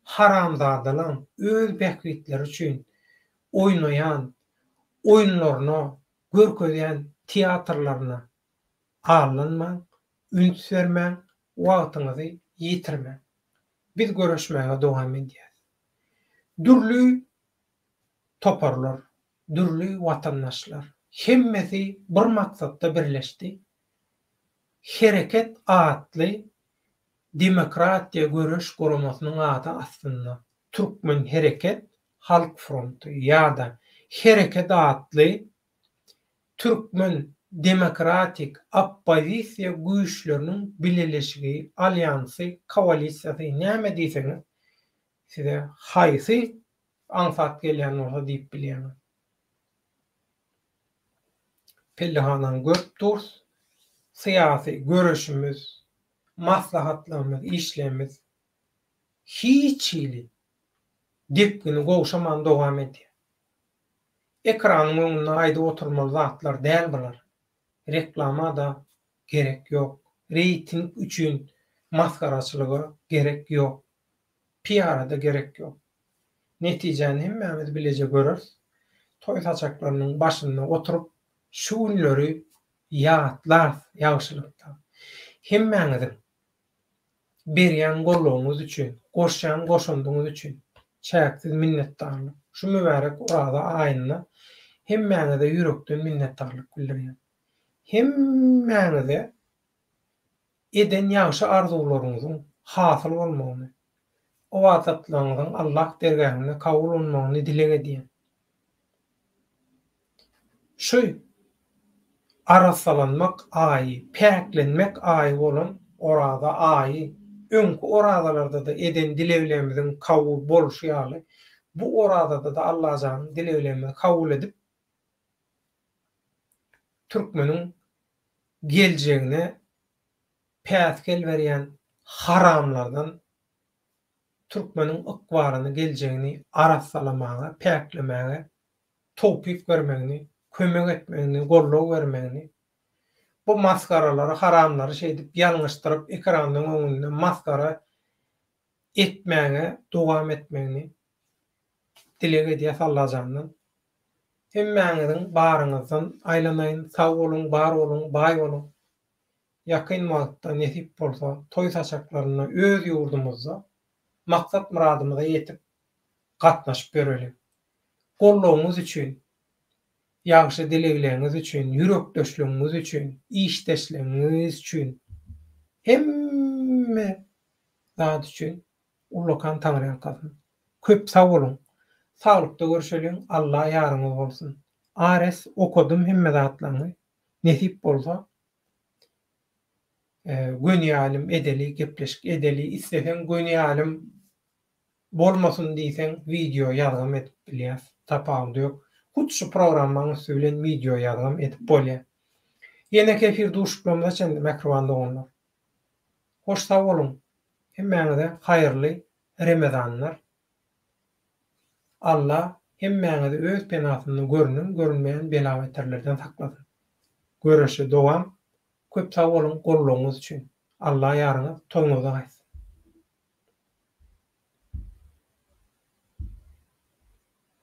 haramzadalaň öz bähbitleri üçin oýnaýan oýunlaryna, görkezýän teatrlaryna aldanmaň, üns bermäň, wagtyňyzy ýitirmäň. Biz göreşmäge dowam edýäs. Dürli toparlar, dürli watandaşlar, hemmesi bir maksatda birleşdi. Hereket atly demokratiýa göreş guramasynyň ady astynda Türkmen Hereket Halk Fronty ýa-da Hereket atly Türkmen demokratik oppozisiýa güýçleriniň bileleşigi, alýansy, koalisiýasy näme diýseňiz, size haýsy aňsat gelýän bolsa diýip bilýäňiz. Pellehanany görüp durus, syýasy göreşimiz, maslahatlarymyz, işlerimiz hiç hili depgini gowşaman dowam edýär. Ekranyň öňünde aýdyp oturmaly zatlar däl bular. Reklama-da gerek ýok. Reýting üçin masgaraçylyga gerek ýok. Piara-da gerek ýok. Netijäni hemmämiz bileje göreris. Toý saçaklarynyň başynda oturyp şu günleri ýatlarys ýagşylykda. Hemmäňiziň Berýän goldawyňyz üçin, goşýan goşandyňyz üçin çäksiz minnetdarlyk. Şu mübärek Oraza aýynda hemmäňize ýürekden minnetdarlyk bildirýän. Hemmäňize eden ýagşy arzuwlaryňyzyň hasyl bolmagyny, ybadatlaryňyzyň Allah dergähinde kabul bolmagyny dileg edýän. Şu arassalanmak aýy, päklenmek aýy bolan Oraza aýy öňki orazalarda-da eden dileglerimiziň kabul bolşy ýaly, bu orazada-da Allajanyň dileglerimizi kabul edip, türkmeniň geljegine päsgel berýän haramlardan türkmeniň ykbalyny, geljegini arassalamaga, päklemäge towpyk bermegini, kömek etmegini, goldaw bermegini, bu masgaralary, haramlary şeýdip ýalňyşdyryp ekranyň öňünde masgara etmäge dowam etmegini dileg edýäs Allajandan. Hemmäňiziň baryňyzdan aýlanaýyn, sag boluň, bar boluň, baý boluň. Ýakyn wagtda nesip bolsa toý saçaklarynda öz ýurdumyzda maksat-myradymyza ýetip gatnaşyp ýöreliň. Goldawyňyz üçin, ýagşy dilegleriňiz üçin, ýürekdeşligiňiz üçin, işdeşligiňiz üçin, hemme zat üçin ullakan Taňryýalkasyn. Köp sag boluň. Saglykda görşeliň, Alla ýaryňyz bolsun. Ares okadym hemme zatlaryňy. Nesip bolsa göni ýalym edeli gepleşik edeli isleseň göni ýalym bolmasyn diýseň wideo ýazgam edip bilýäs tapawudy ýok hut şu programmaň üsti bilen wideo ýazgam edip bolýar ýeneki efir duşuşyklarymyza çenli mähriban doganlar hoş sag boluň hemmäňize haýyrly remezanlar Alla hemmäňizi öz penasynda görünen görünmeýän bela beterlerden saklasyn. Göreşe dowam köp sag boluň goldawyňyz üçin. Alla ýaryňyz toýuňyzda gaýtsyn.